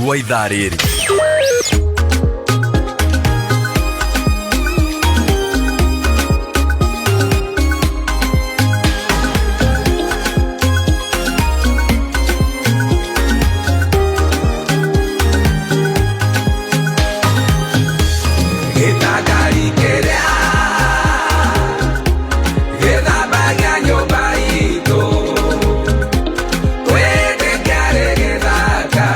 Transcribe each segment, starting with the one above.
Ũru wa ithaa rĩrĩ. Gĩtangari kĩrĩa gĩthambagia nyũmba itũ, twĩndĩ kĩarĩ gĩthaka,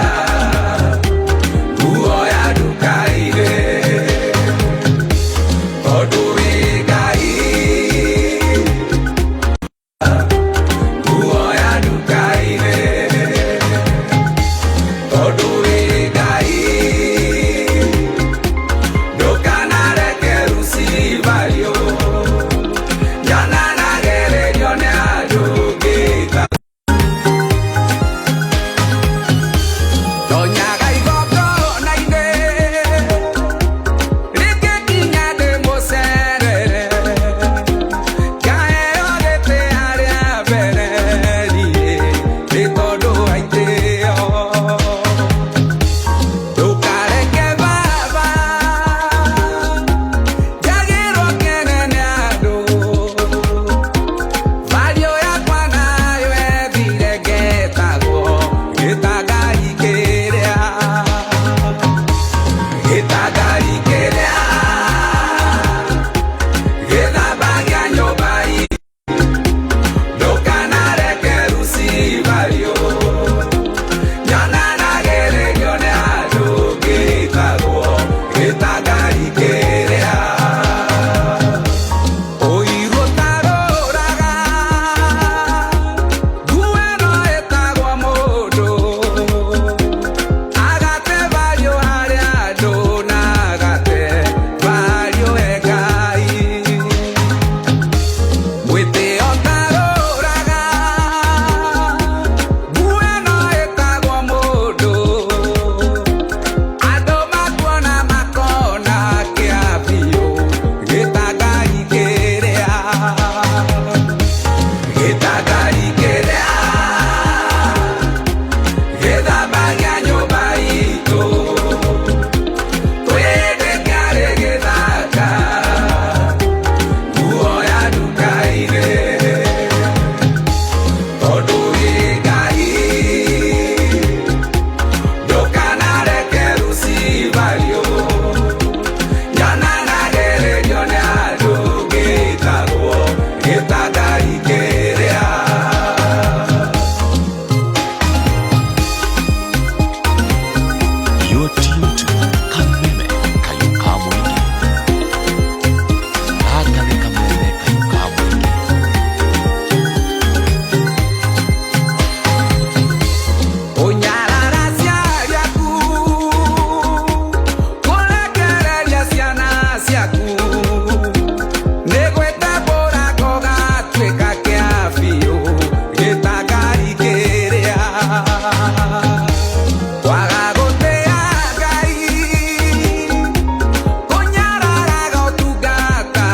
nguo ya nduka-inĩ, tondũ wĩ Ngai, nguo ya nduka-inĩ, tondũ wĩ Ngai. Ndũkanareke rucibario, nyananagĩrĩrio nĩ andũ ngĩta. Tonyaga igongona-inĩ, rĩngĩ nginya ndĩmũcerere, ngaheo gĩtĩ harĩa mbere niĩ, nĩ tondũ wa itĩo. Ndũkareke baba njagĩrwo kene nĩ andũ, Vario yakwa nayo ethire ngetagwo gĩtangari kĩrĩa, gĩtangari kĩrĩa gĩthambagia nyũmba itũ, ndũkanareke rucibario, nyananagĩrĩrio nĩ andũ ngĩtagwo gĩtangari kĩrĩa. Ũiru ũtarũraga, nguo ĩno ĩtagwo mũndũ, agate vario harĩa andũ na agate vario he Ngai. Mwĩtĩo ũtarũraga, nguo ĩno ĩtagwo mũndũ, andũ makuona makona kĩa biũ, gĩtangari kĩrĩa, gĩtangari kĩrĩa gĩthambagia nyũmba itũ, twĩndĩ kĩarĩ gĩthaka, nguo ya nduka-inĩ, tondũ wĩ Ngai, ndũkanareke rucibario, nyananagĩrĩrio nĩ andũ ngĩtagwo gĩtangari kĩrĩa. You're tuned to Kameme Kayuka Mwingi. Gaka nĩ Kameme Kayuka Mwingi. Ũnyarara aciari aku, kũrekereria ciana ciaku, nĩ gwĩtambũra gũgatuĩka kĩa biũ, gĩtangari kĩrĩa. Kwaga gũtĩa Ngai, kũnyararaga ũtungata,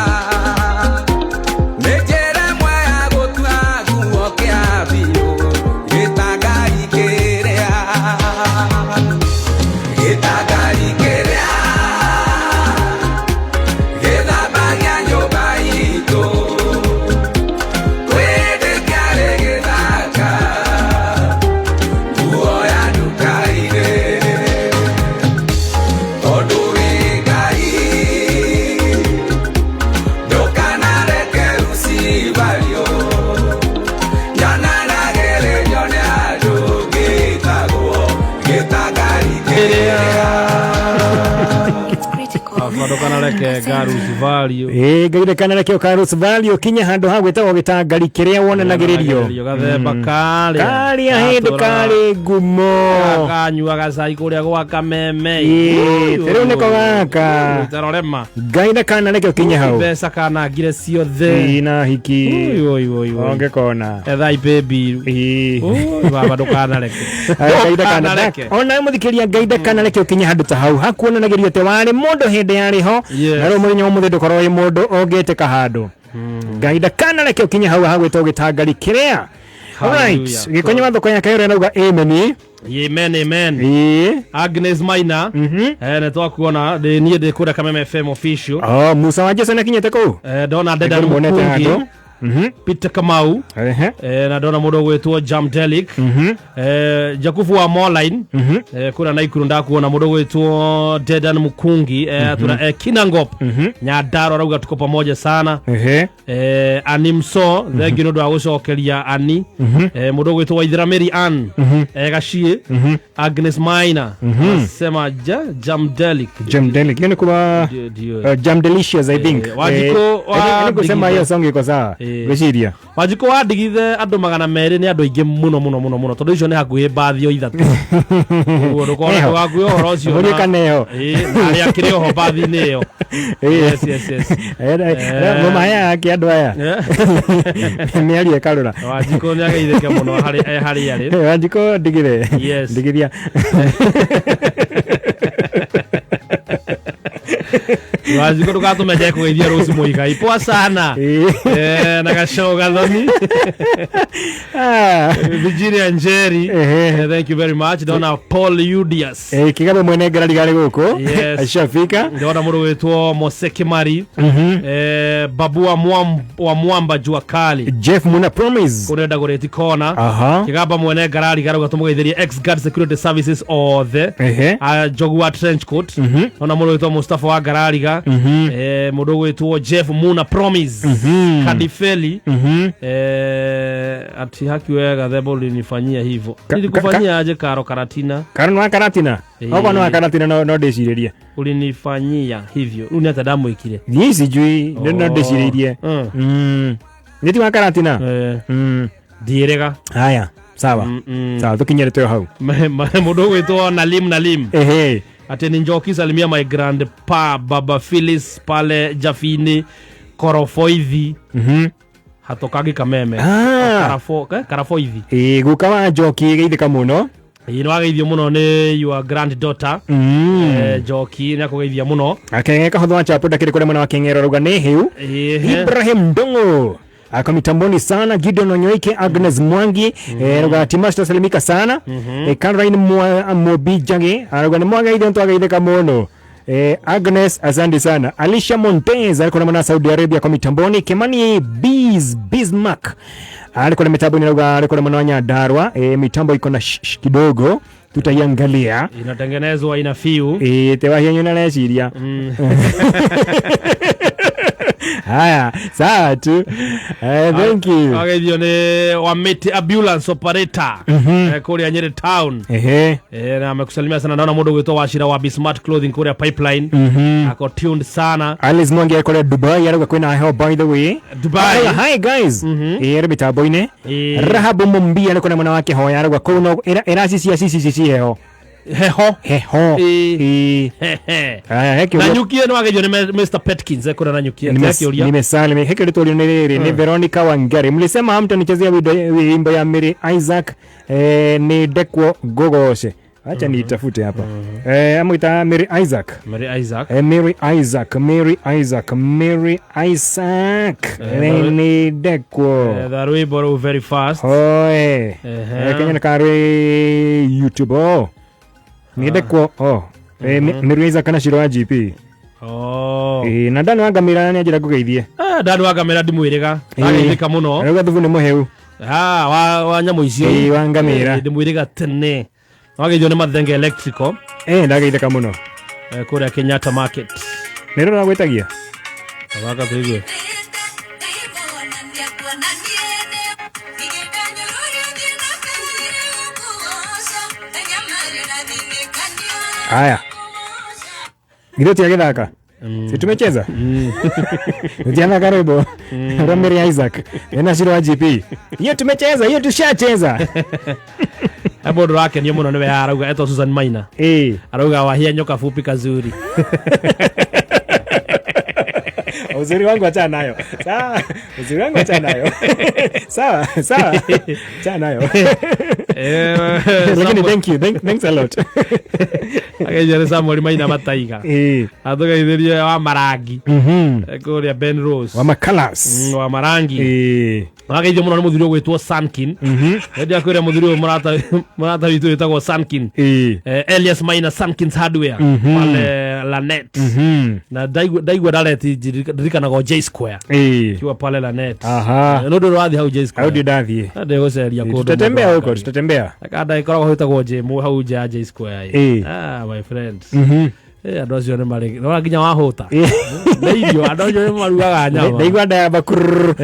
nĩ njĩra ĩmwe ya gũtua nguo kĩa biũ, gĩtangari kĩrĩa, gĩtangari kĩrĩa gĩthambagia nyũmba itũ, twĩndĩ kĩarĩ gĩthaka, nguo ya nduka-inĩ, tondũ wĩ Ngai, ndũkanareke rucibario, nyananagĩrĩrio nĩ andũ ngĩtagwo gĩtangari kĩrĩa. It's critical. Baba ndũkanareke ngaruci value. Ĩ Ngai ndũkanareke ũkarus value kinye handũ ha gwĩtagwo gĩtangari kĩrĩa wonanagĩrĩrio. Gathemba karĩa Karĩa hĩndĩ karĩ ngumo. Kanyuaga cai kũrĩa gwa Kameme. Ĩ, ta rĩu nĩko gaka. Tarorema. Ngai ndakanareke ũkinye hau. Mbeca kanangire ciothe. Ĩ, na hiki. Oi, oi, oi, oi. Ongekona. Ethai baby. Ĩ. Oi, baba ndũkanareke. Ngai Ndũkanareke. ona mũthikĩria Ngai ndakanareke ũkinye handũ ta hau hakuonanagĩrio atĩ warĩ mũndũ hĩndĩ yarĩ ho Yes. na rĩu mũthenya wa ũmũthĩ ndũkorwo wĩ mũndũ ũngĩtĩka handũ. Ngai ndakanareke ũkinye hau hagwĩtwo gĩtangari kĩrĩa. Alright, Hallelujah. gĩkonyo wa thoko ya Kaĩrũ arauga amen. Amen, amen. Ĩĩ. Agnes Maina. Nĩ twakuona ndĩ niĩ ndĩ kũrĩa Kameme FM official. Oh, Musa wa Jesu nĩakinyĩte kũu. Ndona Dedan Nĩngũmuonete Mukungi, handũ. Peter Kamau. Ehe. Na ndona mũndũ ũgwĩtwo Jam Delic. Jakubu wa Moline. Kũrĩa Naikuru ndakuona mũndũ ũgwĩtwo Dedan Mukungi. Tuna Kinangop. Nyandarua arauga tuko pamoja sana. Ehe. Ani mso thengiå nä å ndå wa gå cokeria ani. Må ndå å gwä two Waithera Mary Ann, Gaciä Agnes Maina sema ja Jamdelic. Jam Delic. Hiyo ni kuwa Ndio. Jam Delicious, I think. Wanjikũ wa Kusema Ndigithe. hiyo song iko sawa. Gwĩciria. Wanjikå wandigithe andå 200 nä andå aingä må no må no må no må no tondå icio nä hakuhä mbathi o ithatå ũguo ndåkona Eho. ndågakuä å horo å cio Mũriũ kana eho. Na arä akä rä oho mbathi-inä ä yo. Yes. Ngoma aya yake andũ aya. Mĩario ĩkarũra. Wanjikå nä ageithä må no harä arä. Wanjikũ ndigire. Yes. Ndigithia. Wanjikå ndå gatå menje kå geithia rå ciå må igai poa sana. Na gacoo gathoni. Ah. Virginia Njeri. Ehe. Thank you very much. Ndona Paul Udias. Kĩgabe mwene ngarari garĩ gũkũ. Yes. Ashafika. Ndona mũndũ wĩtwo Mose Kimari. Babu wa wa Mwamba jua kali. Jeff Muna Promise. Kũrĩa ndagũrĩti kona. Aha. Kĩgamba mwene ngarari garauga tũmũgeithĩrie ex guard security services othe. Ehe. Njogu wa trench coat. Ndona mũndũ wĩtwo Mustafa wa ngarariga. Mũndũ ũgwĩtwo Jeff Muna Promise. Kadifeli. Ati haki wega themba ulinifanyia hivyo. Nilikufanyia aje Karo Karatina? Karo nĩ wa Karatina. Okorwo nĩ wa Karatina no ndĩcirĩrie. Ulinifanyia hivyo rĩu nĩ atĩa ndamwĩkire? Niĩ sijui no ndĩcirĩirie. Nĩ ti wa Karatina. Ndiĩrĩga. Haya, sawa. Sawa, tũkinyĩre twĩ hau. Mũndũ ũgwĩtwo Nalim Nalim. Ehe. Ati ni Njoki salimia my grandpa Baba Phyllis pale Jafini Korofoithi. Hatokagi Kameme. Ah. Karafoithi. Ĩĩ, guka wa Njoki geithĩka mũno. Ĩĩ, nĩ wageithio mũno nĩ your granddaughter. Njoki nĩ akũgeithia mũno. Akenge kahotho wa chapo ndakĩrĩ kũrĩa mwena wa Keng'ero rauga nĩ hĩu. Ibrahim Ndongo ako mitamboni sana. Gideon Onyoike, Agnes Mwangi, rauga Timash tasalimika sana. Caroline Mobi Jange arauga nĩ mwageithio nĩtwageithĩka mũno. Agnes asante sana. Alicia Montez alikuwa na mwana Saudi Arabia kwa mitamboni. Kimani Biz Bismarck alikuwa na mitambo ni alikuwa na mwana wa Nyandarua. Mitambo iko na sh kidogo tutaiangalia. Inatengenezwa ina fiu. Tewahianyo na reciria. Haya, sawa tu. Thank you. Wageithio nĩ Wamiti ambulance operator, kũrĩa Nyeri town. Ehe. Na amekusalimia sana. Naona mũndũ ũgwĩtwo Wachira wa Bismart Clothing kũrĩa Pipeline ako tuned sana. Alice Mwangi alikuwa Dubai arauga kwĩna heho by the way. Dubai. Arauga, hi guys. Arĩ mitambo-inĩ. Rahabu Mumbia alikuwa na mwana wake hoya arauga kũu no ĩracicia cicici heho. Heho. Heho. Ĩĩ. Ĩĩ. Hehe. Haya, he Na kĩũria. nyukie nĩ wageithio nĩ Mr Petkins, kũrĩa na nyukie kĩũria. Nimesalimi hiki rĩtwa nĩ rĩrĩ nĩ Veronica Wangari mlisema hamtanichezea wimbo ya Mary Isaac, ni ndekwo ngũgoce. Acha niitafute hapa. Amwita Mary Isaac. Mary Isaac. Mary Isaac, Mary Isaac, Mary Isaac. Nĩ ndekwo. Tha rwĩmbo rũu very fast. Oe. Kenya nĩ karĩ YouTube. Oh. Nĩ ndekwo. Oh. Mary Isaac kana Shiro wa GP. Oh. Na Ndani wa Ngamĩra nĩ anjĩra ngũgeithie. Ndani wa Ngamĩra ndimwĩrĩga ndageithĩka mũno. Arauga thubu nĩ mũhĩu. Ah, wa nyamũ icio. Ĩĩ, wa ngamĩra. Ndimwĩrĩga tene wageithio nĩ Mathenge Electrical. Ndageithĩka mũno. Kũrĩa Kenyatta Market. Nĩ rũra gwĩtagia. Gaka tũigue. Haya. Githĩ ti agĩthaka? Si tumecheza? Tiana karibu. Ramiri Isaac. Ena Shiro wa GP. Hiyo tumecheza, hiyo tushacheza. He mũndũ ũrakenio mũno nĩwe arauga etwo Susan Maina. Arauga wahia nyoka fupi kazuri. Uzuri wangu achana nayo. Sawa. Uzuri wangu achana nayo. Sawa, sawa. Achana nayo. Lakini thank you. Thanks a lot. Ageithio nĩ Samuel Maina Mataiga. Atũgeithĩrie wa marangi. Kũrĩa Ben Rose. Wa makalas. Wa marangi. Wageithio mũno nĩ mũthuri ũgwĩtwo Sankin. Ndendia kwĩra mũthuri ũyũ mũrata witũ wĩtagwo Sankin. Elias Maina, Sankins Hardware pale Lanet. Na ndaigua Lanet ndirikanaga o J Square. Kiwa pale Lanet. No ndũrĩ wathiĩ hau J Square? Hau ndio ndathiĩ. Ndĩgũceria kũndũ. Tutatembea huko, tutatembea. Kanda ĩkoragwo ĩtagwo J hau nja ya J Square. Ah, my friend. Andũ acio nĩ marĩ nona nginya wahũta nĩ irio, andũ acio nĩ marugaga nyama. Ndaigua ndayaga bakururu.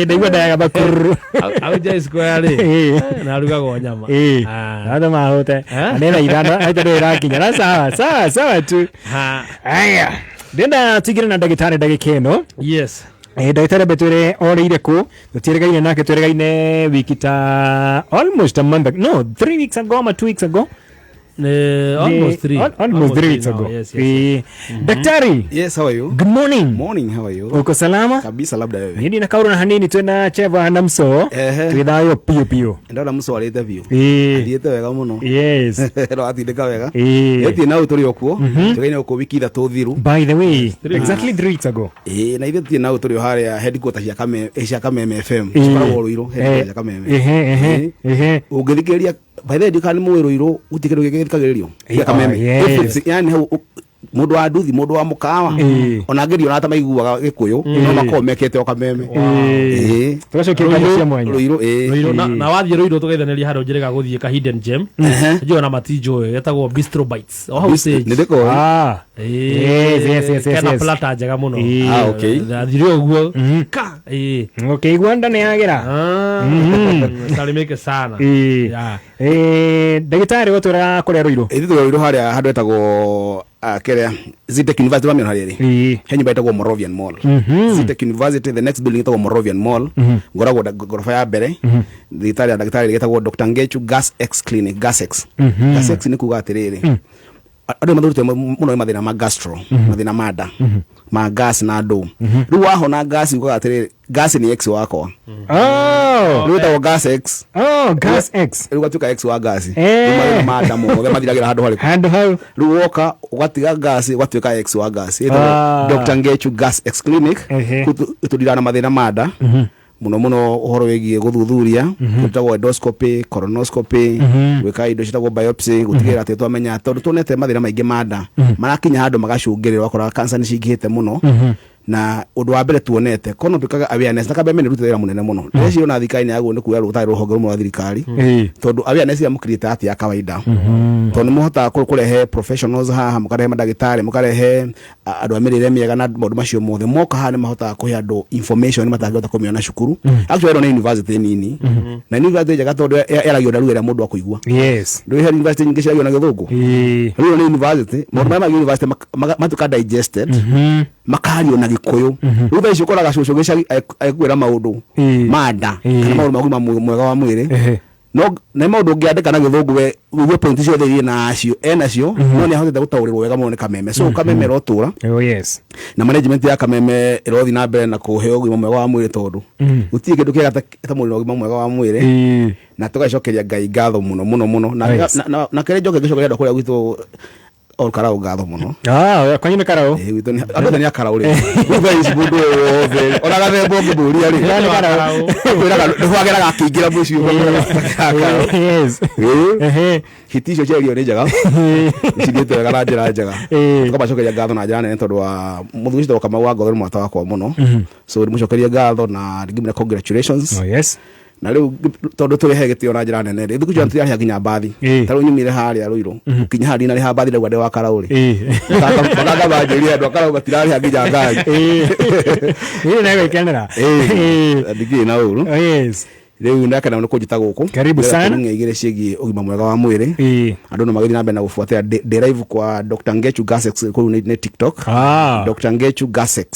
Ndaigua ndayaga bakururu. Hau J Square rĩ, na arugagwo nyama. Ah. Andå mahåte. Eh? Nä thaa 5 aita ndä rakinya na sawa sawa sawa tu. Ha. Aya, ndenda tigire na ndagĩtarĩ ndagĩka ĩno. Ndagĩtarĩ ambe twĩre orĩire kũ, tũtiĩrĩgaine nake, twĩrĩgaine wiki ta almost a month no, 3 weeks ago ama 2 weeks ago. Almost 3. Almost 3 weeks now. ago. Yes. Daktari. Yes, how are you? Good morning. Morning, how are you? Uko salama? Kabisa, labda wewe. Nini na kaurũ na hanini twĩna Cheva na Mso. Twĩ thayũ piũ piũ. Ndona mũcwarĩte biũ. Thiĩte wega mũno. No atindĩka wega. Ĩthiĩ na tũrĩ o kuo. Tũgaine gũkũ wiki 3 thiru. By the way, exactly 3 weeks ago. Ĩĩ, na ithuĩ tũtirĩ na tũrĩ o harĩa headquarter cia Kameme FM. Cikoragwo Rũirũ, headquarter cia Kameme. Ehe ehe ehe Ũngĩthikĩrĩria, by the way, ndikana nĩ mũĩ Rũirũ gũtirĩ kĩndũ gĩngĩ gĩthikagĩrĩrio tiga Kameme. If it's- yani hau mũndũ wa nduthi, mũndũ wa mũkawa, ona ngĩrio ona maiguaga gĩkũyũ no makoragwo mekĩte o Kameme. Ĩĩ. Tũgacokia ngatho cia mwanya. Rũirũ, ĩĩ. Rũirũ, na wathiĩ Rũirũ tũgeithanĩria handũ njĩrĩga gũthiĩ ka hidden gem. Njũĩ ona matinjũĩ, getagwo Bistro Bites o hau stage. Nĩ ndĩkoĩ. Ah. Yes, Kena plata njega mũno. Ah, okay. Ndathire ũguo ka ĩĩ. Okay, igua nda nĩ yagĩra. Ah, salimike sana. Yeah. Ndagĩtarĩ gwatwĩra kũrĩa Rũirũ. Ithuĩ tũrĩ Rũirũ harĩa handũ hetagwo kĩrĩa Zetech University wamĩona harĩa ĩrĩ. He nyũmba ĩtagwo Moravian Mall. Zetech University, the next building ĩtagwo Moravian Mall. Ngoragwo ngoroba ya mbere. Thibitarĩ ya ndagĩtarĩ ĩtagwo Dr. Ngechu Gas X Clinic, Gas X. Gas X nĩ kuga atĩrĩrĩ, andũ nĩ mathurĩte mũno nĩ mathĩna ma gastro, mathĩna ma nda, ma gas na ndũ. Rĩu wahona gas ugaga atĩrĩrĩ, gas nĩ X wakwa. Rĩu ĩtagwo Gas X. Oh, Gas X. Rĩu gatuĩka X wa gas. Rĩu mathĩna ma nda mothe mathiragĩra handũ harĩkũ? Handũ hau. Rĩu woka ũgatiga gas ũgatuĩka X wa gas. Ĩtagwo Dr. Ngechu Gas X Clinic. Kũu tũndiraga na mathĩna ma nda mũno mũno, ũhoro wĩgiĩ gũthuthuria gwĩtagwo endoscopy, colonoscopy, gwĩka indo ciĩtagwo biopsy, gũtigĩrĩra atĩ twamenya, tondũ tuonete mathĩna maingĩ ma nda marakinya handũ magacũngĩrĩra ũgakora cancer nĩ cingĩhĩte mũno. Na ũndũ wa mbere tuonete kono twĩkaga awareness na Kameme nĩ rutĩte wĩra mũnene mũno. Ndĩreciria ona thirikari nĩ yagĩrĩirwo nĩ kuoya rũtarĩ rũhonge rũmwe rwa thirikari, tondũ awareness ĩrĩa mũkirĩte ati ya kawaida, tondũ nĩ mũhotaga kũrehe professionals haha, mũkarehe mandagĩtarĩ, mũkarehe andũ a mĩrĩre mĩega na maũndũ macio mothe moka haha nĩ mahotaga kũhe andũ information matangĩhota kũmĩona cukuru. Actually ĩno nĩ university nini na nĩ university njega tondũ yaragio na lugha ĩrĩa mũndũ akũigua. Ndũĩ he university nyingĩ ciaragio na gĩthũngũ. Rĩu ĩno nĩ university maũndũ marĩa ma university matuĩka digested, makario na gĩkũyũ. Rĩu thaa ici ũkoraga cũcũ gĩcagi ekwĩra maũndũ ma nda kana maũndũ ma ũgima mwega wa mwĩrĩ, no nĩ maũndũ ũngĩandĩka na gĩthũngũ we ũigue point ciothe iria nacio enacio, no nĩ ahotete gũtaũrĩrwo wega mũno nĩ Kameme. So Kameme ĩrotũra na management ya Kameme ĩrothiĩ na mbere na kũhe ũgima mwega wa mwĩrĩ, tondũ gũtirĩ kĩndũ kĩega ta mũndũ na ũgima mwega wa mwĩrĩ. Na tũgacokeria Ngai ngatho mũno mũno mũno na na kĩrĩa njoke ngĩcokeria andũ a kũrĩa gwitũ Ol Kalou ngatho mũno. Ah, kwanyu nĩ Karau. Ĩĩ, gwitũ andũ othe nĩ akarau rĩ. Rĩu thaa ici mũndũ wothe ona gathemba ũngĩmũria rĩ, Nĩ Karau. kwĩraga nĩhwageraga akĩingĩra mũciĩ ũguo. Ĩĩ. Hiti icio cia irio nĩ njega, cithiĩte wega na njĩra njega. Tũkamacokeria ngatho na njĩra nene tondũ wa mũthuri ũcio Kamau wa Ngotho nĩ mwata wakwa mũno, so ndĩmũcokerie ngatho na ngĩmwĩra congratulations. Na rĩu tondũ tũrĩhe gĩtĩo na njĩra nene rĩ, thikũ icio tũtirarĩha nginya mbathi. Ta rĩu nyumire harĩa Rũirũ gũkinya haha ndinarĩha mbathi, ndauga ndĩ wa Karau rĩ, makanga manjĩrire andũ a Karau matirarĩha nginya ngari. Ĩĩ, nĩgũikenera. Ĩĩ, ndikĩrĩ na ũru. Rĩu ndakena nĩ kũnjĩta gũkũ. Karibu Ndĩrenda sana. kũrung'a igĩrĩ ciĩgiĩ ũgima mwega wa mwĩrĩ. Andũ no magĩthiĩ na mbere na gũbuatĩra ndĩ live kwa Dr. Ngechu Gasex kũu nĩ TikTok. Dr. Ngechu Gasex.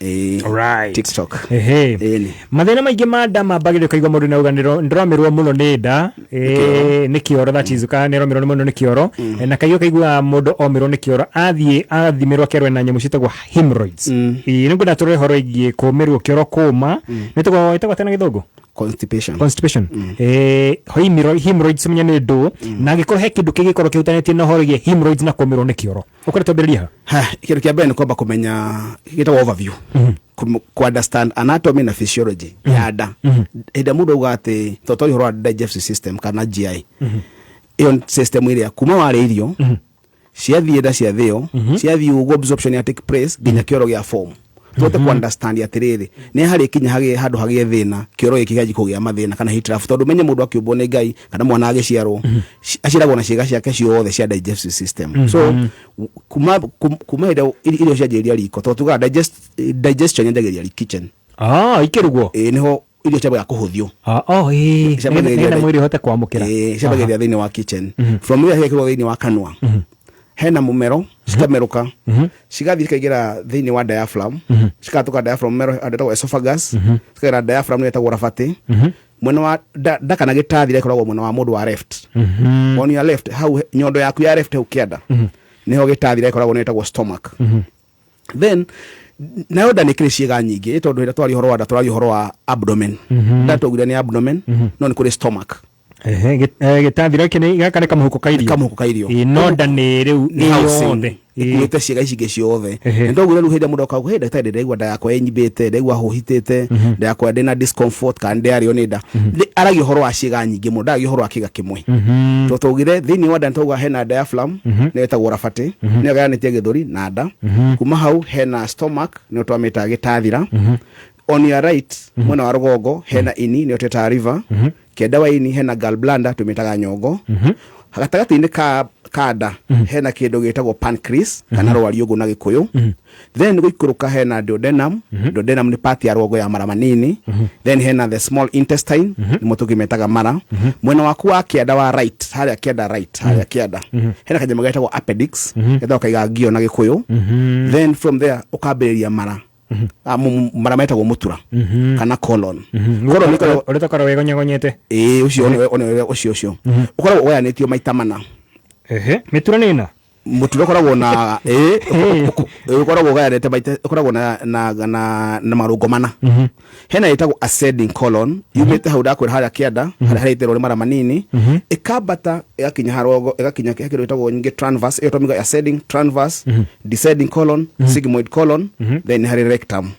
Ĩĩ. TikTok. Ĩĩ nĩ. Mathĩna maingĩ ma nda mambagĩrĩria ũkaigua mũndũ nauga ndĩromirwo mũno nĩ nda. Nĩ kĩoro, that is, kana nĩromirwo mũno nĩ kĩoro. Na kaingĩ ũkaigua mũndũ omirwo nĩ kĩoro athiĩ athimĩrwo akerwo na nyamũ ciĩtagwo hemorrhoids. Nĩ ngwenda tũrore ũhoro ĩgiĩ kũmĩrwo kĩoro, kũma nĩtagwo atĩa na gĩthũngũ? Constipation. Constipation. Hemorrhoids menya nĩ ndũ, na angĩkorwo he kĩndũ kĩngĩkorwo kĩhutanĩtie na ũhoro wĩgiĩ hemorrhoids na kũmĩrwo nĩ kĩoro, ũkoretwo ambĩrĩria ha? Ha, kĩndũ kĩa mbere nĩ kwamba kũmenya gĩtagwo overview. Ku understand anatomy na physiology ya nda. Hĩndĩ ĩrĩa mũndũ auga atĩ tondũ ũhoro wa digestive system kana GI, ĩyo nĩ system ĩrĩa kuma warĩa irio ciathiĩ nda, ciathĩo, ciathiĩ ũguo, absorption ya take place nginya kĩoro gĩa form, tũhote ku understand atĩrĩrĩ, nĩ harĩ kinya hagĩe handũ hagĩe thĩna, kĩoro gĩkĩ kĩanjie kũgĩa mathĩna kana hitilafu, tondũ menye mũndũ akĩũmbwo nĩ Ngai kana mwana agĩciarwo, aciaragwo na ciĩga ciake ciothe cia digestive system. So kuma hĩndĩ irio cianjĩrĩria riko, tondũ tugaga digestion yanjagĩrĩria kitchen. Ah, ikĩrugwo. Ĩĩ, nĩho irio ciambaga kũhũthio. Ah, oh, ĩĩ. Ciambagĩrĩria Nĩgetha mwĩrĩ ũhote kwamũkĩra. Ĩĩ, ciambagĩrĩria thĩinĩ wa kitchen. From there cigekĩrwo thĩinĩ wa kanua hena mũmero, cikamerũka, cigathiĩ cikaingĩra thĩinĩ wa diaphragm, cikatũka diaphragm mero handũ hetagwo esophagus, cikagera diaphragm nĩyo ĩtagwo rabatĩ mwena wa nda kana gĩtathi ĩkoragwo mwena wa mũndũ wa left. On your left hau, nyondo yaku ya left hau kĩanda nĩho gĩtathi ĩkoragwo, nĩyo ĩtagwo stomach. Then nayo nda nĩ kĩrĩ ciĩga nyingĩ, tondũ hĩndĩ twaria ũhoro wa nda, tũraria ũhoro wa abdomen. Nda twaugire nĩ abdomen, no nĩ kũrĩ stomach. Ehe, gĩtathira gĩkĩ gaka nĩ kamũhuko ka irio. Kamũhuko ka irio. Ĩĩ, no nda nĩ rĩu nĩ nĩ housing. yothe. Ĩĩ. Ĩkuĩte ciĩga ici ingĩ ciothe. Ehe. Nĩ twaugire rĩu hĩndĩ ĩrĩa mũndũ akauga, "Hey, ndagĩtarĩ, ndĩraigua nda yakwa ĩnyimbĩte, ndaigua hũhitĩte, nda yakwa ndĩna discomfort kana ndĩarĩo nĩ nda," Nĩ aragia ũhoro wa ciĩga nyingĩ mũno, ndaragia ũhoro wa kĩga kĩmwe. Tondũ twaugire thĩinĩ wa nda nĩ twauga hena diaphragm, nĩyo ĩtagwo rabatĩ, nĩyo ĩgayanĩtie gĩthũri na nda. Kuma hau hena stomach, nĩyo twamĩtaga gĩtathira. On your right, mwena wa rũgongo, hena ini, nĩyo twĩtaga liver. Kĩanda wa ini hena gallbladder, tũmĩtaga nyongo. Gatagatĩ-inĩ ka nda hena kĩndũ gĩtagwo pancreas kana rwariũngũ na Gĩkũyũ. Then gũikũrũka hena duodenum. Duodenum nĩ part ya rũgongo ya mara manini. Then hena the small intestine, nĩmo tũkĩmetaga mara. Mwena waku wa kĩanda wa right, harĩa kĩanda right, harĩa kĩanda hena kanyamũ getagwo appendix, getagwo kaigangio na Gĩkũyũ. Then from there ũkambĩrĩria mara. Mara metagwo mũtura kana colon. Colon ĩkoragwo Ũrĩa tũkoragwo wĩgonyegonyete. Ĩĩ, ũcio ũcio ũkoragwo ũgayanĩtio maita mana. Ehe, mĩtura nĩ ĩna. Mũtura ũkoragwo na, ĩĩ, ũkoragwo ũgayanĩte maita, ũkoragwo na marũngo mana. Hena ĩtagwo ascending colon, yumĩte hau ndakwĩra harĩa kĩanda, harĩa harĩtĩrwo nĩ mara manini, ĩkambata ĩgakinya harongo, ĩgakinya he kĩndũ gĩtagwo nyingĩ transverse. Ĩyo twamiga ascending, transverse, descending colon, sigmoid colon, then harĩ rectum.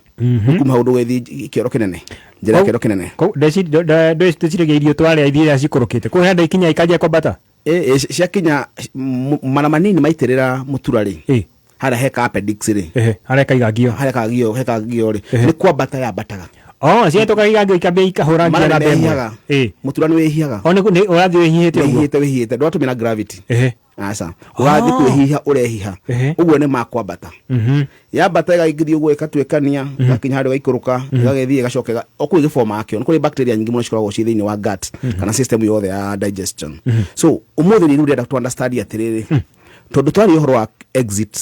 Kuma hau ndũgĩthiĩ kĩoro kĩnene, njĩra ya kĩoro kĩnene. Ndeciragia irio twarĩa ithiĩ cikũrũkĩte kũu henda ikinya ikanjia kwambata. Ĩ, ciakinya mara manini maitĩrĩra mũtura rĩ, harĩa heka appendix rĩ. Ehe, harĩa kaigangio. Harĩa kagio, hekagio rĩ, nĩ kwambata yambataga. Oh, ciahĩtũka igangio ikambia ikahũra Mara nginya nĩ namba ĩmwe. mehihaga. Mũtura nĩ wĩhihaga. O nĩ ũrathiĩ wĩhihĩte ũguo. Wĩhihĩte, wĩhihĩte, ndũratũmĩra gravity. Aca, ũgathiĩ kwĩhiha ũrehiha. Ũguo nĩ makwambata. Yambata ĩgagĩthiĩ ũguo, ĩgatuĩkania, ĩgakinya handũ ĩgaikũrũka, ĩgagĩthiĩ, ĩgacoka o kũu ĩgĩbomaga kĩo. Nĩ kũrĩ bacteria nyingĩ mũno cikoragwo ciĩ thĩinĩ wa gut kana system yothe ya digestion. So ũmũthĩ rĩu ndĩrenda tũ understand atĩrĩrĩ, tondũ twaria ũhoro wa exit,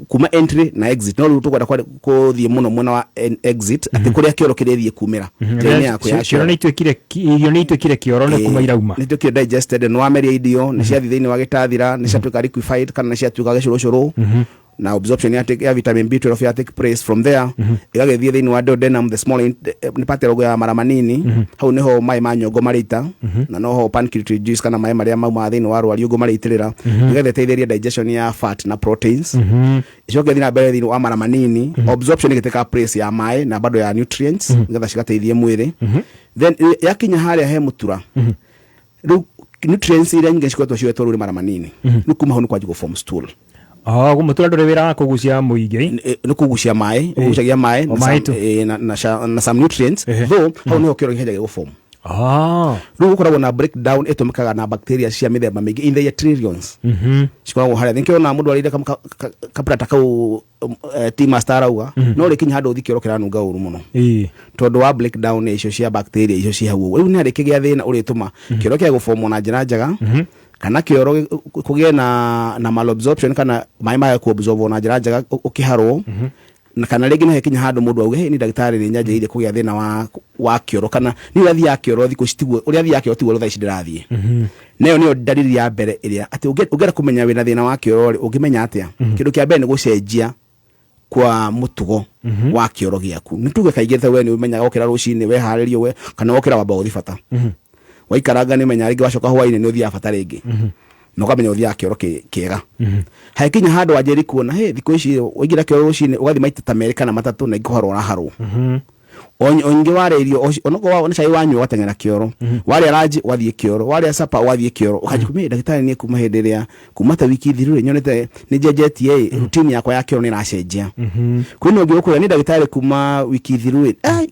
kuma entry na exit, no rĩu tũkwenda kũthiĩ mũno mwena wa exit, atĩ kũrĩa kĩoro kĩrĩthiĩ kumĩra njĩra-inĩ yaku ya Kĩoro kĩoro. nĩ ituĩkire irio nĩ ituĩkire kĩoro nĩ kuma irauma. Nĩ ituĩkire digested, nĩ wameria irio, nĩ ciathiĩ thĩinĩ wa gĩtathira, nĩ ciatuĩka liquefied kana nĩ ciatuĩka gĩcũrũcũrũ, na absorption ya vitamin B12 ya take place. From there ĩgagĩthiĩ thĩinĩ wa duodenum, the small nĩ part ya rũgongo ya mara manini. Hau nĩho maĩ ma nyongo marĩita, na noho pancreatic juice kana maĩ marĩa maumaga thĩinĩ wa rwariũngũ marĩitĩrĩra, nĩgetha ĩteithĩrĩrie digestion ya fat na proteins. Icoke ĩthiĩ na mbere thĩinĩ wa mara manini, absorption ĩgĩtĩka place ya maĩ na bado ya nutrients, nĩgetha cigateithie mwĩrĩ. Then yakinya harĩa he mũtura, rĩu nutrients iria nyingĩ cikoretwo cioetwo rĩu nĩ mara manini. Rĩu kuma hau nĩ kwanjia gũ form stool. Oh, mũtura ndũrĩ wĩra wa kũgucia mũingĩ. Nĩ kũgucia maĩ, ũgucagia maĩ O na maĩ some- tu. na some nutrients. Though hau nĩho kĩoro kĩanjagia gũ form. Rĩu gũkoragwo na breakdown ĩtũmĩkaga na bacteria cia mĩthemba mĩingĩ, in the trillions, cikoragwo harĩa. Nĩkĩo ona mũndũ arĩire kaplata kau, tea master arauga no rĩkinya handũ ũthi kĩoro kĩranunga ũru mũno, tondũ wa breakdown icio cia bacteria icio ci hau ũguo. Rĩu nĩ harĩ kĩgĩa thĩna ũrĩtũma kĩoro kĩa gũbomwo na njĩra njega, kana kĩoro kũgĩe na malabsorption, kana maĩ mage kuabsorbwo na njĩra njega ũkĩharwo, na kana rĩngĩ nĩ hekinya handũ mũndũ auge, "Hey, ni ndagĩtarĩ, nĩ nyanjĩrĩirie kũgĩa thĩna wa kĩoro, kana niĩ ũrĩa thiaga kĩoro thikũ ici tiguo ũrĩa thiaga kĩoro, tiguo thaa ici ndĩrathiĩ." Nayo nĩyo dalili ya mbere ĩrĩa atĩ ũngĩenda kũmenya wĩna thĩna wa kĩoro rĩ, ũngĩmenya atĩa? Kĩndũ kĩa mbere nĩ gũcenjia kwa mũtugo wa kĩoro gĩaku. Nĩ tuge kaingĩ ta we nĩ ũmenyaga wokĩra rũcinĩ weharĩrio we, kana wokĩra wamba gũthiĩ bata, waikaranga nĩ ũmenyaga rĩngĩ wacoka hwainĩ nĩ ũthiaga bata rĩngĩ. Na ũkamenya ũthiaga kĩoro kĩega. Hakinya handũ wanjĩrĩria kuona, "Hey, thikũ ici waingĩra kĩoro rũcinĩ ũgathiĩ maita ta 2 kana 3 na ingĩkũharwo ũraharwo." O nyingĩ warĩa irio, onokorwo nĩ cai wanyua, ũgateng'era kĩoro. Warĩa ranji, ũgathiĩ kĩoro. Warĩa supper, ũgathiĩ kĩoro. Ũkanjia kumenya, "Ndagĩtarĩ, niĩ kuma hĩndĩ ĩrĩa kuma ta wiki thiru rĩ, nyonete nĩ njenjetie ĩ, routine yakwa ya kĩoro nĩ ĩracenjia." Kwĩna ũngĩ ũkwĩra, "Nĩ ndagĩtarĩ, kuma wiki thiru rĩ, ai,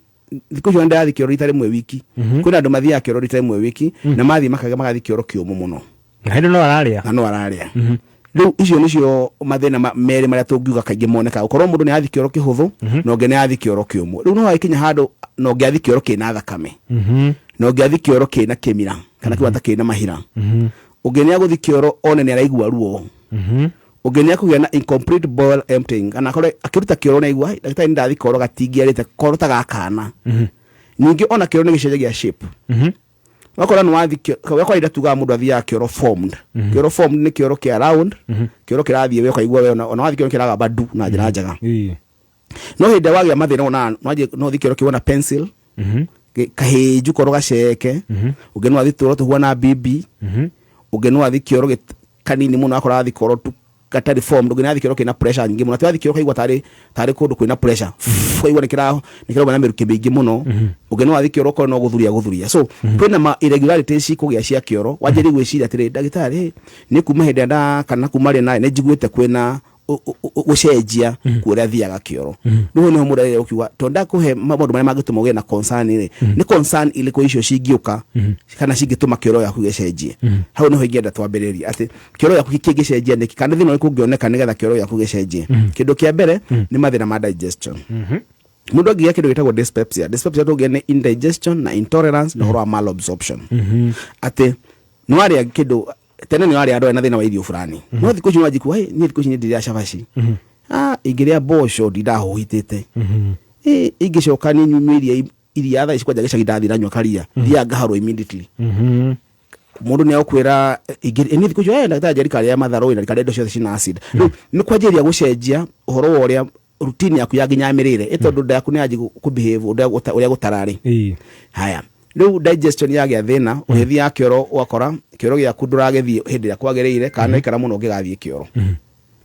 thikũ icio ndĩrathiĩ kĩoro rita rĩmwe wiki." Kwĩna andũ mathiaga kĩoro rita rĩmwe wiki na mathiĩ makagĩa magathiĩ kĩoro kĩũmũ mũno. Na hĩndĩ no ararĩa. Na no ararĩa. Rĩu icio nĩcio mathĩna merĩ marĩa tũngiuga kaingĩ monekaga, gũkorwo mũndũ nĩ athiĩ kĩoro kĩhũthũ na ũngĩ nĩ athiĩ kĩoro kĩũmũ. Rĩu no agĩkinya handũ na ũngĩ athiĩ kĩoro kĩna thakame, na ũngĩ athiĩ kĩoro kĩna kĩmira kana kĩu ta kĩna mahira, ũngĩ nĩ agũthiĩ kĩoro one nĩ araigua ruo, ũngĩ nĩ akũgĩa na incomplete bowel emptying, kana akorwo akĩruta kĩoro nĩ aigua, "Ai, ndagĩtarĩ, nĩ ndathiĩ koro gatingĩarĩte, koro ta gakana." Ningĩ ona kĩoro nĩ gĩcenjagia shape. Wakora nĩ wathi wakora ira tugaga mũndũ athiaga kĩoro formed. Kĩoro formed nĩ kĩoro kĩa round, kĩoro kĩrathiĩ we ũkaigua we ona wathiĩ kĩoro kĩragamba ndu na njĩra njega. No hĩndĩ ĩrĩa wagĩa mathĩna, ona no ũthiĩ kĩoro kĩhuana pencil, kahĩnju, koro gaceke. Ũngĩ no athiĩ tũro tũhuana bibi. Ũngĩ no athiĩ kĩoro kanini mũno, akora athiĩ koro tu gatarĩ formed. Ũngĩ nĩ athiĩ kĩoro kĩna pressure nyingĩ mũno, atĩ wathiĩ kĩoro kaigua tarĩ kũndũ kwĩna pressure, ũkaigua nĩ kĩrauma na mĩrukĩ mĩingĩ mũno. Ũngĩ no athiĩ kĩoro ũkorwo no gũthuria gũthuria. So kwĩna ma irregularities cikũgĩa cia kĩoro, wanjĩrĩrie gwĩciria atĩrĩ, "Ndagĩtarĩ, nĩ kuma hĩndĩ ĩrĩa kana kuma rĩ naĩ nĩ njiguĩte kwĩna gũcenjia kũrĩa thiaga kĩoro." Rĩu nĩho mũndũ agĩrĩire gũkiuga, tondũ ndakũhe maũndũ marĩa mangĩtũma ũgĩe na concern rĩ, nĩ concern irĩkũ icio cingĩũka kana cingĩtũma kĩoro gĩaku gĩcenjie? Hau nĩho ingĩenda twambĩrĩrie, atĩ kĩoro gĩaku kĩngĩcenjia nĩkĩ, kana thĩna ũrĩkũ ũngĩoneka nĩgetha kĩoro gĩaku gĩcenjie. Kĩndũ kĩa mbere nĩ mathĩna ma digestion. Mũndũ angĩgĩa kĩndũ gĩtagwo dyspepsia, dyspepsia tũngĩa nĩ indigestion na intolerance na ũhoro wa malabsorption, atĩ nĩ warĩa kĩndũ tene nĩ warĩa andũ ena thĩna wa irio fulani, no thikũ ici nĩwanjikua, "Hey, niĩ thikũ ici nĩ ndĩrĩa cabaci, ingĩrĩa mboco ndindahũhitĩte. Ingĩcoka niĩ nyume iria thaa ici kwanja gĩcagi ndathiĩ ndanyua karia, thiaga ngaharwo immediately." Mũndũ nĩ agũkwĩra, "Niĩ thikũ icio, ndagĩtarĩ, njeri karĩa matharũ na rikarĩa indo ciothe cina acid." Rĩu nĩ kwanjĩrĩria gũcenjia ũhoro wa ũrĩa routine yaku ya nginya mĩrĩre, ĩ tondũ nda yaku nĩ yanjia kũ behave ũrĩa gũtararĩ. Haya, rĩu digestion yagĩa thĩna, ũgĩthiaga kĩoro ũgakora kĩoro gĩaku ndũragĩthiĩ hĩndĩ ĩrĩa kwagĩrĩire, kana no ikara mũno ũngĩgathiĩ kĩoro.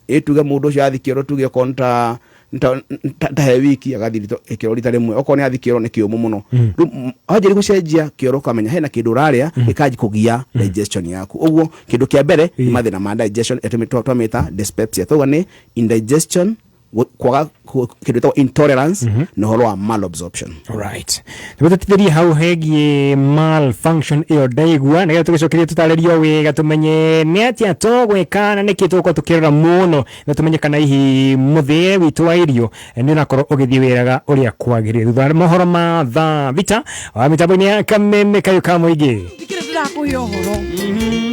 Ĩ tuge mũndũ ũcio athiĩ kĩoro, tuge okorwo nĩ ta he wiki agathiĩ kĩoro rita rĩmwe, okorwo nĩ athiĩ kĩoro nĩ kĩũmũ mũno. Rĩu wanjĩrĩria gũcenjia kĩoro, ũkamenya hena kĩndũ ũrarĩa gĩkanji kũgia digestion yaku. Ũguo kĩndũ kĩa mbere nĩ mathĩna ma digestion, twamĩta dyspepsia, twauga nĩ indigestion, kwaga kĩndũ gĩtagwo intolerance na ũhoro wa malabsorption. Alright. Tũgũtĩtĩria hau hegiĩ malfunction ĩyo ndaigua, nĩgetha tũgĩcokerie tũtarĩrio wega, tũmenye nĩ atĩa tũgwĩka na nĩkĩ tũgũkorwo tũkĩrora mũno, na tũmenye kana hihi mũthĩre witũ wa irio nĩ ũrakorwo ũgĩthiĩ wĩraga ũrĩa kwagĩrĩire, thutha wa mohoro ma thaa 6 wa mĩtambo-inĩ ya Kameme Kayũ ka Mũingĩ. Ndikĩrĩ ndĩrakũhe ũhoro,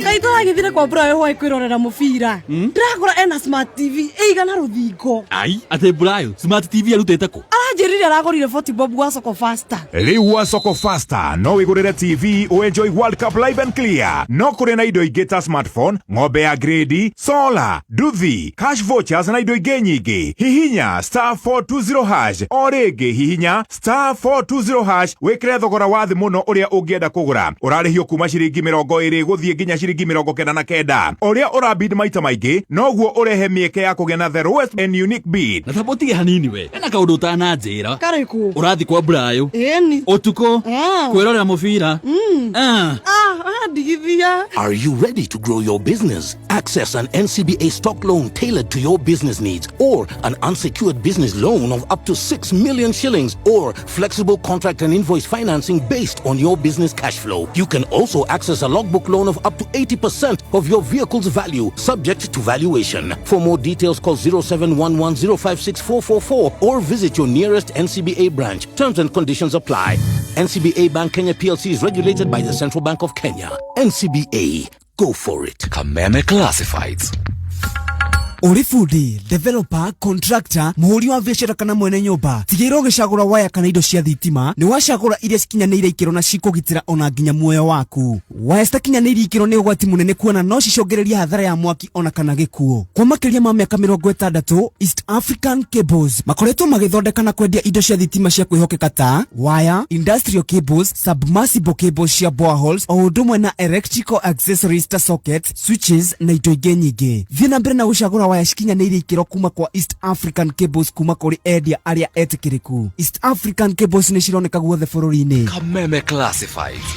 kaĩ tũragĩthire kwa Burayo hwaĩ kwĩrorera mũbira, ndĩrakora ena smart TV ĩigana rũthingo. Ai, atĩ Burayo smart TV arutĩte kũ? Aranjĩrire aragũrire 40 bob gwa Soko Fasta. Rĩu gwa Soko Fasta no wĩgũrĩre TV ũenjoy World Cup live and clear. No kũrĩ na indo ingĩ ta smartphone, ng'ombe ya grade, solar, nduthi, cash vouchers na indo ingĩ nyingĩ. Hihinya *420#. O rĩngĩ, hihinya *420# wĩkĩre thogora wa thĩ mũno ũrĩa ũngĩenda kũgũra. Ũrarĩhio kuma ciringi 20 gũthiĩ nginya ciringi 99. O ũrĩa ũrabid maita maingĩ, noguo ũrehe mĩeke ya kũgĩa na the lowest and unique bid. Na tamba ũtige hanini, we ena kaũndũ ũtananjĩra. Karĩkũ? Ũrathiĩ kwa Burayo Ĩni. ũtukũ Ah. kwĩrorera mũbira? Ah. Ah, ndigithia. Are you ready to grow your business? Access an NCBA stock loan tailored to your business needs, or an unsecured business loan of up to 6 million shillings, or flexible contract and invoice financing based on your business cash flow. You can also access a logbook loan of up to 80% of your vehicle's value, subject to valuation. For more details, call 0711 or visit your nearest NCBA branch. Terms and conditions apply. NCBA Bank Kenya PLC is regulated by the Central Bank of Kenya. NCBA. Go for it. Kameme Classifieds. Ũrĩ bundi, developer, contractor, mũhũri wa biacara kana mwene nyũmba, tigĩrĩra ũgĩcagũra waya kana indo cia thitima nĩ wacagũra iria cikinyanĩire ikĩro na cikũgitĩra ona nginya muoyo waku. Waya citakinyanĩirie ikĩro nĩ ũgwati mũnene kuona no cicũngĩrĩrie hathara ya mwaki ona kana gĩkuũ. Kwa makĩria ma mĩaka 60, East African Cables makoretwo magĩthondeka na kwendia indo cia thitima cia kwĩhokeka ta waya, industrial cables, submersible cables cia boreholes, o ũndũ ũmwe na electrical accessories ta sockets, switches na indo ingĩ nyingĩ. Thiĩ na mbere na gũcagũra waya cikinyanĩirie ikĩro kuma kwa East African Cables kuma kũrĩ endia arĩa etĩkĩrĩku. East African Cables nĩ cironeka guothe bũrũri-inĩ. Kameme Classifieds.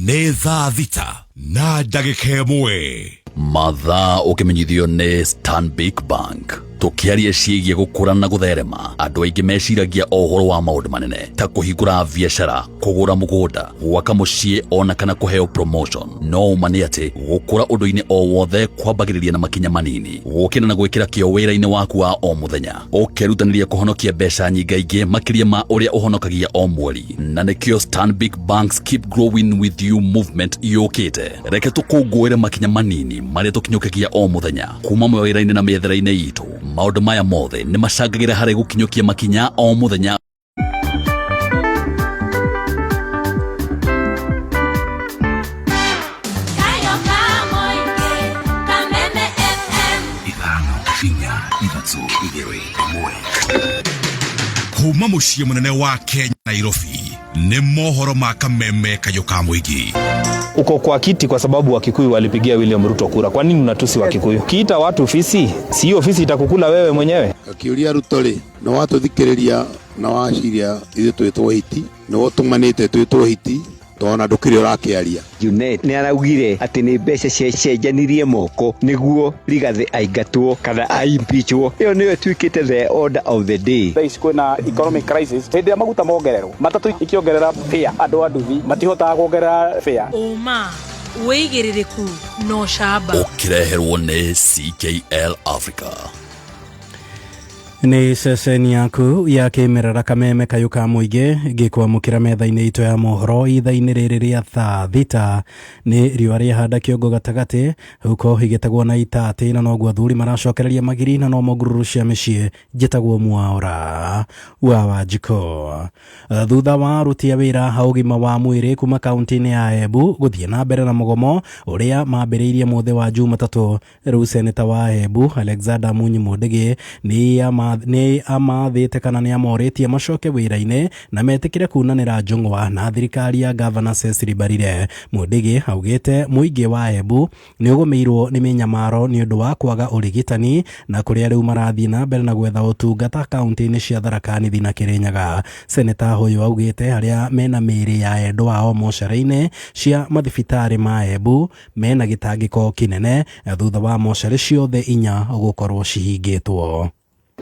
Nĩ thaa 6 na ndagĩka 1. Mathaa ũkĩmenyithio nĩ Stanbic Bank. Tũkĩaria ciĩgiĩ gũkũra na gũtherema, andũ aingĩ meciragia o ũhoro wa maũndũ manene ta kũhingũra biacara, kũgũra mũgũnda, gwaka mũciĩ ona kana kũheo promotion. No ũma nĩ atĩ gũkũra ũndũ-inĩ o wothe kwambagĩrĩria na makinya manini, gũkĩra na gwĩkĩra kĩo wĩra-inĩ waku wa o mũthenya, ũkerutanĩria kũhonokia mbeca nyingaingĩ makĩria ma ũrĩa ũhonokagia o mweri. Na nĩkĩo Stanbic Bank's Keep Growing With You movement yũkĩte. Reke tũkũngũĩre makinya manini marĩa tũkinyũkagia o mũthenya kuma mawĩra-inĩ na mĩethere-inĩ itũ. Maũndũ maya mothe nĩ macangagĩra harĩ gũkinyũkia makinya o mũthenya. Kayo Kamoike, Kameme FM. 5 4 3 2 1. Kuma mũciĩ mũnene wa Kenya Nairobi, nĩ mohoro ma Kameme Kayũ ka mũingĩ. Uko kwa kiti kwa sababu Wakikuyu walipigia William Ruto kura. Kwa nini unatusi Wakikuyu? Ukiita watu fisi, si hiyo fisi itakukula wewe mwenyewe? Akiuria Ruto rĩ, nĩ watũthikĩrĩria na waciria ithuĩ twĩtwo hiti, nĩ ũtũmanĩte twĩtwo hiti, tona ndũkĩrĩ ũrakĩaria. Junet nĩ araugire atĩ nĩ mbeca ciacenjanirie moko nĩguo Rigathĩ aingatwo kana aimpeachwo. Ĩyo nĩyo ĩtuĩkĩte the order of the day. Thaa ici kwĩna economic crisis, hĩndĩ ĩrĩa maguta mongererwo, matatũ ikĩongerera fare, andũ a nduthi matihotaga kuongerera fare. Ũma, wĩigĩrĩrĩku na ũcamba. Ũkĩreherwo nĩ CKL Africa. Nĩ ceceni yaku ya kĩmerera Kameme Kayũ ka mũingĩ ngĩkwamũkĩra metha-inĩ itũ ya mohoro ithaa-inĩ rĩrĩ rĩa thaa 6. Nĩ riũa rĩahanda kĩongo gatagatĩ huko igĩtagwo na itatĩ, na noguo athuri maracokereria magiri na no ngururu cia mĩciĩ. Njĩtagwo Mwaũra wa Wanjikũ. Thutha wa aruti a wĩra a ũgima wa mwĩrĩ kuma kaunti-inĩ ya Embu gũthiĩ na mbere na mũgomo ũrĩa mambĩrĩirie mũthĩ wa Jumatatũ, rĩu seneta wa Embu Alexander Munyi Mundigi nĩ amathĩte kana nĩ amorĩtie macoke wĩra-inĩ na metĩkĩre kunanĩra njũng'wa na thirikari ya Gavana Cecily Mbarire. Mundigi augĩte mũingĩ wa Embu nĩ ũgũmĩirwo nĩ mĩnyamaro nĩ ũndũ wa kwaga ũrigitani na kũrĩa rĩu marathiĩ na mbere na gwetha ũtungata kaunti-inĩ cia Tharaka Nithi na Kirinyaga. Seneta ũyũ augĩte arĩa mena mĩĩrĩ ya endwa ao mocarĩ-inĩ cia mathibitarĩ ma Embu mena gĩtangĩko kĩnene thutha wa mocarĩ ciothe 4 gũkorwo cihingĩtwo.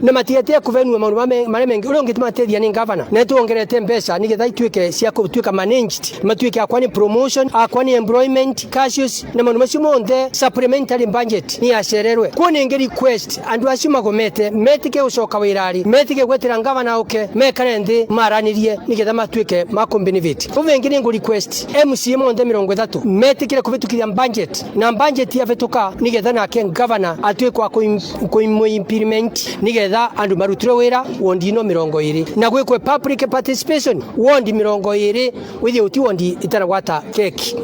Na matigetie kuvenua maundu maria mengi uria ungitumatethia ni gavana na tuongerete mbeca nigetha ituike cia kutuika managed, matuike akwa ni promotion, akwa ni employment cashews na maundu macio monthe supplementary budget ni acererwe. Kuo ni request andu acio magomete metike gucoka wirari, metike gwetera gavana uke mekare nthi maranirie nigetha matuike ma benefit. Uvengi ni request MCA monthe 30 metikire kuvitukithia budget na budget yavituka nigetha nake gavana atuike wa kuimplement nigetha andu marutire wira wondi no 20 na gwikwe public participation wondi 20 withie uti wondi itaragwata keki.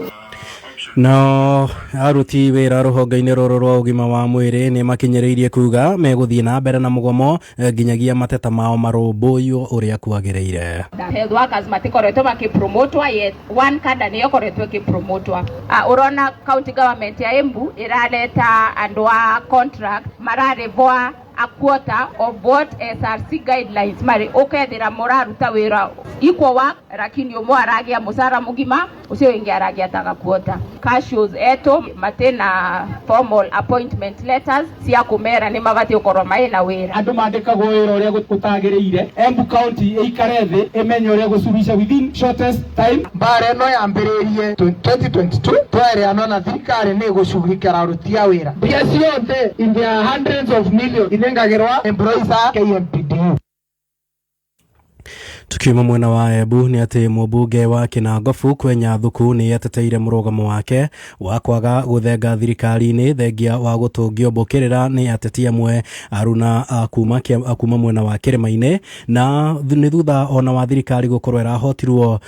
No aruti wĩra rũhonge-inĩ rũrũ rwa ũgima wa mwĩrĩ nĩ makinyĩrĩirie kuga megũthiĩ na mbere na mũgomo nginyagia mateta mao marũmbũiyo ũrĩa kwagĩrĩire. Health workers matikoretwo makipromotwa yet one kada niyo koretwo ikipromotwa. Urona county government ya Embu irareta andu a contract mararivwa a quarter of what SRC guidelines mari ukethira muraruta wira equal work, lakini umwe aragia musara mugima ucio wingi aragia taga quarter. Cashews eto matena formal appointment letters cia kumera ni mabati ukorwo mai na wira. Andu mandikagwo wira uria gutagiriire. Embu county ikare thi imenye uria gucuruca within shortest time. Mbara ino yambiririe 2022 twereanwo na thirikari ni gucugikira aruti a wira. Mbia ciothe in their hundreds of millions inengagirwa employees a KMPDU. Tukiuma mwena wa Embu nĩ atĩ mũmbunge wa Kĩnangobu Kwenya Thuku nĩ ateteire mũrũgamo wake wa kwaga gũthenga thirikari-inĩ thengia wa gũtũngio mbũkĩrĩra nĩ ateti amwe aruna kuma mwena wa kĩrĩma-inĩ, na nĩ thutha ona wa thirikari gũkorwo ĩrahotirwo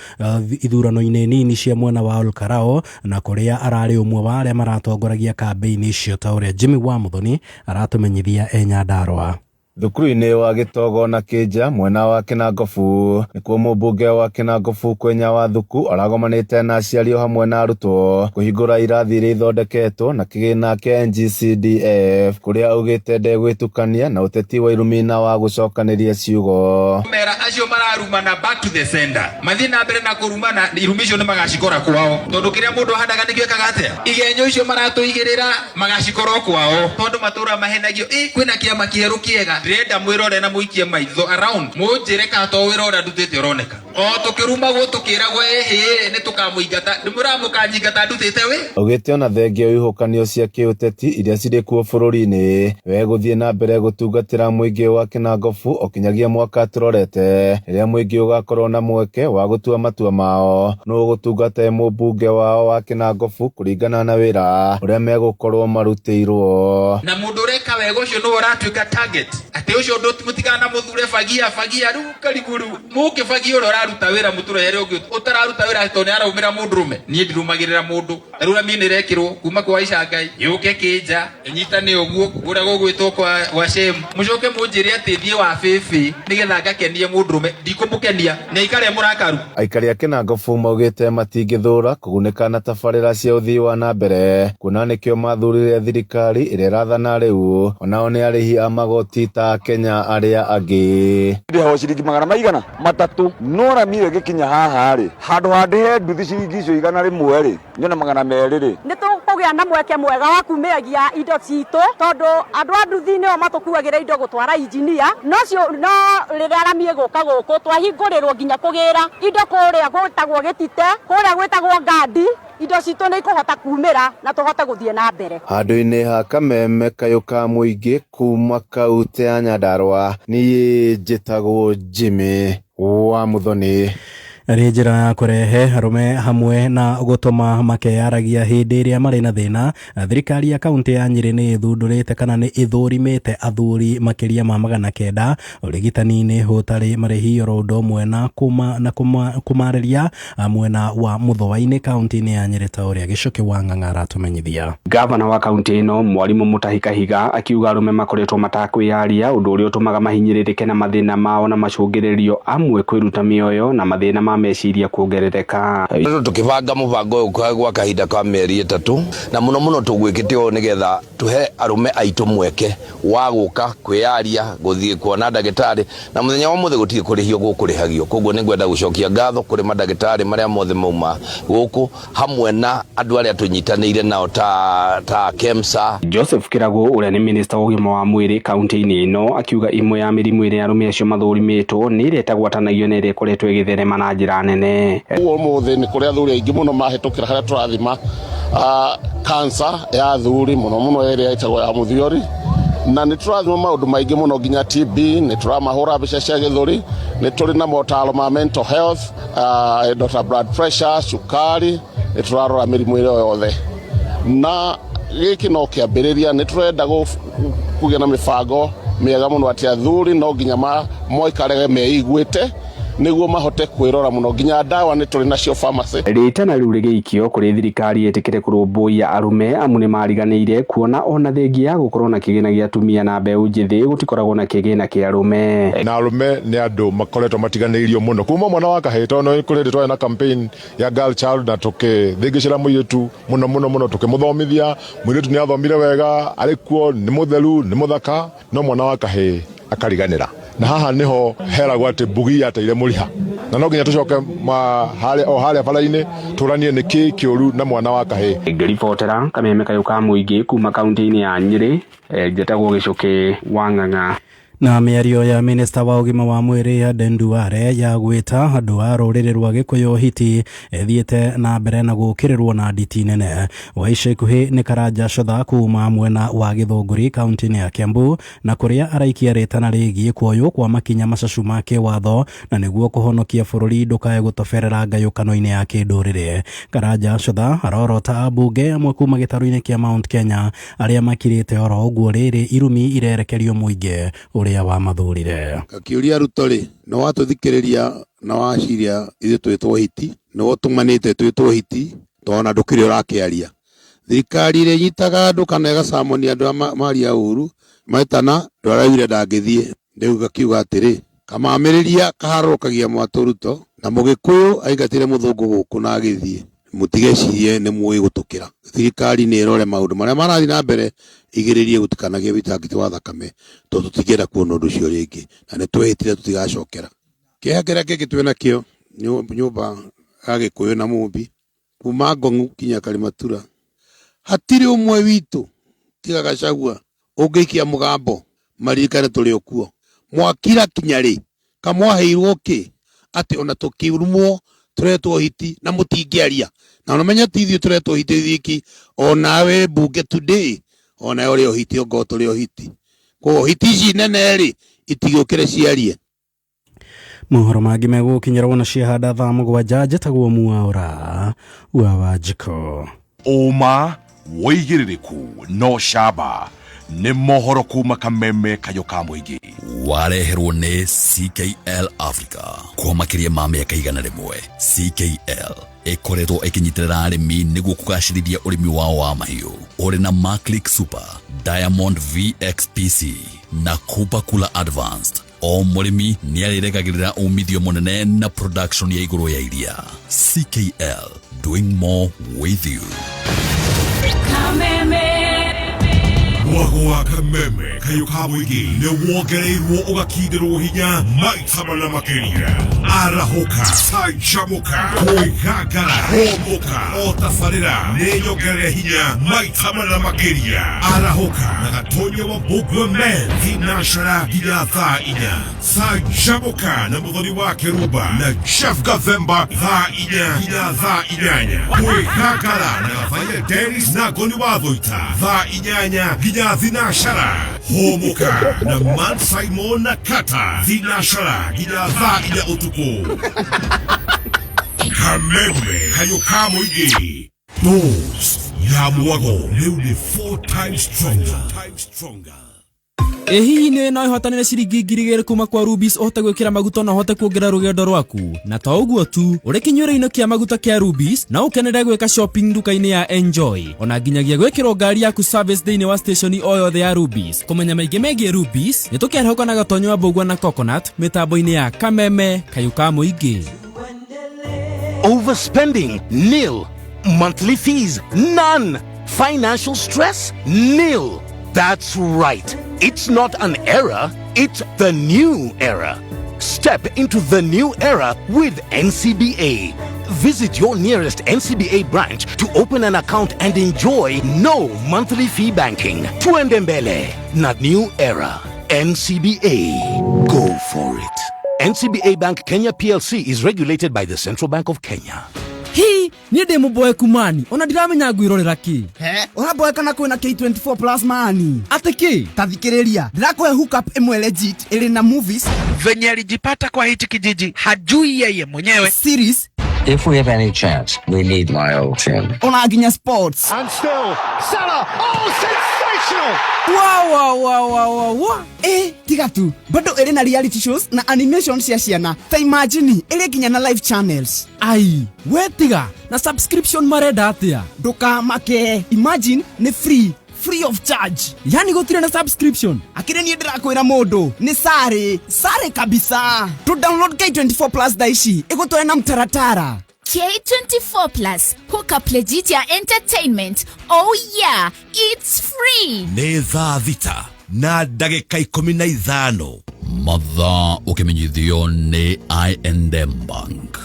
ithurano-inĩ nini cia mwena wa Olkarao, na kũrĩa ararĩ ũmwe wa arĩa maratongoragia kambĩini icio, ta ũrĩa Jimmy wa Muthoni aratũmenyithia e Nyandarũa. Thukuru-inĩ wa Gĩtogo na Kĩnja mwena wa Kĩnangobu nĩkuo mũmbunge wa Kĩnangobu Kwenya wa Thuku aragomanĩte na aciari o hamwe na arutwo kũhingũra irathi iria ithondeketwo na kĩgĩna kĩa NGCDF, kũrĩa augĩte ndegwĩtukania na ũteti wa irumi na wa gũcokanĩria ciugo. Mera acio mararumana back to the sender, mathiĩ na mbere na kũrumana, irumi icio nĩ magacikora kwao, tondũ kĩrĩa mũndũ ahandaga nĩkĩo ekaga atĩa. Igenyo icio maratũigĩrĩra magacikora kwao, tondũ matũra mahenagio ĩ kwĩna kĩama kĩerũ kĩega. Ndĩrenda mwĩrore na mũikie maitho around, mũnjĩre kana to wĩra ũrĩa ndutĩte ũroneka. O tũkĩrumagwo tũkĩragwo ĩhĩ nĩ tũkamũingata, ndĩmwĩraga mũkanyingata ndutĩte wĩ. Augĩte ona thengia wa ihuhũkanio cia kĩũteti iria cirĩ kuo bũrũri-inĩ, we gũthiĩ na mbere gũtungatĩra mũingĩ wa Kĩnangobu o kinyagia mwaka tũrorete, rĩrĩa mũingĩ ũgakorwo na mweke wa gũtua matua mao nũ ũgũtungata e mũmbunge wao wa Kĩnangobu kũringana na wĩra ũrĩa megũkorwo marutĩirwo. Na mũndũ ũreka wega ũcio nĩwe ũratuĩka target, atĩ ũcio ũndũ mũtigana mũthure bagia bagia rĩu karibu rĩu mũkĩbagia ũrĩa ũraruta wĩra mũtũrehere ũngĩ ũtararuta wĩra tondũ nĩ araumĩra mũndũrũme. Niĩ ndirumagĩrĩra mũndũ, ta rĩu rami nĩrekĩrwo kuma kwa Icangai yũke Kĩnja ĩnyitane ũguo kũrĩa gũgwĩtwo kwa Shemu, mũcoke mũnjĩre atĩ thiĩ wa bĩbĩ nĩgetha ngakenie mũndũrũme. Ndikũmũkenia, nĩ aikare mũrakaru. Aikari a Kĩnangobu maugĩte matingĩthũra kũgunĩka na tabarĩra cia ũthii wa na mbere, kuona nĩkĩo mathurire thirikari ĩrĩa ĩrathana rĩu, onao nĩ arĩhi a magoti ta Kenya arĩa angĩ. Ndĩheo ciringi magana maigana matatũ, no rami ĩyo ĩgĩkinya haha rĩ, handũ ha ndĩhe nduthi ciringi icio 100 rĩ, nyone 200 rĩ. Nĩ tũkũgĩa na mweke mwega wa kumĩagia indo citũ, tondũ andũ a nduthi nĩo matũkuagĩra indo gũtwara injinia, no rĩrĩa rami ĩgũka gũkũ twahingũrĩrwo nginya kũgĩra indo kũrĩa gwĩtagwo Gĩtite, kũrĩa gwĩtagwo Ngandi, indo citũ nĩ ikũhota kumĩra na tũhote gũthiĩ na mbere. Handũ-inĩ ha Kameme kayũ ka mũingĩ kuma kaunti ya Nyandarũa, niĩ njĩtagwo Jimmy wa Muthoni. Arĩ njĩra ya kũrehe arũme hamwe na gũtũma makeyaragia hĩndĩ ĩrĩa marĩ na thĩna, thirikari ya kaunti ya Nyĩrĩ nĩ ĩthundũrĩte kana nĩ ĩthũrimĩte athuri makĩria ma 900 ũrigitani-inĩ ũtarĩ marĩhi oro ũndũ ũmwe na kũmarĩria mwena wa Mũthũa-inĩ kaunti-inĩ ya Nyĩrĩ, ta ũrĩa Gĩcũkĩ wa Ng'ang'a aratũmenyithia. Gavana wa kaunti ĩno Mwarimũ Mutahi Kahiga akiuga arũme makoretwo matakwĩyaria, ũndũ ũrĩa ũtũmaga mahinyĩrĩrĩke na mathĩna mao na macũngĩrĩrio amwe kwĩruta mĩoyo na mathĩna ma meciria kuongerereka. Tukibanga mubango uyu gwa kahinda ka mĩeri 3 na muno muno tugwikite ũũ nigetha tuhe arume aitu mweke wa guka kwiyaria guthie kuona ndagitari, na muthenya wa muthe gutire kurihio gukurihagio. Koguo ni ngwenda gucokia ngatho kuri mandagitari maria mothe mauma guku hamwe na andu aria tunyitanire nao ta KEMSA. Joseph Kirago uria ni minister wa ũgima wa mwĩrĩ kaunti-inĩ ĩno akiuga imwe ya mĩrimũ ĩrĩa arũme acio mathũrimĩtwo nĩ ĩrĩa ĩtagwatanagio na ĩrĩa ĩkoretwo ĩgĩtherema na njĩra nene. Ũmũthĩ nĩ kũrĩ athuri aingĩ mũno mahĩtũkĩra harĩa tũrathima cancer ya athuri mũno mũno ĩrĩa ĩtagwo ya mũthiori, na nĩ tũrathima maũndũ maingĩ mũno nginya TB, nĩ tũramahũra mbica cia gĩthũri, nĩ tũrĩ na motaro ma mental health, indo ta blood pressure, cukari, nĩ tũrarora mĩrimũ ĩyo yothe. Na gĩkĩ no kĩambĩrĩria, nĩ tũrenda kũgĩa na mĩbango mĩega mũno atĩ athuri no nginya moikarage meiguĩte nĩguo mahote kwĩrora mũno, nginya ndawa nĩ tũrĩ nacio pharmacy. Rĩtana rĩu rĩgĩikio kũrĩ thirikari ĩtĩkĩre kũrũmbũiya arũme amu nĩmariganĩire kuona ona thengia ya gũkorwo na kĩgĩna gĩa atumia na mbeũ njĩthĩ gũtikoragwo na kĩgĩna kĩa arũme. Na arũme nĩ andũ makoretwo matiganĩirio mũno kuma mwana wa kahĩĩ, tondũ kũrĩ hĩndĩ twarĩ na campaign ya girl child na tũkĩthĩngĩcĩra mũirĩtu mũno mũno mũno, tũkĩmũthomithia. Mũirĩtu nĩ athomire wega, arĩ kuo, nĩ mũtheru, nĩ mũthaka, no mwana wa kahĩĩ akariganĩra. Na haha niho heragwo atĩ mbugi yateire mũriha, na no nginya tũcoke o harĩa bara-inĩ tũranie nĩ kĩ kĩũru na mwana wa kahĩĩ. Ngĩribotera Kameme kayũ ka mũingĩ kuma kaunti-inĩ ya Nyĩrĩ, njetagwo Gĩcũkĩ wa Ng'ang'a. Na mĩario ya minista wa ũgima wa mwĩrĩ Aden Duale ya gwĩta andũ a rũrĩrĩ rwa Gĩkũyũ hiti ĩthiĩte na mbere na gũkĩrĩrwo na nditi nene. Wa ica ikuhĩ nĩ Karanja Cotha kuma mwena wa Gĩthũngũri kaunti-inĩ ya Kiambu, na kũrĩa araikia rĩtana rĩgiĩ kuoywo kwa makinya macacu ma kĩwatho na nĩguo kũhonokia bũrũri ndũkae gũtoberera ngayũkano-inĩ ya kĩndũrĩrĩ. Karanja Cotha arorota ambunge amwe kuma gĩtarũ-inĩ kĩa Mount Kenya arĩa makirĩte oro ũguo rĩrĩ irumi irerekerio mũingĩ ũrĩa wamathurire. Ngakĩũria Ruto rĩ, nĩ watũthikĩrĩria na waciria ithuĩ twĩtwo hiti, nĩ ũtũmanĩte twĩtwo hiti, tondũ ndũkĩrĩ ũrakĩaria. Thirikari ĩrĩa ĩnyitaga andũ kana ĩgacamania andũ arĩa maria ũru, maetana ndwaraugire ndangĩthiĩ. Rĩu ngakiuga atĩrĩ, kamamĩrĩria kaharũrũkagia mwatũ Ruto, na mũgĩkũyũ aingatire mũthũngũ gũkũ na agĩthiĩ. Mũtigecirie nĩ mũĩ gũtũkĩra. Thirikari nĩ ĩrore maũndũ marĩa marathiĩ na mbere, igĩrĩrie gũtikanagie wĩitangĩki wa thakame, tondũ tũtingĩenda kuona ũndũ ũcio rĩngĩ, na nĩ twehĩtire tũtigacokera. Kĩeha kĩrĩa kĩngĩ twĩ nakĩo nyũmba ya Gĩkũyũ na Mũmbi, kuma Ngong'u kinya Karimatura, hatirĩ ũmwe witũ tiga Gachagua ũngĩikia mũgambo maririkane tũrĩ o kuo. Mwakira kinya rĩ, kamwaheirwo kĩ atĩ ona tũkĩrumwo tũretwo hiti na mũtingĩaria. Na ũmenye ti ithuĩ tũretwo hiti ithuiki, onawe mbunge today onawe ũrĩ o hiti, ongorwo tũrĩ o hiti. Koguo hiti ici nene rĩ itigĩũkĩre ciarie. Mohoro mangĩ megũkinyĩrwo na ciahanda thaa 7. Njĩtagwo Mwaura wa Wanjikũ. Ũma wĩigĩrĩrĩku no camba nĩ mohoro kuma Kameme kayũ ka mũingĩ. Wareherwo nĩ CKL Africa kwa makĩria ma mĩaka 100. CKL ĩkoretwo ĩkĩnyitĩrĩra arĩmi nĩguo kũgacĩrithia ũrĩmi wao wa mahiũ. Ũrĩ na Maclick Super, Diamond VXPC na Cooper Cooler Advanced. O mũrĩmi nĩ arĩregagĩrĩra umithio mũnene na production ya igũrũ ya iria. CKL, doing more with you. Kameme. Mwago wa Kameme kayũ ka mũingĩ nĩ wongereirwo ũgakindĩrwo hinya maita mana makĩria. Arahũka, canjamũka, kwĩgangara, hũmũka, o tabarĩra nĩ nyongerere hinya maita mana makĩria. Arahũka na Gatonya wa Mbũgua Men thinacara nginya thaa 4. Canjamũka na Mũthoni wa Kĩrumba na Jeff Gathemba thaa 4 nginya thaa 8. Kwĩgangara na Gathaiya Dennis na Ngoni wa Thũita thaa 8 nginya thinacara. Hũmũka na Man Simon na Kata thinacara nginya thaa 4 ũtukũ. Kameme kayũ ka mũingĩ. Dose ya mwago rĩu nĩ 4 times stronger. Ĩ hihi nĩ no ĩhotanĩre ciringi 2,000 kuma kwa Rubis ũhote gwĩkĩra maguta na ũhote kuongerera rũgendo rwaku. Na to ũguo tu, ũrĩ kĩnyuĩro-inĩ kĩa maguta kĩa Rubis no ũkenere gwĩka shopping nduka-inĩ ya Enjoy, ona nginyagia gwĩkĩrwo ngari yaku service thĩinĩ wa station o yothe ya Rubis. Kũmenya maingĩ megiĩ Rubis, nĩ tũkĩarahũka na Gatonyo wa Mbũgua na Coconut mĩtambo-inĩ ya Kameme kayũ ka mũingĩ. Overspending, nil. Monthly fees, none. Financial stress, nil. That's right. It's not an era, it's the new era. Step into the new era with NCBA. Visit your nearest NCBA branch to open an account and enjoy no monthly fee banking. Tuende mbele, not new era. NCBA. Go for it. NCBA Bank Kenya PLC is regulated by the Central Bank of Kenya. Hi, niĩ ndĩ mũboeku mani, ona ndiramenya ngwĩrorera kĩ. He, ũraboeka na kwĩna K24 Plus mani. Atĩ kĩ? Ta thikĩrĩria, ndĩrakũhe hookup ĩmwe legit ĩrĩ na movies. Venye alijipata kwa hichi kijiji hajui yeye mwenyewe. Series. If we have any chance, we need my old team. Ona nginya sports. And still, Salah, oh, sensational! Wow, wow, wow, wow, wow, wow. Tiga tu, bado ĩrĩ na reality shows na animation cia ciana. Ta imagine, ĩrĩ nginya na live channels. Ai, we tiga, na subscription marenda atĩa? Ndũkamake, imagine nĩ free. Free of charge. Yani gũtirĩ na subscription. Akĩrĩ niĩ ndĩrakwĩra mũndũ nĩ sare sare kabisa. To download K24 Plus thaa ici ĩgũtware na mtaratara. K24 Plus, hook up legit ya entertainment. Oh yeah, it's free. Nĩ thaa 6 na ndagĩka 15. Mathaa ũkĩmenyithio nĩ I&M Bank.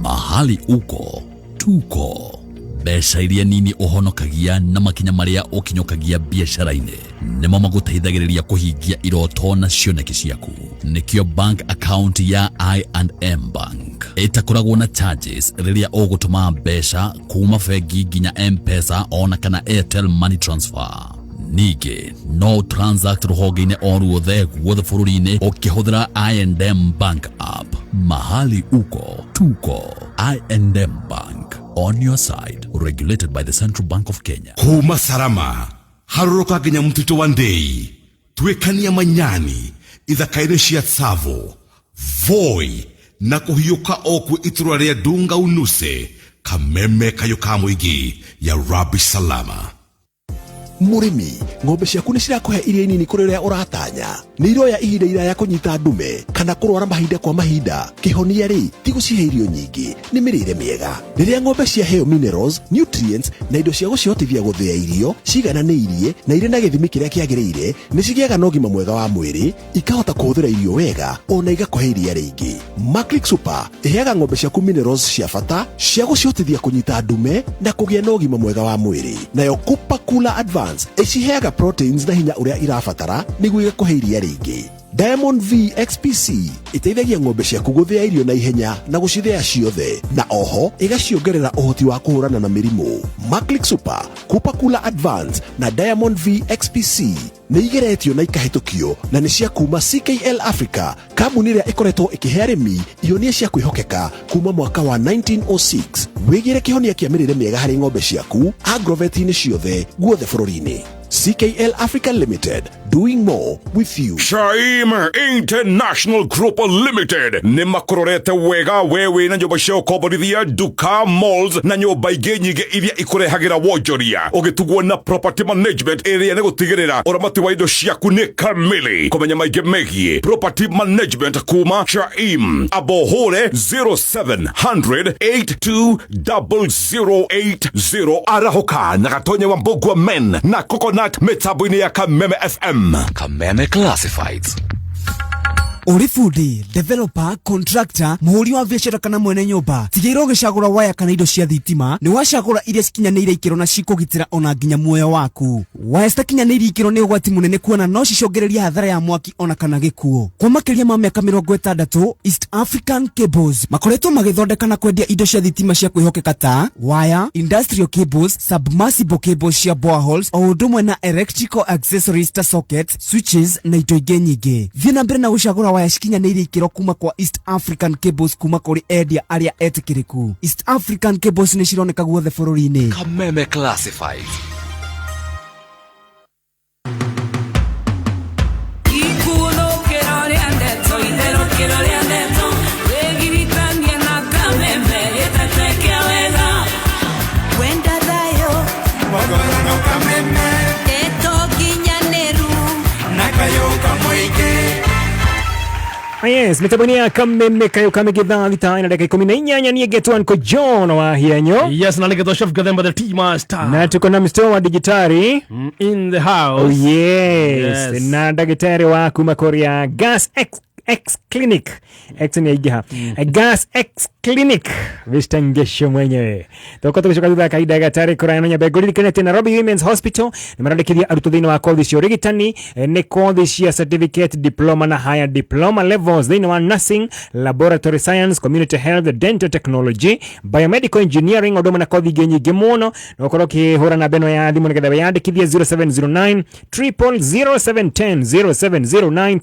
Mahali uko, tuko. Mbeca iria nini ũhonokagia na makinya marĩa ũkinyũkagia biacara-inĩ nĩmo magũteithagĩrĩria kũhingia iroto na cioneki ciaku. Nĩkĩo bank account ya I&M Bank ĩtakoragwo na charges rĩrĩa ũgũtũma mbeca kuma bengi nginya M-Pesa ona kana Airtel Money Transfer. Ningĩ no transact rũhonge-inĩ o ruothe guothe bũrũri-inĩ ũkĩhũthĩra I&M Bank app. Mahali uko tuko. I&M Bank, on your side, regulated by the Central Bank of Kenya. Kuma Salama harũrũka nginya mũtitũ wa Ndei, tuĩkania Manyani, ithaka-inĩ cia Tsavo, Voi na kũhiũka o kwĩ itũra rĩa Dunga Unuse, Kameme kayũ ka mũingĩ ya Rabi Salama. Mũrĩmi, ng'ombe ciaku nĩ cirakũhe iria inini kũrĩ ũrĩa ũratanya? Nĩ iroya ihinda iraya kũnyita ndume kana kũrwara mahinda kwa mahinda? Kĩhonia rĩ, ti gũcihe irio nyingĩ, nĩ mĩrĩre mĩega. Rĩrĩa ng'ombe ciaheo minerals, nutrients na indo cia gũcihotithia gũthĩa irio cigananĩirie na irĩ na gĩthimi kĩrĩa kĩagĩrĩire, nĩ cigĩaga na ũgima mwega wa mwĩrĩ, ikahota kũhũthĩra irio wega ona igakũhe iria rĩingĩ. Maclick Super ĩheaga ng'ombe ciaku minerals cia bata cia gũcihotithia kũnyita ndume na kũgĩa na ũgima mwega wa mwĩrĩ. Nayo Cooper Cooler Advance ĩciheaga proteins na hinya ũrĩa irabatara nĩguo igakũhe iria rĩingĩ. Diamond V XPC ĩteithagia ng'ombe ciaku gũthĩa irio na ihenya na gũcithĩa ciothe, na oho ĩgaciongerera ũhoti wa kũhũrana na mĩrimũ. Maclick Super, Cooper Cooler Advance na Diamond V XPC nĩ igeretio na ikahĩtũkio na nĩ cia kuma CKL Africa, kambuni ĩrĩa ĩkoretwo ĩkĩhe arĩmi ihonia cia kwĩhokeka kuma mwaka wa 1906. Wĩgĩre kĩhonia kĩa mĩrĩre mĩega harĩ ng'ombe ciaku agrovet-inĩ ciothe guothe bũrũri-inĩ. CKL Africa Limited, doing more with you. Shaim International Group Limited nĩ makũrorete wega we wĩna nyũmba cia ũkomborithia, duka, malls na nyũmba ingĩ nyingĩ iria ikũrehagĩra wonjoria, ũgĩtugwo na property management ĩrĩa nĩ gũtigĩrĩra ũramati wa indo ciaku nĩ kamili. Kũmenya maingĩ megiĩ property management kuma Shaim, abohũre 0700 820080. Arahũka na gatonye wa Mbũgua men na Coconut mĩtambo-inĩ ya Kameme FM. Kameme Classifieds. Ũrĩ bundi, developer, contractor, mũhũri wa biacara kana mwene nyũmba, tigĩrĩra ũgĩcagũra waya kana indo cia thitima nĩ wacagũra iria cikinyanĩire ikĩro na cikũgitĩra ona nginya muoyo waku. Waya citakinyanĩirie ikĩro nĩ ũgwati mũnene kuona no cicũngĩrĩrie hathara ya mwaki ona kana gĩkuũ. Kwa makĩria ma mĩaka 60, East African Cables makoretwo magĩthondeka na kwendia indo cia thitima cia kwĩhokeka ta waya, industrial cables, submersible cables cia boreholes, o ũndũ ũmwe na electrical accessories ta sockets, switches na indo ingĩ nyingĩ. Thiĩ na mbere na gũcagũra waya cikinyanĩirie ikĩro kuma kwa East African Cables kuma kũrĩ endia arĩa etĩkĩrĩku. East African Cables nĩ cironeka guothe bũrũri-inĩ. Kameme Classifieds. Yes, mitambo ya Kameme kayo kamegithaa thita na dakika 18. Niĩ ngetwo Uncle John wa Hianyo. Yes, na nĩgetwo Chef Gathemba the Tea Master. Na tuko na mstor wa digitari in the house. Oh yes, yes. Na ndagĩtarĩ wa kuma Korea Gas X Clinic. X ni aigiha. Gas X Clinic. Mr. Ngesho mwenyewe. Toko tugicoka thutha kahinda gatari kuraya na nyambe ngũririkane atĩ Nairobi Women's Hospital nĩ marandĩkithia arutwo thĩinĩ wa kothi cia ũrigitani, nĩ kothi cia certificate, diploma na higher diploma levels thĩinĩ wa nursing, laboratory science, community health, dental technology, biomedical engineering, ũndũ ũmwe na kothi ingĩ nyingĩ mũno. Na ũkorwo ũkĩhũra namba ĩno ya thimũ nĩgetha wĩyandĩkithie 0709 000 710, 0709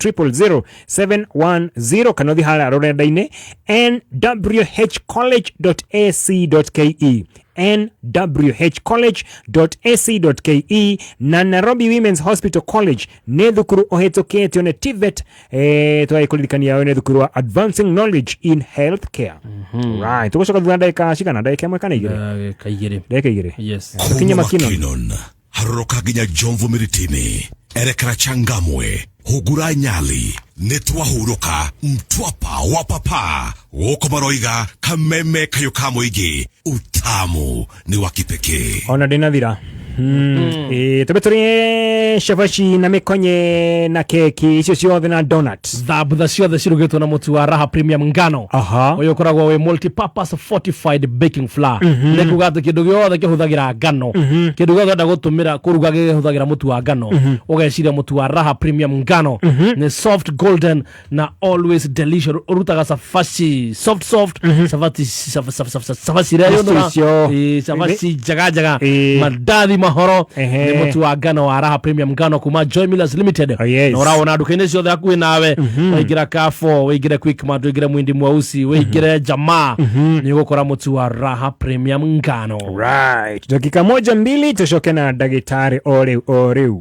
000 710, kana ũthiĩ harĩa rũrenda-inĩ nwhcollege.ac.ke, nwhcollege.ac.ke. Na Nairobi Women's Hospital College nĩ thukuru ũhĩtũkĩtio nĩ TVET, twagĩkũririkania ũyũ nĩ thukuru wa Advancing Knowledge in Healthcare. Right, tũgũcoka thutha ndagĩka cigana? Ndagĩka ĩmwe kana igĩrĩ? Ndagĩka igĩrĩ. Ndagĩka igĩrĩ. Yes. Tũkinye Kuma Makinon. Makinon harũrũka nginya Jomvu Miritini, erekera Changamwe, hungura Nyali, nĩ twahurũka Mtwapa wa papa gũkũ maroiga Kameme kayũ ka mũingĩ, utamu ni wa kipekee. Ona ndĩnathira. Ĩĩ, tũbe tũrĩe cabaci na mĩkonye na keki icio ciothe na donut. Thambutha ciothe cirugĩtwo na mũtu wa Raha Premium ngano. Ũyũ ũkoragwo wĩ multi-purpose fortified baking flour. Nĩ kuga atĩ kĩndũ gĩothe kĩhũthagĩra ngano, kĩndũ gĩothe ũrenda gũtũmĩra kũruga gĩhũthagĩra mũtu wa ngano, ũgeciria mũtu wa Raha Premium ngano. Nĩ soft, golden na always delicious. Ũrutaga cabaci soft soft, cabaci cabaci iria yũnũra. Icio. Ĩĩ, cabaci njega njega, mandathi mahoro. Nĩ mũtu wa ngano wa Raha Premium ngano kuma Joy Millers Limited. Na ũrawona nduka-inĩ ciothe hakuhĩ nawe. Waingĩra Carrefour, wĩingĩre Quickmart, wĩingĩre Mwindi Mweusi, wĩingĩre Jamaa, nĩ ũgũkora mũtu wa Raha Premium ngano. Right, dakika moja mbili tucoke na ndagĩtarĩ o rĩu o rĩu.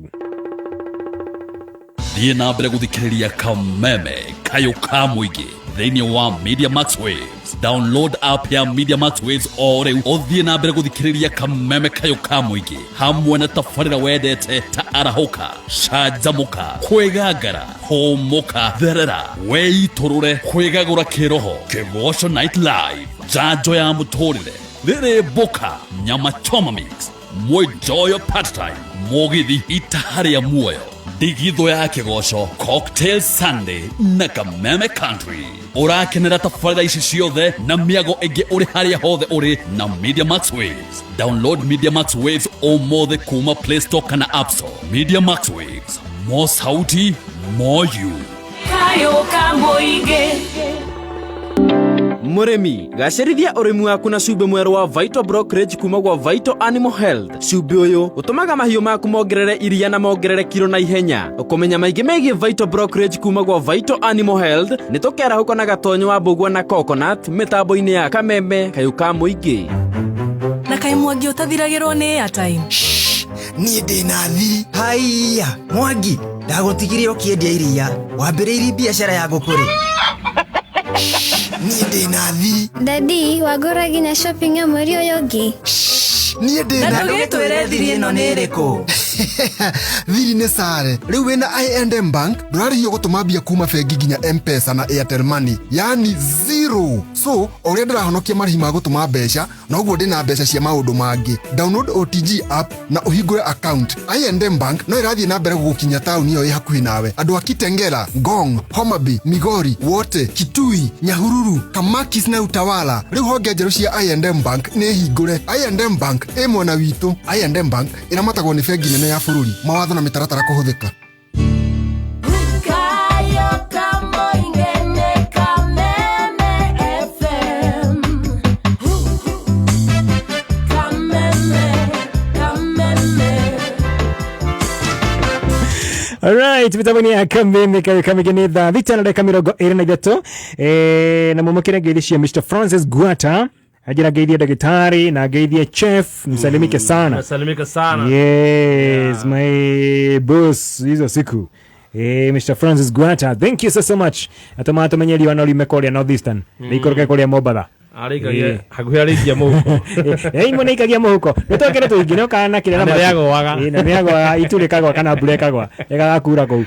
Thiĩ na mbere gũthikĩrĩria Kameme Kayũ ka Mũingĩ thĩinĩ wa Media Max Waves. Download app ya Media Max Waves o rĩu, ũthiĩ na mbere gũthikĩrĩria Kameme Kayũ ka Mũingĩ hamwe na tabarĩra wendete ta Arahũka, Canjamũka, Kwĩgangara, Hũmũka, Therera, Wĩitũrũre, Kwĩgagũra Kĩroho, Kĩgoco Night Live, Njanjo ya Mũtũrĩre, Rĩrĩ Mbũka, Nyama Choma Mix, Mwĩnjoyo Part Time, Mũgithi, Itaha rĩa Muoyo, Ndigithũ ya Kĩgoco, Cocktail Sunday na Kameme Country. Ũrakenera tabarĩra ici ciothe na mĩago ĩngĩ ũrĩ harĩa hothe ũrĩ na Media Max Waves. Download Media Max Waves ũmũthĩ kuma Play Store kana App Store. Media Max Waves, more sauti, more you. Kayũ ka Mũingĩ. Mũrĩmi, gacĩrithia ũrĩmi waku na cumbĩ mwerũ wa Vital Brokerage kuma gwa Vital Animal Health. Cumbĩ ũyũ ũtũmaga mahiũ maku mongerere iria na mongerere kiro na ihenya. Ũkũmenya maingĩ megiĩ Vital Brokerage kuma gwa Vital Animal Health nĩ tũkerahũka na gatonyo wa mbũgua na coconut mĩtambo-inĩ ya Kameme Kayũ ka Mũingĩ. Na kaĩ Mwangi ũtathiragĩrwo nĩ airtime? Niĩ ndĩ na thiri. Haiya Mwangi, ndagũtigire ũkĩendia iria, wambĩrĩirie biacara ya ngũkũ rĩ? Niĩ ndĩ na thiri. Daddy, wagũra nginya shopping ya mweri ũyũ ũngĩ? Niĩ ndĩ Na ndũgĩtwĩre thiri ĩno nĩ ĩrĩkũ. Thiri nĩ sare. Rĩu wĩna I&M Bank ndũrarĩhio gũtũma mbia kuma bengi nginya M-Pesa na Airtel Money, yani zero. So o ũrĩa ndĩrahonokia marĩhi ma gũtũma mbeca, noguo ndĩna mbeca cia maũndũ mangĩ. Download OTG app na ũhingũre account. I&M Bank no ĩrathiĩ na mbere gũgũkinya taũni ĩyo ĩ hakuhĩ nawe. Andũ a Kitengela, Ngong, Homabay, Migori, Wote, Kitui, Nyahururu, Kamakis na Utawala, rĩu honge njerũ cia I&M Bank nĩ hingũre. I&M Bank ĩ mwena witũ. I&M Bank ĩramatagwo nĩ bengi nene ya bũrũri. Mawatho na mĩtaratara kũhũthĩka. Kayũ ka Mũingĩ nĩ Kameme FM. Kameme, Kameme. Alright, mĩtambo-inĩ ya Kameme Kayũ ka Mũingĩ nĩ thaa 6 na ndagĩka 23. Na mũmũkĩre ngeithi cia Mr Francis Gwata, anjĩra ngeithie ndagĩtarĩ na ngeithie chef, msalimike sana. Nasalimika sana. Yes, my boss hizo siku. Mr Francis Gwata, thank you so so much. Atũmaga tũmenye riũa no riume kũrĩa North Eastern, rĩikũrũke kũrĩa Mombatha. Arĩikagia hakuhĩ arĩikia mũhuko. Imwe nĩ ikagia mũhuko, nĩ twekere tũingĩ no kana kĩrĩa Na na nĩ rĩagũaga. Ĩ, na nĩrĩagũaga, itu rĩkagwa kana mbura ĩkagwa ĩgagakura kũu.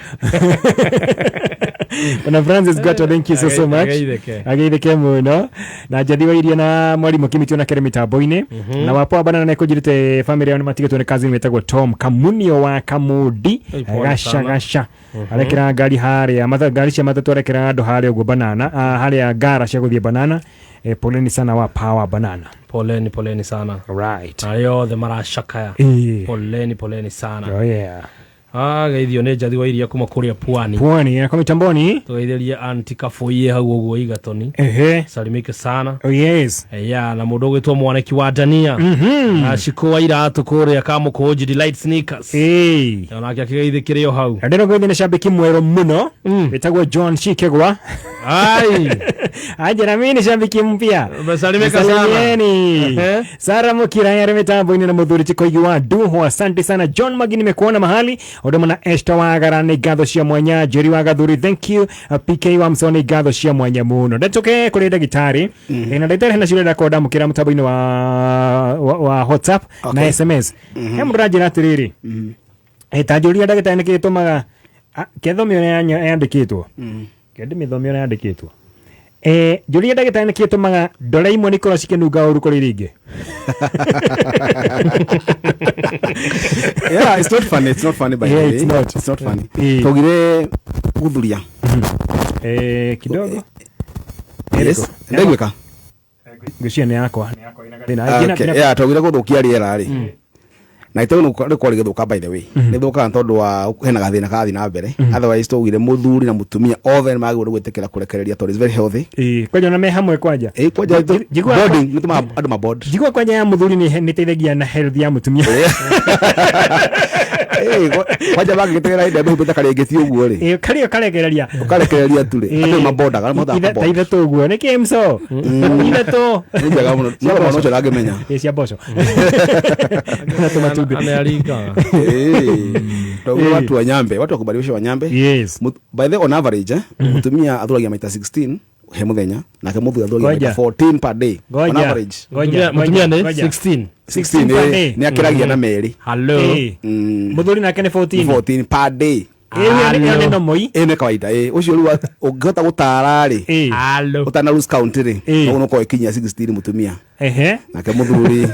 Bwana Francis Gwata, thank you so so much. Ageithĩke. Ageithĩke mũno. Na Njathi wa Iria na mwarimũ Kimiti onake arĩ mĩtambo-inĩ. Na wapoa bana na nĩkũnjĩrĩte family yao nĩ matigĩtwo nĩ cousin wĩtagwo Tom Kamunio wa Kamudi. Oi, pole Gaca sana. gaca. Arekera ngari harĩa ngari cia matatũ, arekera andũ harĩa ũguo banana, harĩa ngara cia gũthiĩ banana. Poleni sana wa Power Banana. Poleni, poleni sana. Right. Arĩa othe maracakaya. Ĩĩ. Poleni, poleni sana. Oh yeah. Geithio nĩ Njathi wa Iria kuma kũrĩa Pwani. Pwani kwa mitamboni. Tũgeithĩrie anti Kaboiye hau ũguo Igatoni. Salimike sana. Oh yes. Ya, na mũndũ ũgwĩtwo Mwaneki wa Dania. Na Shiko wa iratũ kũrĩa Kamũkũnji Delight Sneakers. Onake akĩgeithĩkĩre o hau. Na ndĩrona kwĩthĩ nĩ cambĩki mwerũ mũno wĩtagwo John Shikegwa. Ai. Anjĩra mimi ni shabiki mpya. Umesalimika sana. Msalimieni. Sara Mukira yale mitambo-inĩ na mũthuri Chikoigi wa Duho, asante sana. John Magi nimekuona mahali Odoma na Esther Wagara nĩ ngatho cia mwanya. Jerry wa Gathuri, thank you. PK wa Msoni, ngatho cia mwanya mũno. Ndetoke kũrĩ ndagĩtarĩ. Na ndagĩtarĩ hena ciũria ndakorwo ndamũkĩra mũtambo-inĩ wa WhatsApp na SMS. He mũndũ aranjĩra atĩrĩrĩ, ta njũria ndagĩtarĩ nĩkĩ gĩtũmaga kethomio yandĩkĩtwo, kĩndĩ mĩthomio yandĩkĩtwo. Njũria ndagĩtarĩ nĩkĩ gĩtũmaga ndore imwe nĩ ikorwo cikĩnunga ũru kũrĩ iria ingĩ. Yeah, it's not funny, it's not funny by Yeah, the way. it's not. It's not funny. Twaugire guthuria. Kidogo. Yes. Ndaiguĩka. Ngwĩciria nĩ yakwa. Ah, okay. Yeah, twaugire gũthũkia rĩera rĩ. Na itego nĩ kwarĩ gĩthũka by the way. Nĩ thũkaga tondũ wa hena gathĩna karathiĩ na mbere. Otherwise twaugire mũthuri na mũtumia othe nĩ magĩrĩirwo nĩ gwĩtĩkĩra kũrekereria tondũ it's very healthy. Kwanja ona me hamwe kwanja. Kwanja bonding nĩ tũmaga andũ ma bond. Njigua kwanja ya mũthuri nĩ ĩteithagia na health ya mũtumia. Kwanja mangĩgĩtegera hĩndĩ ĩrĩa mehumbĩte karĩngĩti ũguo rĩ. Karĩa ũkarekereria. Ũkarekereria tu rĩ. Andũ nĩ mabondaga, nĩ mahotaga Ta kũbond. ithatũ ũguo. Nĩkĩ mso? Ithatũ. Nĩ njega mũno. No mwana ũcio ndangĩmenya. Cia mboco. Na tũmatumbĩ. Twaugire watu wa Nyambe, watu wa kubadilisha wa Nyambe. Yes. By the way, on average, mutumia athuragia maita 16 he muthenya nake muthuri athuragia Ngoja. maita 14 per day. On Ngoja. average. Ngoja. Mutumia nĩ Ngoja. 16. 16 per day. nĩ akĩragia na merĩ. Hello. Mũthuri nake nĩ 14. 14 per day. Ĩyo nĩ normal. Ĩyo nĩ kawaida ĩ ũcio rĩu ũngĩhota gũtara rĩ ũtana lose count rĩ no ũkorwo ĩkinyia 16 mũtumia Ehe. nake mũthuri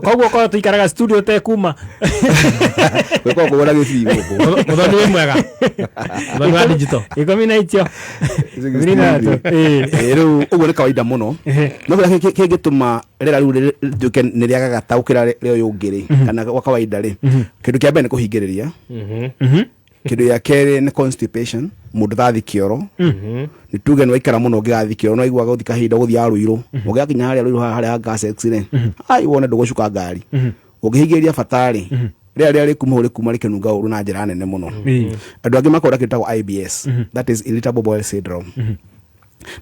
Koguo korwo tũikaraga studio tekuma. gwĩkorwo kũgũra gĩbii gũkũ. Mũthoni wĩ mwega. Mũthoni wa digital. Ikũmi na icio. Ikũmi na ithatũ. Rĩu ũguo nĩ kawaida mũno no kĩrĩa kĩngĩtũma rĩera rĩu rĩtuĩke nĩ rĩagaga gũkĩra rĩa ũyũ ũngĩ rĩ kana gwa kawaida rĩ kĩndũ kĩa mbere nĩ kũhingĩrĩria. Kĩndũ gĩa kerĩ nĩ constipation, mũndũ tathi kĩoro. Nĩ tuge nĩ waikara mũno ũngĩgathiĩ kĩoro no waiguaga gũthiĩ kahinda ũgũthiaga rũirũ. Ũngĩgakinya harĩa rũirũ harĩa ha gas X rĩ, ai wone ndũgũcuka ngari. Ũngĩhingĩrĩria bata rĩ, rĩera rĩrĩa rĩkuma hau rĩkuma rĩkĩnunga ũru na njĩra nene mũno. Andũ angĩ makoragwo na kĩndũ gĩtagwo IBS, that is irritable bowel syndrome.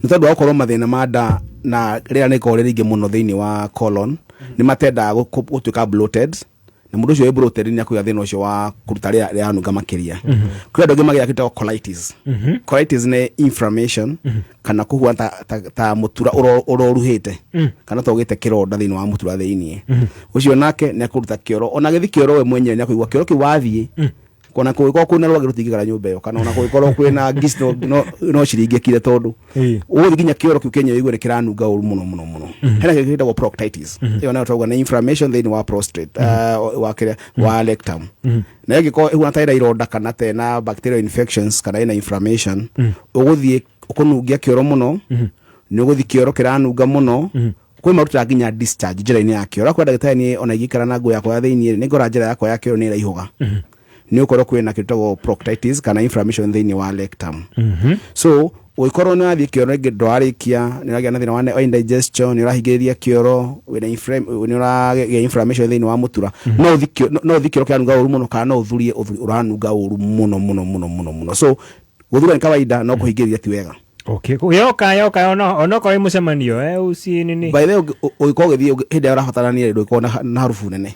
Nĩ tondũ wa gũkorwo mathĩna ma nda na rĩera nĩ rĩkoragwo rĩ rĩingĩ mũno thĩinĩ wa colon, nĩ matendaga gũtuĩka bloated, na mũndũ ũcio wĩ bloated nĩ akũgĩa thĩna ũcio wa kũruta rĩera rĩranunga makĩria. Kwĩ andũ angĩ magĩaga kĩndũ gĩtagwo colitis. Colitis nĩ inflammation kana kũhua ta mũtura ũroruhĩte kana ta ũgĩte kĩronda thĩinĩ wa mũtura thĩinĩ. Ũcio nake nĩ akũruta kĩoro, ona agĩthiĩ kĩoro we mwenyewe nĩ akũigua kĩoro kĩu wathiĩ kona kũngĩkorwo kwĩna rwagĩ rũtingĩikara nyũmba ĩyo, kana ona kũngĩkorwo kwĩna ngisi no ciringĩkire tondũ ũgũthiĩ nginya kĩoro kĩu kĩenyewe ũigue nĩ kĩranunga ũru mũno mũno mũno. Hena kĩndũ gĩtagwo proctitis. Ĩyo nayo twauga nĩ inflammation thĩinĩ wa prostate, wa kĩrĩa, wa rectum. Na ĩngĩkorwo ĩhuana ta ĩna ironda kana ta ĩna bacterial infections kana ĩna inflammation, ũgũthiĩ ũkũnungia kĩoro mũno, nĩ ũgũthiĩ kĩoro kĩranunga mũno. Kwĩ marutaga nginya discharge njĩra-inĩ ya kĩoro. Akorwo ndagĩtarĩ niĩ ona ingĩikara na nguo yakwa ya thĩinĩ rĩ, nĩngora njĩra yakwa ya kĩoro nĩ ĩraihũga. Nĩ ũkorwo kwĩna kĩndũ gĩtagwo proctitis kana inflammation thĩinĩ wa rectum. So ũngĩkorwo nĩ ũrathiĩ kĩoro rĩngĩ ndwarĩkia, nĩ ũragĩa na thĩna wa indigestion, nĩ ũrahingĩrĩria kĩoro, wĩna nĩ ũragĩa inflammation thĩinĩ wa mũtura, no ũthiĩ kĩoro kĩranunga ũru mũno kana no ũthurie ũthuri ũranunga ũru mũno mũno mũno mũno mũno. So gũthura nĩ kawaida no kũhingĩrĩria ti wega. Okay, yoka onokorwo ĩ mũcemanio, uci nini. By the way, ũngĩkorwo ũgĩthiĩ hĩndĩ ĩrĩa ũrabatarania rĩ, ndũgĩkorwo na harubu nene.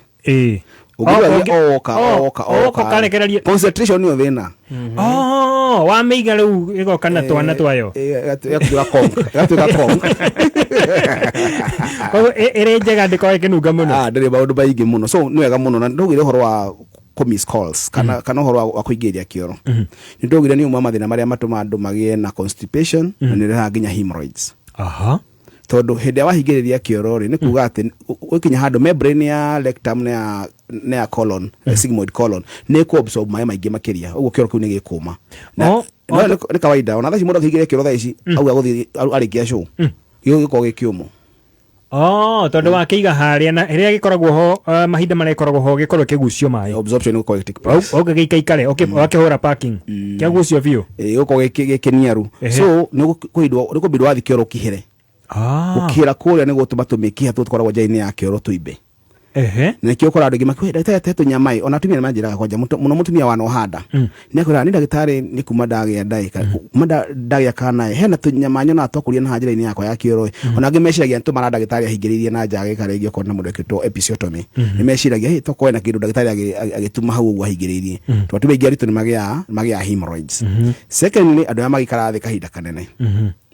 Ũngĩthiĩ oka, oka, oka. Ũkarekereria. Concentration nĩyo thĩna. Oh, wamĩiga rĩu ĩgoka na twana twayo. Ĩgatuĩka conk, ĩgatuĩka conk. Koguo ĩrĩ njega ndĩkorwo ĩkĩnunga mũno. Ndĩrĩ maũndũ maingĩ mũno. So nĩ wega mũno na ndũgire ũhoro wa kũ miss calls kana ũhoro wa kũingĩria kĩoro. Nĩ ndũgire nĩ ũmwe wa mathĩna marĩa matũmaga andũ magĩe na constipation na nĩ ĩrehaga nginya hemorrhoids. Tondũ hĩndĩ ĩrĩa wahingĩrĩria kĩoro rĩ, nĩ kuga atĩ ũkinya handũ membrane ya rectum na ya colon, sigmoid colon, nĩ ĩkũ absorb maĩ maingĩ makĩria, ũguo kĩoro kĩu nĩ gĩkũma. Na no, nĩ kawaida, ona thaa ici mũndũ akĩingĩria kĩoro thaa ici, auga gũthiĩ, arĩkia show, gĩgũkorwo gĩ kĩũmũ. Oh, tondũ wakĩiga harĩa na rĩrĩa gĩkoragwo ho, mahinda marĩa gĩkoragwo ho gĩkorwo kĩgucio maĩ. Absorption ĩgũkorwo ĩgĩ take place. Au, gĩikaikare, wakĩhũra parking. Kĩagucio biũ. Gĩgũkorwo gĩkĩniaru. So, nĩ ũkũbindwo wathiĩ kĩoro ũkĩhere. Gũkĩra kũrĩa nĩ gũtũma tũmĩkiha tũu tũkoragwo nja-inĩ ya kĩoro tũimbe. Na nĩkĩo ũkoraga andũ aingĩ makiuga, ndagĩtarĩ atete tũnyama ĩ, ona atumia nĩ manjĩraga kwanja, mũno mũtumia wanohanda. Nĩ akwĩraga, nĩ ndagĩtarĩ nĩ kuma ndagĩa nda ĩ, kuma ndagĩa kana ĩ, hena tũnyama nyonaga twakũria na haha njĩra-inĩ yakwa ya kĩoro ĩ. Ona angĩ meciragia nĩ tũmara ndagĩtarĩ ahingĩrĩirie na nja agĩka rĩngĩ okorwo na mũndũ ekĩtwo episiotomy. Nĩ meciragia, hĩ, tokorwo hena kĩndũ ndagĩtarĩ agĩtuma hau ũguo ahingĩrĩirie. Tondũ atumia aingĩ aritũ nĩ magĩaga hemorrhoids. Secondly, andũ arĩa magĩikaraga thĩ kahinda kanene.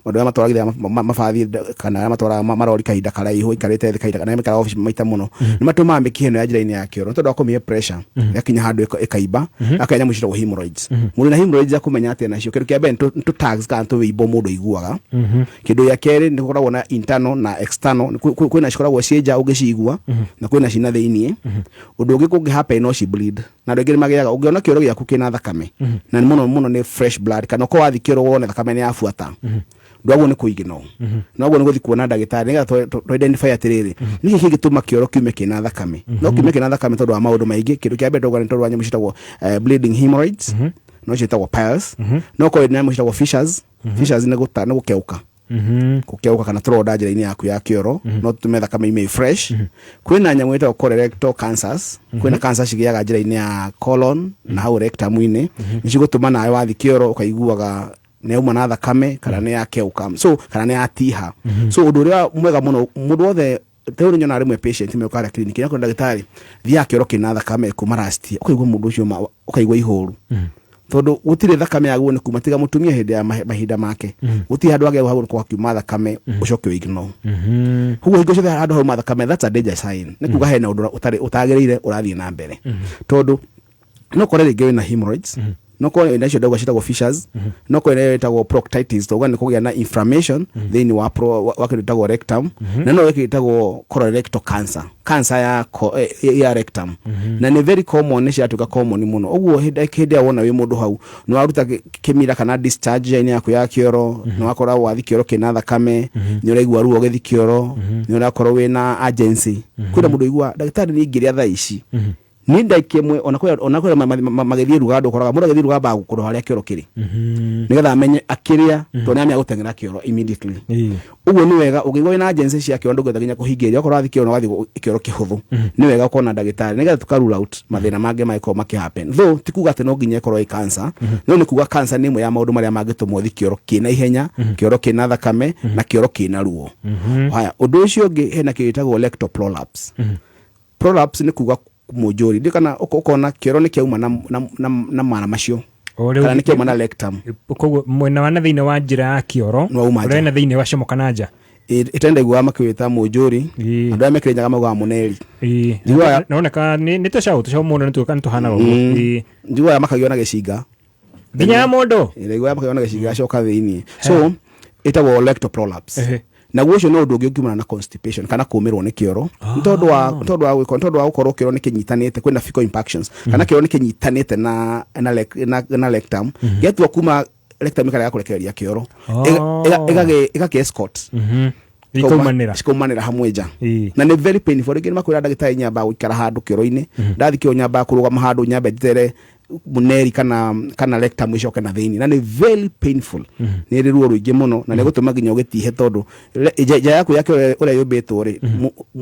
Andũ arĩa matwaragithia mabathi kana arĩa matwaraga marori kahinda karaihu, ikarĩte thĩ kahinda, kana arĩa maikaraga obici maita mũno, nĩ matũmaga mĩkiha ĩno ya njĩra-inĩ ya kĩoro, nĩ tondũ wa kũmĩhe pressure, yakinya handũ ĩkaimba, akagĩa nyamũ ciĩtagwo hemorrhoids. Mũndũ na hemorrhoids akũmenya atĩa nacio? Kĩndũ kĩa mbere nĩ tũ tags kana tũwĩimbo mũndũ aiguaga. Kĩndũ gĩa kerĩ, nĩ gũkoragwo na internal na external. Kwĩna cikoragwo ciĩ nja ũngĩcigua, na kwĩna cina thĩiniĩ. Ũndũ ũngĩ kũngĩ happen, no ci bleed, na andũ aingĩ nĩ magĩaga, ũngĩona kĩoro gĩaku kĩna thakame, na nĩ mũno mũno nĩ fresh blood, kana ũkorwo wathiĩ kĩoro wone thakame nĩ yabuata, ndwaguo nĩ kũignore, noguo nĩ gũthiĩ kuona ndagĩtarĩ nĩgetha tũ identify atĩrĩrĩ, nĩkĩ kĩngĩtũma kĩoro kiume kĩna thakame. No kiume kĩna thakame tondũ wa maũndũ maingĩ. Kĩndũ kĩa mbere tauga nĩ tondũ wa nyamũ ciĩtagwo bleeding hemorrhoids, no ciĩtagwo piles, no korwo nyamũ ciĩtagwo fissures. Fissures nĩ nĩ gũkeũka, gũkeũka kana tũronda njĩra-inĩ yaku ya kĩoro, no tũtũme thakame ime fresh. Kwĩna nyamũ ĩtagwo colorectal cancers. Kwĩna cancer cigĩaga njĩra-inĩ ya colon na hau rectum-inĩ, nĩ cigũtũma nawe wathi kĩoro ũkaiguaga nĩ yauma na thakame kana nĩ yakeuka, so kana nĩ yatiha. So ũndũ ũrĩa mwega mũno, mũndũ wothe rĩu nĩ nyonaga rĩmwe patient meuka harĩa clinic, nĩakwĩra ndagĩtarĩ, thiaga kĩoro kĩna thakame kuma last year, ũkaigua mũndũ ũcio ũkaigua ihoru, tondũ gũtirĩ thakame yagwo nĩ kuma tiga mũtumia hĩndĩ ya mahinda make. Gũtirĩ handũ hagĩrĩirwo hau gwakiuma thakame ũcoke ũignore. Koguo hingo ciothe handũ hauma thakame, that's a danger sign, nĩ kuga hena ũndũ ũtarĩ ũtagĩrĩire ũrathiĩ na mbere, tondũ no kore rĩngĩ wĩna hemorrhoids, no kore wĩna icio ndauga ciĩtagwo fissures, no kore ĩyo ĩtagwo proctitis, tauga nĩ kũgĩa na inflammation thĩinĩ wa wa kĩndũ gĩtagwo rectum, na no gĩkĩ gĩtagwo colorectal cancer, cancer ya rectum, na nĩ very common, nĩ ciratuĩka common mũno. Ũguo hĩndĩ ĩrĩa wona wĩ mũndũ hau nĩ waruta kĩmira kana discharge njĩra-inĩ yaku ya kĩoro, nĩ wakora wathi kĩoro kĩna thakame, nĩ ũraigua ruo ũgĩthi kĩoro, nĩ ũrakorwo wĩna urgency. Kwĩna mũndũ ũigua, ndagĩtarĩ, niĩ ingĩrĩa thaa ici nĩ ndagĩka ĩmwe, ona kwĩ magĩthiĩ ruga, andũ ũkoraga mũndũ agĩthiĩ ruga ambaga gũkorwo harĩa kĩoro kĩrĩ nĩgetha amenye akĩrĩa, tondũ nĩ amenya gũteng'era kĩoro immediately. Ũguo nĩ wega ũngĩigua wĩna urgency cia kĩoro, ndũngĩhota nginya kũhingĩrĩria, okorwo wathiĩ kĩoro na wathiĩ kĩoro kĩhũthũ, nĩ wega ũkona ndagĩtarĩ nĩgetha tũka rule out mathĩna mangĩ mangĩkorwo makĩ happen. Though ti kuga atĩ no nginya ĩkorwo ĩ cancer, no nĩ kuga cancer nĩ ĩmwe ya maũndũ marĩa mangĩtũma ũthiĩ kĩoro kĩna ihenya, kĩoro kĩna thakame na kĩoro kĩna ruo. Haya, ũndũ ũcio ũngĩ, hena kĩndũ gĩtagwo rectal prolapse. Prolapse nĩ kuga mũnjũri ndi kana ũkona kĩoro nĩ kĩauma na mara macio O rĩu- kana nĩ kĩauma na rectum. Koguo mwena wa na thĩinĩ wa njĩra ya kĩoro Nĩ wauma nja. ũrĩa na thĩinĩ wacomoka na nja. Ĩtenda iguaga makĩwĩta mũnjũri, andũ arĩa mekĩrĩnyaga maugaga mũneri. Naoneka nĩ tũcaũ mũno, nĩ tũhanaga ũguo. Njiguaga makagio na gĩcinga. Nginya ya mũndũ. Njiguaga makagio na gĩcinga gacoka thĩinĩ, so ĩtagwo rectal prolapse. Naguo ũcio nĩ ũndũ ũngĩ ũngiumana na constipation kana kũmĩrwo nĩ kĩoro, nĩ tondũ wa gũkorwo kĩoro nĩ kĩnyitanĩte, kwĩna fecal impactions kana kĩoro nĩ kĩnyitanĩte na rectum, gĩatua kuma rectum ĩkarega kũrekereria kĩoro, ĩgakĩ escort. Ikaumanĩra. Cikaumanĩra hamwe nja, na nĩ very painful. Rĩngĩ nĩ makwĩra ndagĩtarĩ, nyambaga gũikara handũ kĩoro-inĩ, ndathi kĩoro nyambaga kũrũgama handũ, nyambe njetere mũneri kana rectum ĩcoke na thĩinĩ, na nĩ very painful, nĩ ĩrĩ ruo rũingĩ mũno, na nĩ gũtũma nginya ũgĩtihe, tondũ nja yaku ya kĩoro ũrĩa yũmbĩtwo rĩ,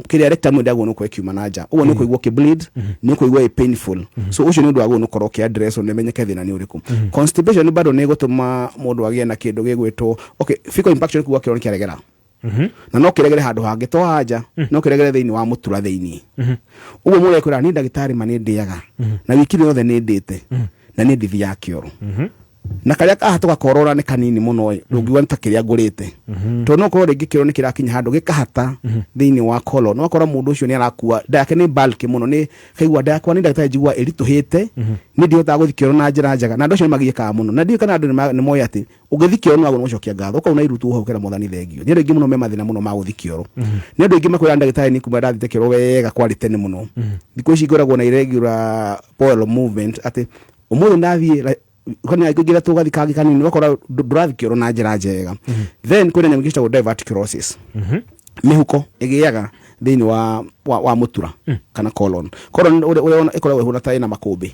kĩrĩa rectum ndagwo nĩ gũkorwo ĩkiuma na nja, ũguo nĩ ũkũigua ũkĩ-bleed, nĩ ũkũigua ĩ painful. So ũcio nĩ ũndũ wagũo nĩ ũkorwo ũkĩ address nĩ ũmenyeke thĩna nĩ ũrĩkũ. Constipation bado nĩ ĩgũtũma mũndũ agĩe na kĩndũ gĩgwĩtwo, okay, fecal impaction, kuga kĩoro nĩ kĩaregera, na no kĩregere handũ hangĩ to hanja, no kĩregere thĩinĩ wa mũtura thĩinĩ. Ũguo mũndũ ekwĩra, niĩ ndagĩtarĩ, ma nĩ ndĩaga na wiki ĩno yothe nĩ ndĩte na nĩ ndithiaga kĩoro, na karĩa kaha tũgakorora nĩ kanini mũno ĩ, ndũngiuga nĩ ta kĩrĩa ngũrĩte, tondũ no ũkorwo rĩngĩ kĩoro nĩ kĩrakinya handũ gĩkahata thĩinĩ wa colon. Wakora mũndũ ũcio nĩ arakua, nda yake nĩ bulky mũno, nĩ kaigua nda yakwa nĩ ndagĩtarĩ njigua ĩritũhĩte, nĩ ndihotaga gũthiĩ kĩoro na njĩra njega, na andũ acio nĩ magiĩkaga mũno. Na ndiũĩ kana andũ nĩ moĩ atĩ ũgĩthiĩ kĩoro nĩ wagũrwo gũcokia ngatho, ũkauna irutu hau ũkera Mwathani thengio. Nĩ andũ aingĩ mũno me mathĩna mũno ma gũthiĩ kĩoro. Nĩ andũ aingĩ makwĩra, ndagĩtarĩ, nĩ kuma ndathiĩte kĩoro wega kwarĩ tene mũno, thikũ ici ngoragwo na irregular bowel movement, atĩ ũmũthĩ ndathiĩ kana ingĩra tũgathi kangĩ kanini, ũgakora ndũrathiĩ kĩoro na njĩra njega. Then kwĩna nyamũ ingĩ ciĩtagwo diverticulosis, mĩhuko ĩgĩaga thĩinĩ wa mũtura kana colon. Colon ũrĩa ĩkoragwo ĩhana ta ĩna makũmbĩ,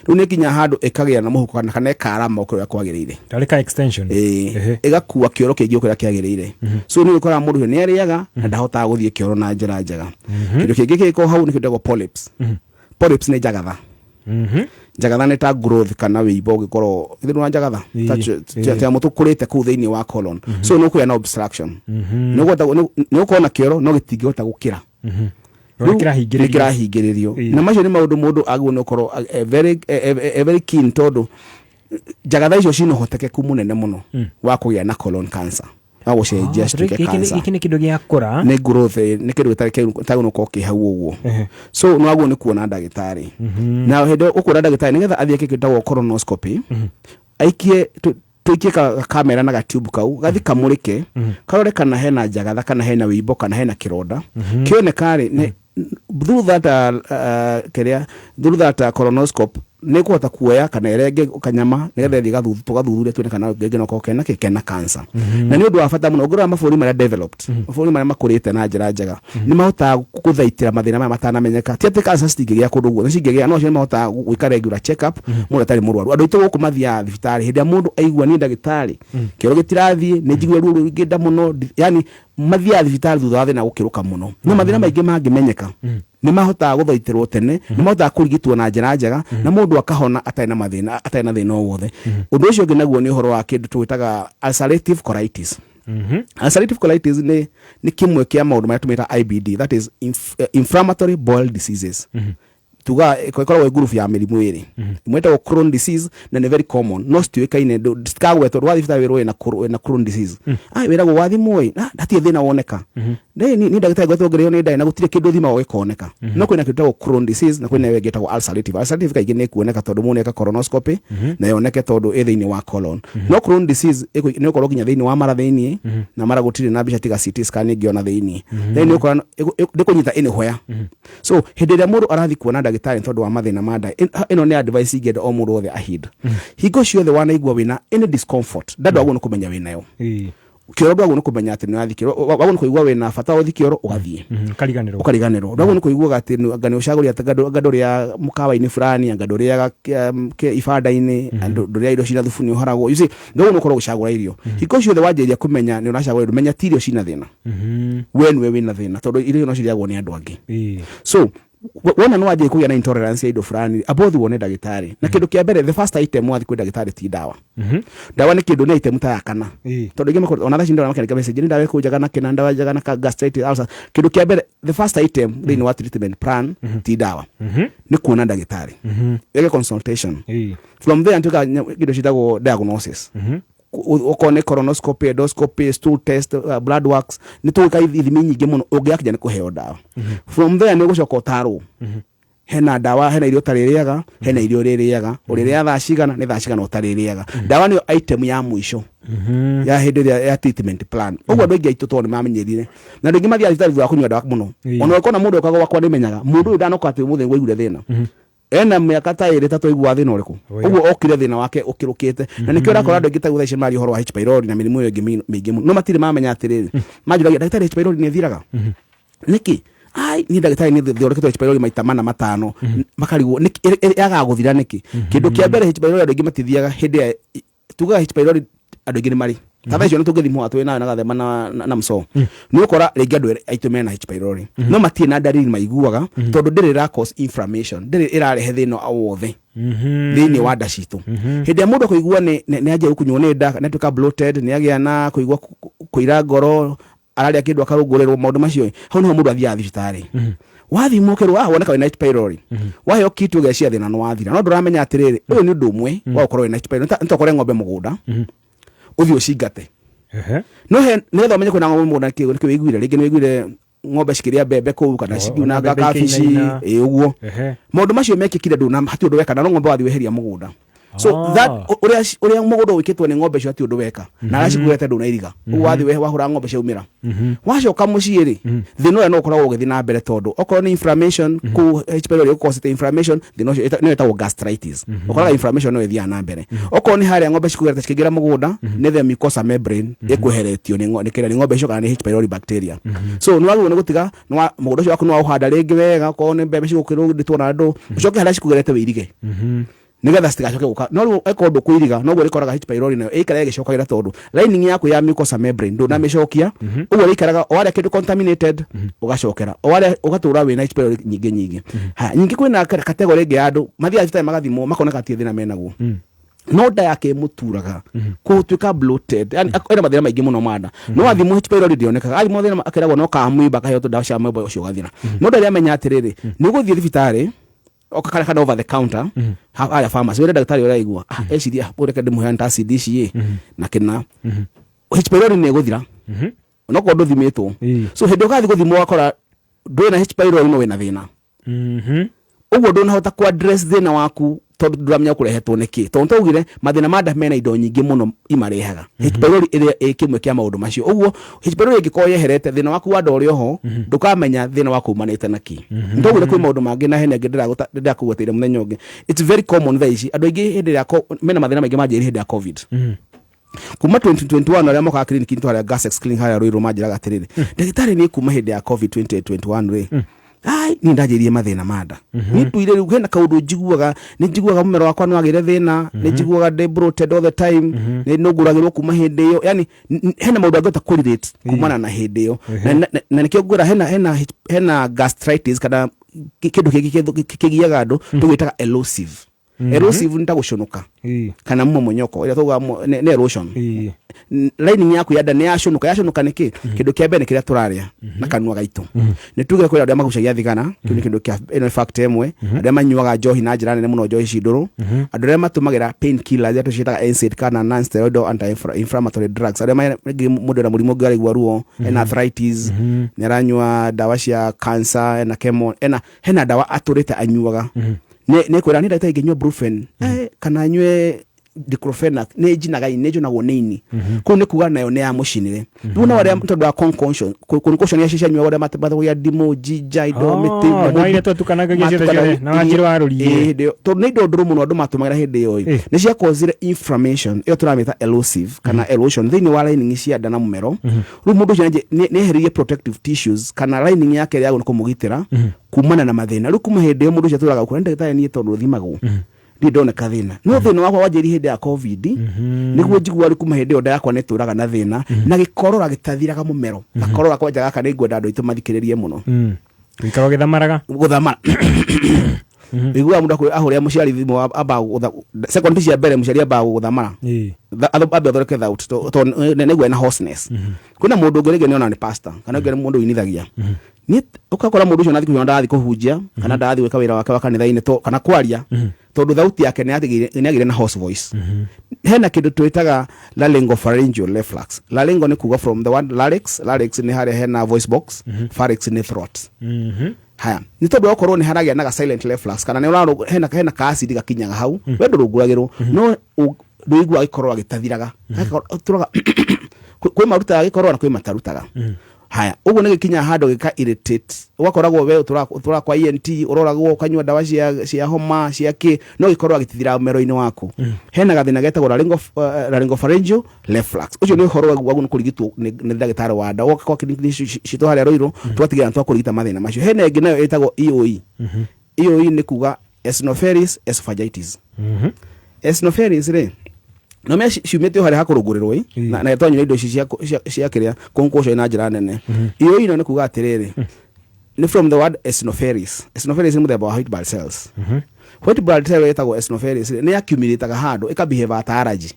rĩu nĩ nginya handũ ĩkagĩa na mũhuko kana ĩkarama ũkĩrĩa kwagĩrĩire. Tarĩ ka extension. Ĩĩ, ĩgakua kĩoro kĩingĩ ũkĩrĩa kĩagĩrĩire. So nĩ ũkoraga mũndũ ũcio nĩ arĩaga na ndahotaga gũthiĩ kĩoro na njĩra njega. Kĩndũ kĩngĩ kĩngĩkorwo hau nĩ kĩndũ gĩtagwo polyps. Polyps nĩ njagatha. Njagatha nĩ ta growth kana wĩimbo ũngĩkorwo githĩ nĩ wa njagatha ta ta mũtũ ũkũrĩte kũu thĩinĩ wa colon, so nĩ ũkũgĩa na obstruction, nĩ ũgũkorwo na kĩoro no gĩtingĩhota gũkĩra. Nĩ kĩrahingĩrĩrio. Nĩ kĩrahingĩrĩrio. Na macio nĩ maũndũ mũndũ agĩrĩirwo nĩ gũkorwo very keen, tondũ Njagatha icio cina ũhotekeku mũnene mũno wa kũgĩa na colon cancer, wa gũcenjia cituĩke cancer. Gĩkĩ nĩ kĩndũ gĩakũra. Nĩ growth, nĩ kĩndũ gĩtarĩ gĩtagĩrĩirwo gũkorwo kĩ hau ũguo. So nĩ wagĩrĩirwo nĩ kuona ndagĩtarĩ, na hĩndĩ ĩyo ũkuona ndagĩtarĩ nĩgetha athiĩ eke kĩndũ gĩtagwo colonoscopy, aikie tũikie kamera na gatube kau gathi kamũrĩke, karore kana hena njagatha, kana hena wĩimbo, kana hena kĩronda. Kĩoneka rĩ, nĩ through that kĩrĩa, through that colonoscope, nĩ kũhota kuoya kana ĩrenge kanyama nĩgetha ĩthiĩ tũgathuthuria tuone kana rĩngĩ no korwo kena kĩ, kena cancer. Na nĩ ũndũ wa bata mũno, ũngĩrora mabũrũri marĩa developed, mabũrũri marĩa makũrĩte na njĩra njega, nĩ mahotaga gũthaitĩra mathĩna maya matanamenyeka. Ti atĩ cancer citingĩgĩa kũndũ guothe, cingĩgĩa, no acio nĩ mahotaga gwĩka regular check up mũndũ atarĩ mũrwaru. Andũ aitũ gũkũ mathiaga thibitarĩ hĩndĩ ĩrĩa mũndũ aigua, niĩ ndagĩtarĩ, kĩoro gĩtirathiĩ, nĩ njiguire ruo rũingĩ nda mũno, yani mathiaga thibitarĩ thutha wa thĩna gũkĩrũka mũno. No mathĩna maingĩ mangĩmenyeka, nĩ mahotaga gũthaitĩrwo tene, nĩ mahotaga kũrigitwo na njĩra njega, na mũndũ akahona atarĩ na mathĩna, atarĩ na thĩna o wothe. Ũndũ ũcio ũngĩ naguo nĩ ũhoro wa kĩndũ tũgĩtaga ulcerative colitis. Ulcerative colitis nĩ kĩmwe kĩa maũndũ marĩa tũmĩta IBD, that is inflammatory bowel diseases. Tuga ĩkoragwo ĩ group ya mĩrimũ ĩrĩ. Ĩmwe ĩtagwo Crohn disease, na nĩ very common, no citiũĩkaine, citikagwetwo. Ndũgathiĩ thibitarĩ wĩrwo wĩna Crohn disease. Ah, wĩragwo wathimwo ĩ, ah, hatirĩ thĩna woneka. Nĩ ndagĩtarĩ ngoretwo ngĩrĩo nĩ nda na gũtirĩ kĩndũ thimagwo gĩkoneka. No kwĩna kĩndũ gĩtagwo Crohn disease, na kwĩna ĩyo ĩngĩ ĩtagwo ulcerative. Ulcerative kaingĩ nĩ ĩkuoneka tondũ mũndũ nĩeka colonoscopy na yoneke tondũ ĩ thĩinĩ wa colon. No Crohn disease nĩ ĩgũkorwo nginya thĩinĩ wa mara thĩinĩ, na mara gũtirĩ na mbica tiga CT scan ĩngĩona thĩinĩ. Then nĩ ũkora ndĩkũnyita anywhere. So hĩndĩ ĩrĩa mũndũ arathiĩ kuona ndagĩtarĩ tondũ wa mathĩna ma nda, ĩno nĩ advice ingĩenda o mũndũ wothe ahid. Hingo ciothe wanaigua wĩna any discomfort, nda ndwagwo nĩ kũmenya wĩnayo, kĩoro ndwagwo nĩ kũmenya atĩ nĩ ũrathiĩ kĩoro, wagwo nĩ kũigua wĩna bata wa ũthiĩ kĩoro, ũgathiĩ. Ũkariganĩrwo. Ũkariganĩrwo. Ndwagwo nĩ kũiguaga atĩ anga nĩ ũcagũria atĩ anga ndũrĩaga mũkawa-inĩ fulani, anga ndũrĩaga ibanda-inĩ, ndũrĩaga irio cina thubu nĩ ũharagwo. You see, ndwagwo nĩ gũkorwo ũgĩcagũra irio. Hingo ciothe wanjĩrĩria kũmenya nĩ ũracagũra irio, menya ti irio cina thĩna, we nĩwe wĩna thĩna, tondũ irio no cirĩagwo nĩ andũ angĩ. So wona nĩ wanjĩrĩria kũgĩa na intolerance ya indo fulani, amba ũthiĩ wone ndagĩtarĩ. Na kĩndũ kĩa mbere, the first item wathiĩ kwĩ ndagĩtarĩ ti ndawa. Ndawa nĩ kĩndũ, nĩ item ta ya kana, tondũ ingĩ makorwo ona thaa ici ndĩrona makĩandĩka message, nĩ ndawa ĩkũ njega na kĩna, ndawa njega na gastritis, ulcer. Kĩndũ kĩa mbere, the first item thĩinĩ wa treatment plan ti ndawa, nĩ kuona ndagĩtarĩ, ĩge consultation. From there ntuĩka indo ciĩtagwo diagnosis, okorwo nĩ colonoscopy, endoscopy, stool test, blood works, nĩ tũgwĩka ithimi nyingĩ mũno ũngĩgakinya nĩ kũheo ndawa. From there nĩ ũgũcoka ũtarwo hena ndawa, hena irio ũtarĩrĩaga, hena irio ũrĩrĩaga, ũrĩrĩaga thaa cigana, nĩ thaa cigana ũtarĩrĩaga. Ndawa nĩyo item ya mũico ya hĩndĩ ĩrĩa ya treatment plan. Ũguo andũ aingĩ aitũ tondũ nĩ mamenyerire, na andũ aingĩ mathiaga thibitarĩ thutha wa kũnyua ndawa mũno. Ona ũkona mũndũ okaga gwakwa, nĩmenyaga mũndũ ũyũ ndanoka atĩ ũmũthĩ nĩguo aiguire thĩna, ena mĩaka ta ĩrĩ tatũ aiguaga thĩna ũrĩkũ. Ũguo okire thĩna wake ũkĩrũkĩte, na nĩkĩo ũrakora andũ aingĩ ta thaa ici maria ũhoro wa H pylori na mĩrimũ ĩyo ĩngĩ mĩingĩ mũno, no matirĩ mamenya atĩrĩrĩ, manjũragia, ndagĩtarĩ, H pylori nĩ ĩthiraga nĩkĩ? Ai, niĩ ndagĩtarĩ nĩ thondeketwo H pylori maita mana matano. Makarigwo yagaga gũthira nĩkĩ. Kĩndũ kĩa mbere, H pylori andũ aingĩ matithiaga hĩndĩ ya tugaga H pylori, andũ aingĩ nĩ marĩ ta thaa icio nĩ tũngĩthimwo twĩ nayo na gathema na mco, nĩ ũkora rĩngĩ andũ aitũ mena H pylori no matirĩ na ndariri maiguaga, tondũ ndĩrĩ ĩra cause inflammation, ndĩrĩ ĩrarehe thĩna o wothe thĩinĩ wa nda citũ. Hĩndĩ ĩrĩa mũndũ akũigua nĩ anjia gũkunywo nĩ nda, nĩ atuĩka bloated, nĩ agĩa na kũigua kũira ngoro, ararĩa kĩndũ akarũngũrĩrwo, maũndũ macio, hau nĩho mũndũ athiaga thibitarĩ. Wathimwo ũkerwo, ah, woneka wĩna H pylori, waheo kit ũgecia thĩna nĩ wathira. No ndũramenya atĩrĩrĩ, ũyũ nĩ ũndũ ũmwe wa gũkorwo wĩna H pylori. Nĩ tokore ng'ombe mũgũnda ũthiĩ ũcingate, no he nĩgetha ũmenye kwĩna ng'ombe mũgũnda nĩkĩ wĩiguire, rĩngĩ nĩ wĩiguire ng'ombe cikĩrĩa mbembe kũu kana cikiunanga mbembe kabici. ikĩinaina. Ĩ ũguo maũndũ macio mekĩkire, ndũna hatirĩ ũndũ weka, na no ng'ombe wathiĩ weheria mũgũnda. So that ũrĩa mũgũnda wĩkĩtwo nĩ ng'ombe icio hatirĩ ũndũ weka, na arĩa cikuĩte ndũna iriga ũguo wathiĩ wahũra ng'ombe ciaumĩra, wacoka mũciĩ rĩ, thĩna ũrĩa no ũkoragwo ũgĩthiĩ na mbere, tondũ okorwo nĩ inflammation kũu H pylori ĩgũcause inflammation, thĩna ũcio nĩyo ĩtagwo gastritis. Ũkoraga inflammation no ĩthiaga na mbere. Okorwo nĩ harĩa ng'ombe cikũgerete cikĩingĩra mũgũnda, nĩ the mucosa membrane ĩkweheretio nĩ kĩrĩa, nĩ ng'ombe icio kana nĩ H pylori bacteria. So nĩ wagĩrĩirwo nĩ gũtiga mũgũnda ũcio waku nĩ waũhanda rĩngĩ wega, okorwo nĩ mbembe cigũkĩrũndĩtwo na ndũ, ũcoke harĩa cikũgerete wĩirige nigetha citigacoke gũka. No rĩu ĩkorwo ndũkũiriga, noguo rĩkoraga H pylori nayo ĩikara ĩgĩcokagĩra, tondũ lining yaku ya mucosa membrane ndũnamĩcokia. Ũguo rĩikaraga o harĩa kĩndũ contaminated, ũgacokera o harĩa, ũgatũra wĩna H pylori nyingĩ nyingĩ. Ha nyingĩ kwĩna category ĩngĩ ya andũ mathiaga thibitarĩ magathimwo, makoneka hatirĩ thĩna menaguo, no nda yake ĩmũturaga kũtuĩka bloated, yani ena mathĩna maingĩ mũno ma nda, no athimwo H pylori ndĩonekaga. Athimwo thĩna akeragwo no kamwimba, akaheo tũdawa cia mwimba ũcio ũgathira, no ndarĩ amenya atĩrĩrĩ, nĩ ũgũthiĩ thibitarĩ. Oka kana over the counter harĩa pharmacy wĩre ndagĩtarĩ ũraigua, ah, eciria ũreke ndĩmũhe antacid ici ĩ na kĩna H pylori nĩ ĩgũthira onokorwo ndũthimĩtwo. So hĩndĩ ũgathiĩ gũthimwo wakora ndwĩna H pylori no wĩna thĩna, ũguo ndũnahota ku address thĩna waku tondũ ndũramenya ũkũrehetwo nĩ kĩ, tondũ twaugire mathĩna ma nda mena indo nyingĩ mũno imarehaga. H pylori ĩrĩa ĩ kĩmwe kĩa maũndũ macio. Ũguo H pylori ĩngĩkorwo yeherete, thĩna waku wa nda ũrĩ oho, ndũkamenya thĩna waku umanĩte na kĩ. Nĩtwaugire kwĩ maũndũ mangĩ na hena ĩngĩ ndĩrakũgweteire mũthenya ũngĩ. It's very common thaa ici andũ aingĩ hĩndĩ ĩrĩa mena mathĩna maingĩ manjĩrĩirie hĩndĩ ya COVID kuma 2021. Arĩa mokaga clinic itũ harĩa Gasex Clinic harĩa Ruiru manjĩraga atĩrĩrĩ, ndagĩtarĩ, niĩ kuma hĩndĩ ya COVID 2021 rĩ, ai niĩ ndanjĩrĩirie mathĩna ma nda. Niĩ nduire rĩu hena kaũndũ njiguaga, nĩ njiguaga mũmero wakwa nĩ wagĩire thĩna, nĩ njiguaga ndĩ bloated all the time, nĩ nũngũragĩrwo kuma hĩndĩ ĩyo. Yani hena maũndũ angĩhota kũrelate kumana na hĩndĩ ĩyo. Na nĩkĩo ngwĩra hena gastritis kana kĩndũ kĩngĩ kĩgiaga andũ tũgĩtaga erosive. Erosive nĩ ta gũcũnũka kana mmomonyoko ĩrĩa tugaga nĩ erosion. Lining yaku ya nda nĩ yacũnũka. Yacũnũka nĩkĩ? Kĩndũ kĩa mbere nĩ kĩrĩa tũrarĩa na kanua gaitũ. Nĩ tuge kwĩ andũ arĩa magucagia thigara, kĩu nĩ kĩndũ kĩa ĩno nĩ fact ĩmwe. Andũ arĩa manyuaga njohi na njĩra nene mũno, njohi ci ndũrũ. Andũ arĩa matũmagĩra pain killers iria tũciĩtaga NSAID kana non steroidal anti inflammatory drugs, arĩa rĩngĩ mũndũ ena mũrimũ ũngĩ araigua ruo, ena arthritis, nĩ aranyua ndawa cia cancer, ena chemo, ena hena ndawa atũrĩte anyuaga, nĩ kwĩra nĩ ndagĩtarĩ ingĩnyua Brufen kana nyue diclofenac nĩ njinaga ini, nĩ njunagwo nĩ ini. Kũu nĩ kuga nayo nĩ yamũcinire. Rĩu no arĩa tondũ wa concoction, concoction iria cianyuagwo, arĩa matagũria ndimũ, jinja, indo mĩtĩ. No iria twatukanagia ciothe ciothe na wanjirũ wa rũriĩ. Ĩĩ, hĩndĩ ĩyo tondũ nĩ indo ndũrũ mũno andũ matũmagĩra hĩndĩ ĩyo ĩ, nĩ ciakozire inflammation ĩyo tũramĩta erosive kana erosion thĩinĩ wa lining cia nda na mũmero. Rĩu mũndũ ũcio nĩ eheririe protective tissues kana lining yake ĩrĩa yagĩrĩirwo nĩ kũmũgitĩra kumana na mathĩna. Rĩu kuma hĩndĩ ĩyo mũndũ ũcio atũraga gũkũ, ndagĩtarĩ, niĩ tondũ thimagwo ndirĩ ndoneka thĩna, no thĩna wakwa wanjĩrĩirie hĩndĩ ya COVID, nĩguo njigua rĩu kuma hĩndĩ ĩyo nda yakwa nĩ ĩtũraga na thĩna na gĩkorora gĩtathiraga mũmero. Gakorora kwanja gaka nĩ ngwenda andũ aitũ mathikĩrĩrie mũno. Gũikara ũgĩthamaraga. Gũthamara, iguaga mũndũ ahũrĩra mũciari thimũ, ambaga sekondi cia mbere mũciari ambaga gũthamara. Ambe athondeke thauti tondũ nĩguo ena hoarseness. Kwĩna mũndũ ũngĩ rĩngĩ nĩona nĩ pastor kana ũngĩ nĩ mũndũ ũinithagia. Niĩ ũgakora mũndũ ũcio nathiĩ kũhunjia, ndarathiĩ kũhunjia kana ndarathiĩ gwĩka wĩra wake wa kanitha-inĩ kana kwaria, tondũ thauti yake nĩ yagĩire na hoarse voice. Hena kĩndũ twĩtaga laryngopharyngeal reflux. Laryngo nĩ kuga from the word larynx. Larynx nĩ harĩa hena voice box, pharynx nĩ throat. Haya, nĩ tondũ wakorwo nĩ haragĩa na ga silent reflux kana nĩ ũrarũ hena ka acid gakinyaga hau, we ndũrũngũragĩrwo no ndũiguaga gĩkorora gĩtathiraga. Tũraga kwĩ marutaga gĩkorora na kwĩ matarutaga. Haya, ũguo nĩ gĩkinyaga handũ gĩka irritate, ũgakoragwo we ũtũraga kwa ENT, ũroragwo, ũkanyua ndawa cia homa cia kĩ, no gĩkorora gĩtithiraga mũmero-inĩ waku. Hena gathĩna getagwo laryngopharyngeal reflux. Ũcio nĩ ũhoro wagu nĩ kũrigitwo nĩ ndagĩtarĩ wa nda. Woka kwa clinic citũ harĩa Ruiru, tũgatigĩrĩra nĩ twakũrigita mathĩna macio. Hena ĩngĩ nayo ĩtagwo EOE. EOE nĩ kuga eosinophilic esophagitis. Eosinophilic rĩ, no mea ciumĩte o harĩa hakũrũngũrĩrwo ĩ na twanyua indo ici cia kĩrĩa concoction na njĩra nene. EOE ĩno nĩ kuga atĩrĩrĩ, nĩ from the word eosinophilic. Eosinophilic nĩ mũthemba wa white blood cells. White blood cell ĩtagwo eosinophilic nĩ accumulate handũ ĩkabehave ta allergy.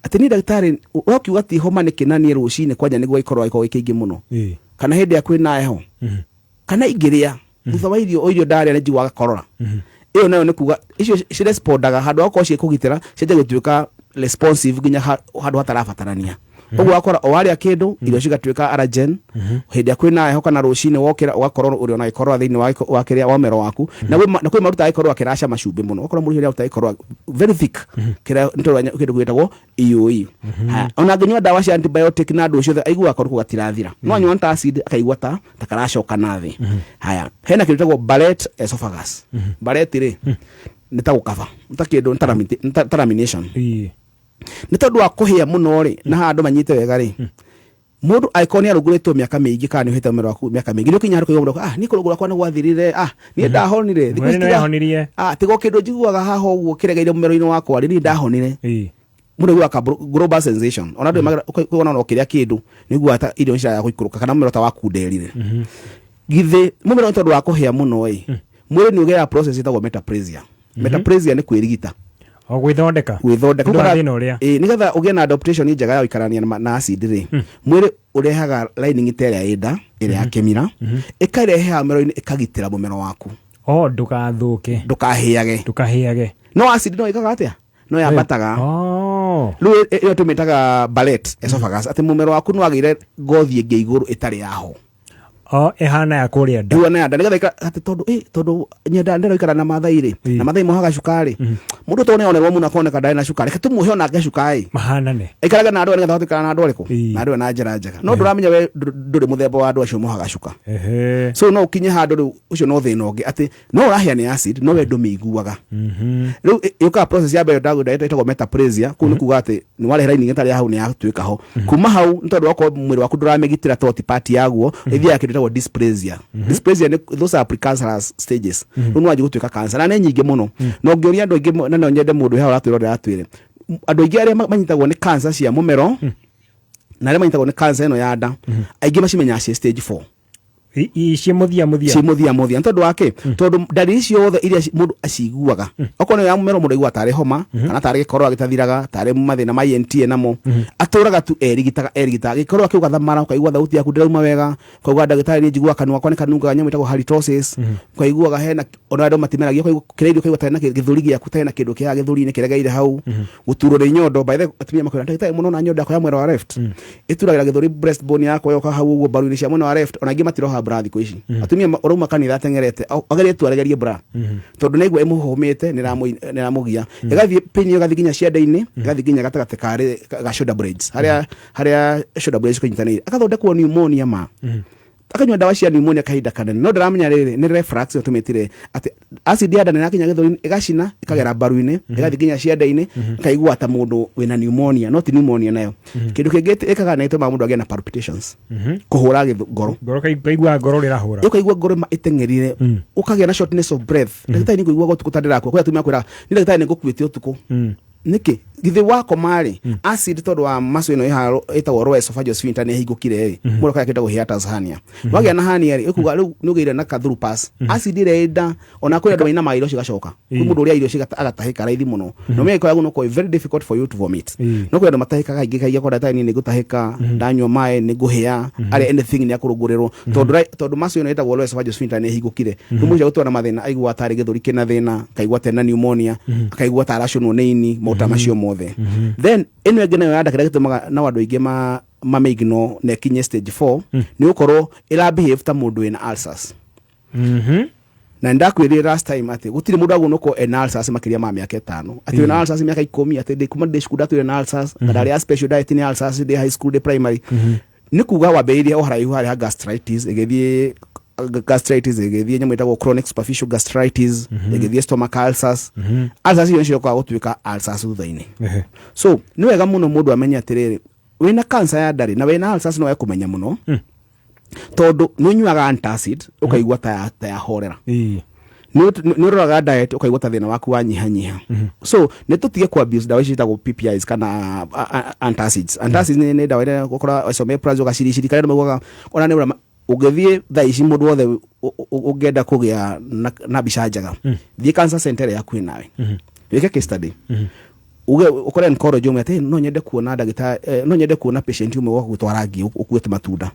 Atĩ niĩ ndagĩtarĩ ũkiuga ti homa nĩkĩ, na niĩ rũcinĩ kwanja nĩguo gĩkorwo gĩkorwo gĩ kĩingĩ mũno, kana hĩndĩ ĩrĩa kwĩna heho, kana ingĩrĩa thutha wa irio, o irio ndarĩa nĩ njiguaga korora. Ĩyo nayo nĩ kuga icio cirespondaga handũ ha gũkorwo ciĩkũgitĩra, cianjia gũtuĩka responsive nginya handũ hatarabatarania. Ũguo wakora o warĩa kĩndũ, irio cigatuĩka allergen. Hĩndĩ ĩrĩa kwĩna heho kana rũcinĩ wokĩra, ũgakorwo ũrĩ ona gĩkorora thĩinĩ wa kĩrĩa wa mũmero waku. Na kwĩ marutaga gĩkorora kĩraca macumbĩ mũno, ũgakora mũndũ ũcio nĩaruta gĩkorora very thick kĩrĩa nĩ tondũ wa kĩndũ gĩtagwo EOE. Haya, ona angĩnyua ndawa cia antibiotic na andũ ciothe, aiguaga korwo gatirathira, no anyua antacid akaigua ta karacoka na thĩ. Haya, hena kĩndũ gĩtagwo Barrett esophagus. Barrett rĩ, nĩ ta gũkaba, nĩ ta kĩndũ nĩ ta lamination. Nĩ tondũ wa kũhĩa mũno rĩ, na haha andũ manyite wega rĩ, mũndũ angĩkorwo nĩ arũngũrĩtwo mĩaka mĩingĩ kana nĩ ũhĩte mũmero waku mĩaka mĩingĩ, nĩ ũkinya handũ kũigua mũndũ, ah, niĩ kũrũngũra kwa nĩ gwathirire, ah, niĩ ndahonire. Thikũ Mwene ici nĩ wehonirie. Ah, tiga o kĩndũ njiguaga haha ũguo kĩregeire mũmero-inĩ wakwa rĩ, niĩ ndahonire. Mũndũ aiguaga ka global sensation, ona andũ ũkaigua ona ũkĩrĩa kĩndũ nĩ ũiguaga ta irio ciraga gũikũrũka kana mũmero ta wakunderire. Githĩ mũmero nĩ tondũ wa kũhĩa mũno ĩ, mwĩrĩ nĩ ũgĩaga process ĩtagwo metaplasia. Metaplasia nĩ kwĩrigita. O gwĩthondeka. Gwĩthondeka. Nĩ ũndũ wa thĩna ũrĩa. Ĩĩ, nĩgetha ũgĩe na adaptation njega ya gũikarania na acid rĩ, mwĩrĩ ũrehaga lining ta ĩrĩa ĩ nda ĩrĩa ya kĩmira, ĩkarehe haha mũmero-inĩ, ĩkagitĩra mũmero waku. Oh, ndũgathũke. Ndũkahĩage. Ndũkahĩage. No acid no ĩkaga atĩa? No yambataga. Oh. Rĩu ĩyo tũmĩtaga ballet esophagus, atĩ mũmero waku nĩ wagĩire ngothi ĩngĩ igũrũ ĩtarĩ yaho. Oh, ĩhana ya kũrĩa nda. Ĩhana ya nda nĩgetha atĩ tondũ tondũ nyenda ndĩra ikara na Mathai rĩ, na Mathai mohaga cukari, mũndũ tondũ nĩonerwo mũno akoneka ndarĩ na cukari, reke tũmũhe onake cukari mahanane, aikarage na andũ aya nĩgetha ahote gũikara na andũ arĩkũ, na andũ aya na njĩra njega. No ndũramenya we ndũrĩ mũthemba wa andũ acio mohaga cuka. So no ũkinye handũ rĩu ũcio no thĩna ũngĩ atĩ no ũrahĩa nĩ acid no we ndũmĩiguaga. Rĩu yũkaga process ya mbere ndagwĩra ĩtagwo metaplasia. Kũu nĩ kuga atĩ nĩ warehe lining ĩtarĩ ya hau nĩ yatuĩka ho. Kuma hau nĩ tondũ wakorwo mwĩrĩ waku ndũramĩgitĩra tondũ ti part yaguo, ĩthiaga kĩndũ gĩtagwo dysplasia. Dysplasia nĩ those are precancerous stages. Rĩu nĩ wanjia gũtuĩka cancer na nĩ nyingĩ mũno. Na ũngĩũria andũ aingĩ na no nyende mũndũ wĩ haha ũratwĩrorera atwĩre, andũ aingĩ arĩa manyitagwo nĩ cancer cia mũmero na arĩa manyitagwo nĩ cancer ĩno ya nda, aingĩ macimenyaga ciĩ stage 4. Ciĩ mũthia mũthia. Ciĩ mũthia mũthia. Nĩ tondũ wa kĩ? Tondũ ndariri ciothe iria mũndũ aciguaga, okorwo nĩ ya mũmero mũndũ aiguaga tarĩ homa, kana tarĩ gĩkorora gĩtathiraga, tarĩ mathĩna ma ENT namo, atũraga tu erigitaga erigitaga gĩkorora kĩu gathamara, ũkaigua thauti yaku ndĩrauma wega, ũkaigua ndagĩtarĩ niĩ njiguaga kanua gakwa nĩ kanungaga nyamũ ĩtagwo halitosis, ũkaiguaga hena ona andũ matimeragia, ũkaigua kĩrĩa irio ũkaigua tarĩ na gĩthũri gĩaku, tarĩ na kĩndũ kĩhaha gĩthũri-inĩ kĩregeire hau, gũturwo nĩ nyondo. By the way, atumia makwĩra ndagĩtarĩ mũno na nyondo yakwa ya mwena wa left ĩturagĩra gĩthũri, breast bone yakwa yoka hau ũguo mbaru-inĩ cia mwena wa left. Ona aingĩ matiroha bra thikũ ici. Atumia ũrauma kanitha ateng'erete agerie tu aregerie bra tondũ nĩaigua ĩmũhũmĩte, nĩramũgia, ĩgathiĩ pain ĩyo ĩgathiĩ nginya ciande-inĩ, ĩgathiĩ nginya gatagatĩ ga shoulder blades, harĩa shoulder blades kũnyitanĩire, agathondekwo pneumonia ma akanyua ndawa cia pneumonia kahinda kanene, no ndaramenya rĩrĩ nĩ reflux ĩyo tũmĩtire atĩ acid ya nda nĩrakinya gĩthũri-inĩ, ĩgacina, ĩkagera mbaru-inĩ, ĩgathiĩ nginya ciande-inĩ, ĩkaigua ta mũndũ wĩna pneumonia, no ti pneumonia nayo. Kĩndũ kĩngĩ ĩkaga nĩ ĩtũmaga mũndũ agĩe na palpitations, kũhũra ngoro. Ngoro kaigua ngoro rĩrahũra. Ũkaigua ngoro ma ĩteng'erire, ũkagĩa na shortness of breath. Ndagĩtarĩ nĩ ngũigua ũtukũ ta ndĩrakua. Kwĩ atumia kwĩra nĩ ndagĩtarĩ nĩ ngũkuĩte ũtukũ. Nĩkĩ? Githĩ wakoma rĩ, acid tondũ wa muscle ĩno ĩhaha ĩtagwo lower esophageal sphincter nĩ ĩhingũkire rĩ, mũndũ akagĩa kĩndũ hiatus hernia. Wagĩa na hernia rĩ, ĩkuga rĩu nĩ ũgĩire na ka through pass. Acid ĩrĩa ĩ nda, ona kwĩ andũ mainamaga irio cigacoka. Kwĩ mũndũ ũrĩa irio agatahĩka raithi mũno. Na ũmenye ĩkoragwo no very difficult for you to vomit. No kwĩ andũ matahĩkaga aingĩ kaingĩ, akora ndagĩtarĩ niĩ nĩ ngũtahĩka, ndanyua maĩ nĩ ngũhĩa, arĩa anything nĩ akũrũngũrĩrwo. Tondũ muscle ĩno ĩtagwo lower esophageal sphincter nĩ ĩhingũkire. Rĩu mũndũ ũcio gũtwara mathĩna, aiguaga tarĩ gĩthũri kĩna thĩna, akaigua ta ena pneumonia, akaigua ta aracũnwo nĩ ini, maũndũ ta macio mothe. Then ĩno ĩngĩ nayo ya nda kĩrĩa gĩtũmaga nao andũ aingĩ mamĩignore na ĩkinye stage 4 nĩ gũkorwo ĩra behave ta mũndũ wĩna ulcers. Na ndakwĩrire last time atĩ gũtirĩ mũndũ agũrwo gũkorwo ena ulcers makĩria ma mĩaka 5, atĩ wĩna ulcers mĩaka 10, atĩ ndĩ kuma ndĩ cukuru ndatũire na ulcers, na ndarĩ ya special diet nĩ ulcers ndĩ high school ndĩ primary. Nĩ kuga wambĩrĩirie o haraihu harĩa ha gastritis, ĩgĩthiĩ gastritis, ĩgĩthiĩ nyamũ ĩtagwo chronic superficial gastritis, ĩgĩthiĩ stomach ulcers. Ulcers icio nĩcio ĩkoraga gũtuĩka ulcers thutha-inĩ. So nĩ wega mũno mũndũ amenye atĩrĩrĩ, wĩna cancer ya nda rĩ, na wĩna ulcers no wekũmenya mũno, tondũ nĩ ũnyuaga antacid ũkaigua ta ya horera. Nĩ ũroraga diet ũkaigua ta thĩna waku wanyihanyiha. So nĩ tũtige ku abuse ndawa ici ciĩtagwo PPIs kana antacids. Antacids nĩ ndawa iria ũkora esomeprazole gaciriciri karĩa andũ maugaga ona nĩ ũrama ũngĩthiĩ thaa ici mũndũ wothe ũngĩenda kũgĩa na mbica njega, thiĩ cancer center ĩrĩa hakuhĩ nawe, wĩke case study, uge ukore encourage ũmwe atĩ no nyende kuona ndagĩtarĩ, no nyende kuona patient ũmwe waku gũtwara ngi ũkuĩte matunda,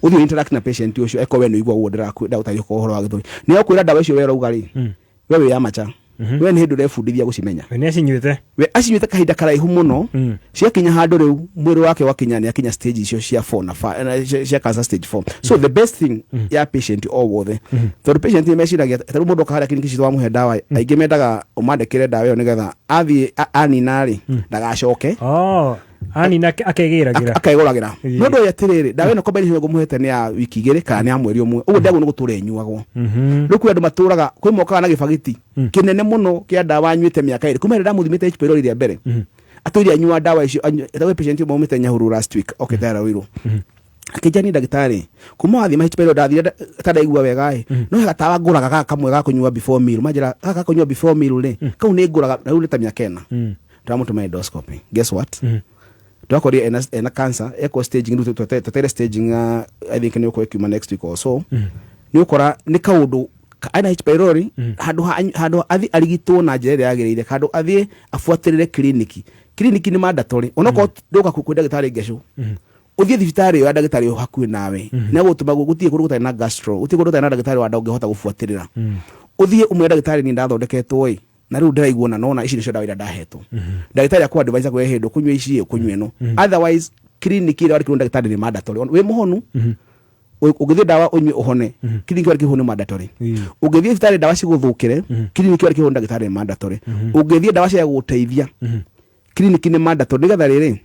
ũthiĩ interact na patient ũcio, eko we nĩ ũigua ũguo ndĩragũtarĩria ũhoro wa gĩthũri, nĩ akwĩra ndawa icio we ũrauga rĩ, we wĩ amateur, we nĩ hĩndĩ ũrebundithia gũcimenya. We nĩ acinyuĩte. We acinyuĩte kahinda karaihu mũno, ciakinya handũ rĩu mwĩrĩ wake wakinya nĩ akinya stage icio cia 4 na cia cancer stage 4. So the best thing ya patient o wothe, tondũ patient nĩ meciragia ta rĩu mũndũ oka harĩa kiriniki citũ wamũhe ndawa, aingĩ mendaga ũmandĩkĩre ndawa ĩyo nĩgetha athiĩ anina rĩ, ndagacoke. Oh, anina akegĩragĩra. Akegũragĩra. No ndũĩ atĩrĩrĩ, ndawa ĩno combination ngũmũhete nĩ ya wiki 2 kana nĩ ya mweri ũmwe, ũguo ndagwo nĩ gũtũra ĩnyuagwo. Rĩu kwĩ andũ matũraga, kwĩ mokaga na gĩbagiti kĩnene mũno kĩa ndawa anyuĩte mĩaka 2 kuma rĩrĩa ndamũthimĩte H pylori rĩa mbere, atũire anyua ndawa icio, etagwo patient ũmwe aumĩte Nyahururu last week, okĩte Ruiru. Akĩnjĩra niĩ ndagĩtarĩ, kuma wathiĩ ma H pylori ndathire ta ndaigua wega ĩ, no he gatawa ngũraga gaka kamwe ga kũnyua before meal, manjĩra gaka ga kũnyua before meal rĩ, kau nĩ ngũraga na rĩu nĩ ta mĩaka 4. Ndamũtũma endoscopy, guess what? Twakorire ena cancer, eko staging, rĩu twetereire staging, I think nĩ ũkorwo ĩkiuma next week or so. Nĩ ũkora nĩ kaũndũ ena H pylori, handũ athiĩ arigitwo na njĩra ĩrĩa yagĩrĩire, handũ athiĩ abuatĩrĩre kiriniki. Kiriniki nĩ mandatory, onokorwo ndũka kwĩ ndagĩtarĩ Ngecũ, ũthiĩ thibitarĩ ĩyo ya ndagĩtarĩ ũyũ hakuhĩ nawe, nĩ agũtũma gũtirĩ kũndũ gũtarĩ na gastro, gũtirĩ kũndũ gũtarĩ na ndagĩtarĩ wa nda ũngĩhota gũbuatĩrĩra. Ũthiĩ ũmwĩre ndagĩtarĩ, niĩ ndathondeketwo ĩ, na rĩu ndĩraigua na nona ici nĩcio ndawa iria ndahetwo. Ndagĩtarĩ akũ advise akwĩre hĩndĩ ũkũnyua ici, ũkũnyua ĩno. Otherwise clinic ĩrĩa wandĩkĩirwo ndagĩtarĩ nĩ mandatory. Wĩ mũhonu, ũngĩthiĩ ndawa ũnyue ũhone, clinic wandĩkĩirwo nĩ mandatory. Ũngĩthiĩ thibitarĩ ndawa cigũthũkĩre, clinic wandĩkĩirwo nĩ ndagĩtarĩ nĩ mandatory. Ũngĩthiĩ ndawa cia gũgũteithia, clinic nĩ mandatory, nĩgetha rĩrĩ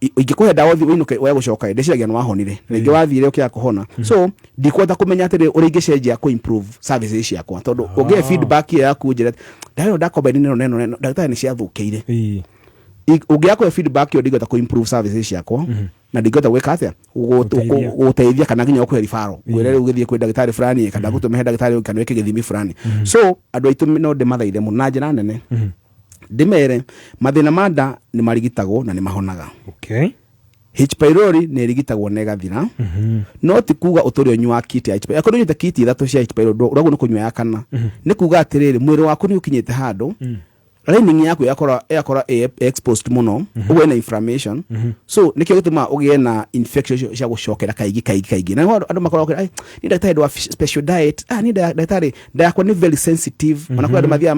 ingĩkũhe ndawa ũthiĩ ũinũke woe gũcoka ĩ, ndĩciragia nĩ wahonire, rĩngĩ wathire ũkĩaga kũhona. So ndikũhota kũmenya atĩrĩ ũrĩa ingĩcenjia kũ improve services ciakwa, tondũ ũngĩhe feedback ĩyo yaku njĩra ndawa ĩno ndacombine ĩno na ĩno na ĩno, ndagĩtarĩ nĩ ciathũkĩire. Ũngĩaga kũhe feedback ĩyo, ndingĩhota kũ improve services ciakwa na ndingĩhota gwĩka atĩa. Gũteithia. Gũteithia kana nginya gũkũhe referral, ngwĩre rĩu gĩthiĩ kwĩ ndagĩtarĩ fulani kana gũtũme he ndagĩtarĩ ũngĩ kana wĩke gĩthimi fulani. So andũ aitũ no ndĩmathaithe mũno na njĩra nene, ndĩmere mathĩna ma nda nĩ marigitagwo na nĩ mahonaga. H pylori nĩ ĩrigitagwo na ĩgathira, no ti kuga ũtũre ũnyua kit ya H pylori. Akorwo ũnyuĩte kit ithatũ cia H pylori, ũragwo nĩ kũnyua ya kana, nĩ kuga atĩrĩrĩ, mwĩrĩ waku nĩ ũkinyĩte handũ lining yaku ĩgakora ĩ exposed mũno, ũguo ĩna inflammation. So nĩkĩo gĩtũmaga ũgĩe na infection icio cia gũcokera kaingĩ kaingĩ kaingĩ. Na nĩho andũ makoragwo kwĩra, "Ai, niĩ ndagĩtarĩ ndwa special diet, ah, niĩ ndagĩtarĩ nda yakwa nĩ very sensitive." Ona kwĩ andũ mathiaga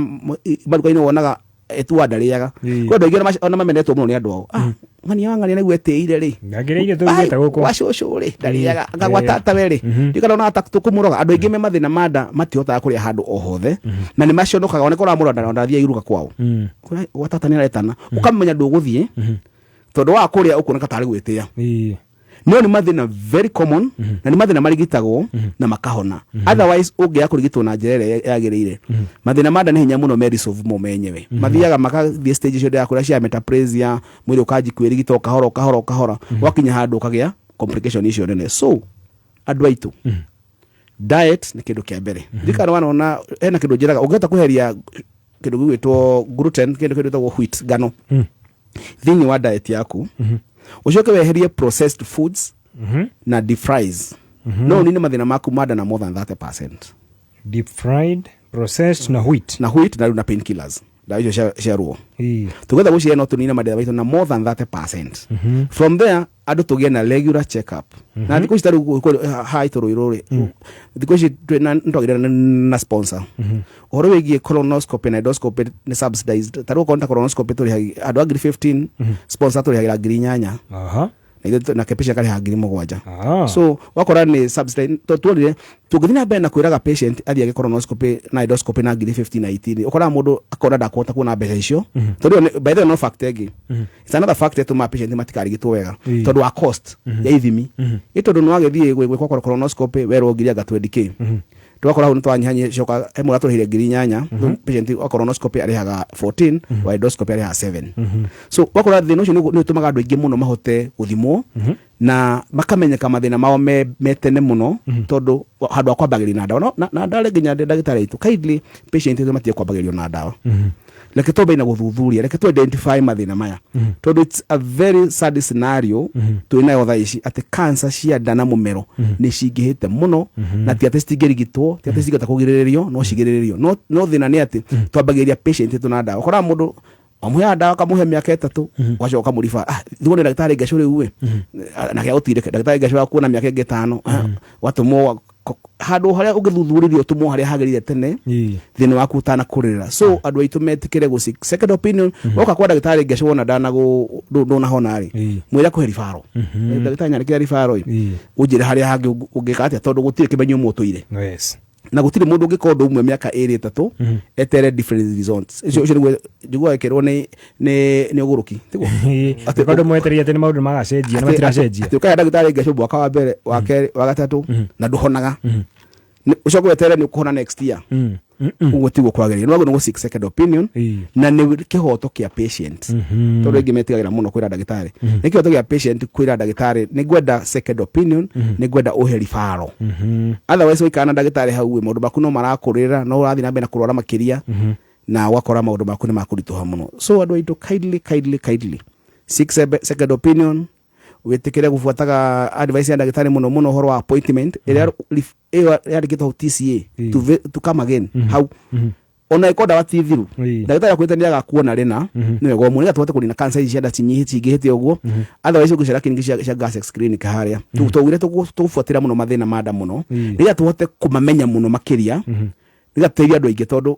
maruga-inĩ, wonaga etua ndarĩaga. Kwĩ andũ aingĩ ona mamenetwo mũno nĩ andũ ao, ah, ng'ania wa ng'ania nĩguo etĩire rĩ. Ndangĩrĩa irio tũrugĩte gũkũ. Gwa cũcũ rĩ ndarĩaga, anga gwa tata we rĩ ndikana ona ta tũkũmũroga. Andũ aingĩ me mathĩna ma nda matihotaga kũrĩa handũ o hothe na nĩ maconokaga, ona korwo mũrora ndathiĩ iruga kwao. Gwa tata nĩ aretana, ũkamenya ndũgũthiĩ tondũ wa kũrĩa ũkuoneka tarĩ gwĩtĩa. No nĩ mathĩna very common na nĩ mathĩna marigitagwo na makahona. Otherwise ũngĩaga kũrigitwo na njĩra ĩrĩa yagĩrĩire, mathĩna ma nda nĩ hinya mũno me resolve mo menyewe. Mathiaga makathiĩ stage icio ndĩrakũrĩa cia metaplasia, mwĩrĩ ũkanji kwĩrigita o kahora o kahora o kahora, wakinya handũ ũkagĩa complication icio nene. So andũ aitũ, diet nĩ kĩndũ kĩa mbere. Ndirikana wanona hena kĩndũ njĩraga, ũngĩhota kweheria kĩndũ gĩgwĩtwo gluten, kĩndũ gĩtagwo wheat, ngano, thĩinĩ wa diet yaku, ũcoke weherie processed foods na deep fries, no ũnine mathĩna maku ma nda na more than 30%. Deep fried, processed na wheat. Na wheat na rĩu na painkillers, ndawa icio cia ruo, tũgetha gũciria no tũnine mathĩna maitũ na more than 30%. From there andũ tũgĩe na regular check up. Na thikũ ici ta rĩu haha itũrũirũ rĩ, thikũ ici nĩtwagĩire na sponsor. Ũhoro wĩgiĩ colonoscopy na endoscopy nĩ subsidized. Ta rĩu okorwo nĩ ta colonoscopy, tũrĩhagia andũ a 15,000, sponsor tũrĩhagĩra 8,000 na ithuĩ nake patient akarĩha 7,000. So wakora nĩ subsidized. Tuonire tũngĩthiĩ na mbere na kwĩraga patient athiĩ age colonoscopy na endoscopy na 15,000 na 18, ũkoraga mũndũ akona ndakũhota kuona mbeca icio. Tondũ ĩyo by the way no fact ĩngĩ, it's another fact ĩtũmaga patient matikarigitwo wega, tondũ wa cost ya ithimi. Ĩ tondũ nĩ wagĩthiĩ gwĩkwo colonoscopy werwo ngiri anga 20K, twakora hau nĩ twanyihanyihia coka he mũrĩa tũrĩhire 8,000. Patient wa colonoscopy arĩhaga 14, wa endoscopy arĩhaga 7. So wakora thĩna ũcio nĩ ũtũmaga andũ aingĩ mũno mahote gũthimwo na makamenyeka mathĩna mao me tene mũno, tondũ handũ ha kwambagĩrĩria na ndawa. Na ndarĩ nginya ndagĩtarĩ aitũ, kindly, patient aitũ matige kwambagĩrĩrio na ndawa. Reke twambe na gũthuthuria, reke tu identify mathĩna maya, tondũ it's a very sad scenario twĩ nayo thaa ici atĩ cancer cia nda na mũmero nĩ cingĩhĩte mũno. Na ti atĩ citingĩrigitwo, ti atĩ citingĩhota kũgirĩrĩrio, no cigirĩrĩrio. No thĩna nĩ atĩ twambagĩrĩria patient aitũ na ndawa. Ũkoraga mũndũ wamũheaga ndawa ũkamũhe mĩaka 3, ũgacoka ũkamũriba, ah, thiguo nĩ ndagĩtarĩ Ngacũ rĩu ĩ, nake agũtindĩke ndagĩtarĩ Ngacũ wakuona mĩaka ĩngĩ 5. Watũmwo handũ harĩa ũngĩthuthurĩrio, ũtũmwo harĩa hagĩrĩire tene thĩna waku ũtanakũrĩrĩra. So andũ aitũ metĩkĩre gũ seek second opinion. Woka kwa ndagĩtarĩ Ngacũ wona ndũnahona rĩ, mwĩre akũhe referral. Ndagĩtarĩ nyandĩkĩra referral ĩ, ũnjĩre harĩa hangĩ ũngĩka atĩa, tondũ gũtirĩ kĩmenyo ũmwe ũtũire na gũtirĩ mũndũ ũngĩka ũndũ ũmwe mĩaka 2 3 etere different results. Ũcio nĩguo njiguaga ĩkĩrwo nĩ ũgũrũki tiguo. Tondũ mwetereire atĩ nĩ maũndũ magacenjia na matiracenjia. Atĩ ũkaya ndagĩtarĩ Ngacũ mwaka wa mbere, wa kerĩ, wa gatatũ na ndũhonaga. Ũcoke weterere nĩ ũkũhona next year. Ũguo tiguo kwagĩrĩire. Nĩ wagĩrĩirwo nĩ gũ seek second opinion na nĩ kĩhoto kĩa patient, tondũ aingĩ metigagĩra mũno kwĩra ndagĩtarĩ. Nĩ kĩhoto kĩa patient kwĩra ndagĩtarĩ, nĩ ngwenda second opinion, nĩ ngwenda ũhe referral. Otherwise waikara na ndagĩtarĩ hau ĩ, maũndũ maku no marakũrĩra, no ũrathiĩ na mbere na kũrwara makĩria na ũgakora maũndũ maku nĩ makũritũha mũno. So andũ aitũ, kindly, kindly, kindly seek second opinion. Wĩtĩkĩre gũbuataga advice ya ndagĩtarĩ mũno mũno ũhoro wa appointment ĩrĩa ĩyo yandĩkĩtwo hau TCA, to come again hau, ona ĩkorwo ndawa ti thiru, ndagĩtarĩ akwĩte nĩ agakuona rĩna. Nĩ wega mũno nĩgetha tũhote kũnina cancer ici cia nda cingĩhĩte ũguo. Otherwise ũngĩcera clinic cia Gas Clinic harĩa twaugire tũgũbuatĩra mũno mathĩna ma nda mũno nĩgetha tũhote kũmamenya mũno makĩria. Nĩgetha tũteithie andũ aingĩ tondũ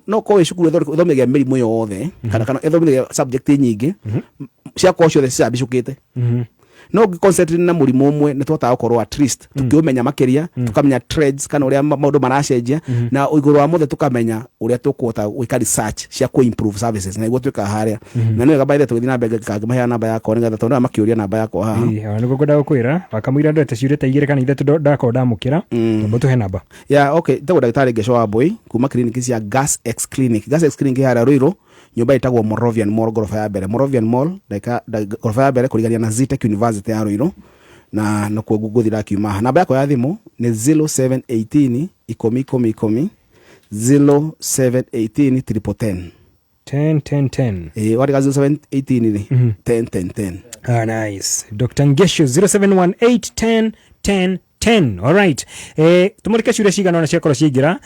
no korwo wĩ cukuru ĩthomithagia mĩrimũ yothe kana ĩthomithagia subject nyingĩ ciakorwo ciothe cicambicũkĩte, no ũngĩ concentrate na mũrimũ ũmwe nĩ tũhotaga gũkorwo at least tũkĩũmenya makĩria, tũkamenya trends kana ũrĩa maũndũ maracenjia, na igũrũ wa mothe tũkamenya ũrĩa tũkũhota gwĩka research cia kũ improve services, na nĩguo twĩkaga harĩa. Na nĩ wega, by the way, tũgĩthiĩ na mbere ngĩmaheana namba yakwa nĩgetha tondũ aya makĩũria namba yakwa haha. Ĩĩ, nĩguo ngwendaga gũkwĩra wakamũira ndete ciũrĩte igĩrĩ kana ithatũ ndakorwo ndamũkĩra tondũ tũhe namba. Yeah, okay, ndagwo ndagĩtarĩ Ngeco wa Mbui kuma clinic cia Gas X Clinic. Gas X Clinic harĩa Ruiru, nyũmba ĩtagwo Moravian Mall, ngoroba ya mbere. Moravian Mall, ndagĩka ngoroba ya mbere kũrigania na Zetech University ya Ruiru, na nakuo ngũthiĩ ndakiuma haha. Namba yakwa ya thimũ nĩ 0718 10 10 10, 0718 1010. 10 10 10. Ĩĩ, wandĩka 0718 rĩ, 10 10 10. Ah, nice. Dr. Ngesho, 0718 10 10 10. Alright. Tumulike ciũria cigana ona ciakorwo ciaingĩra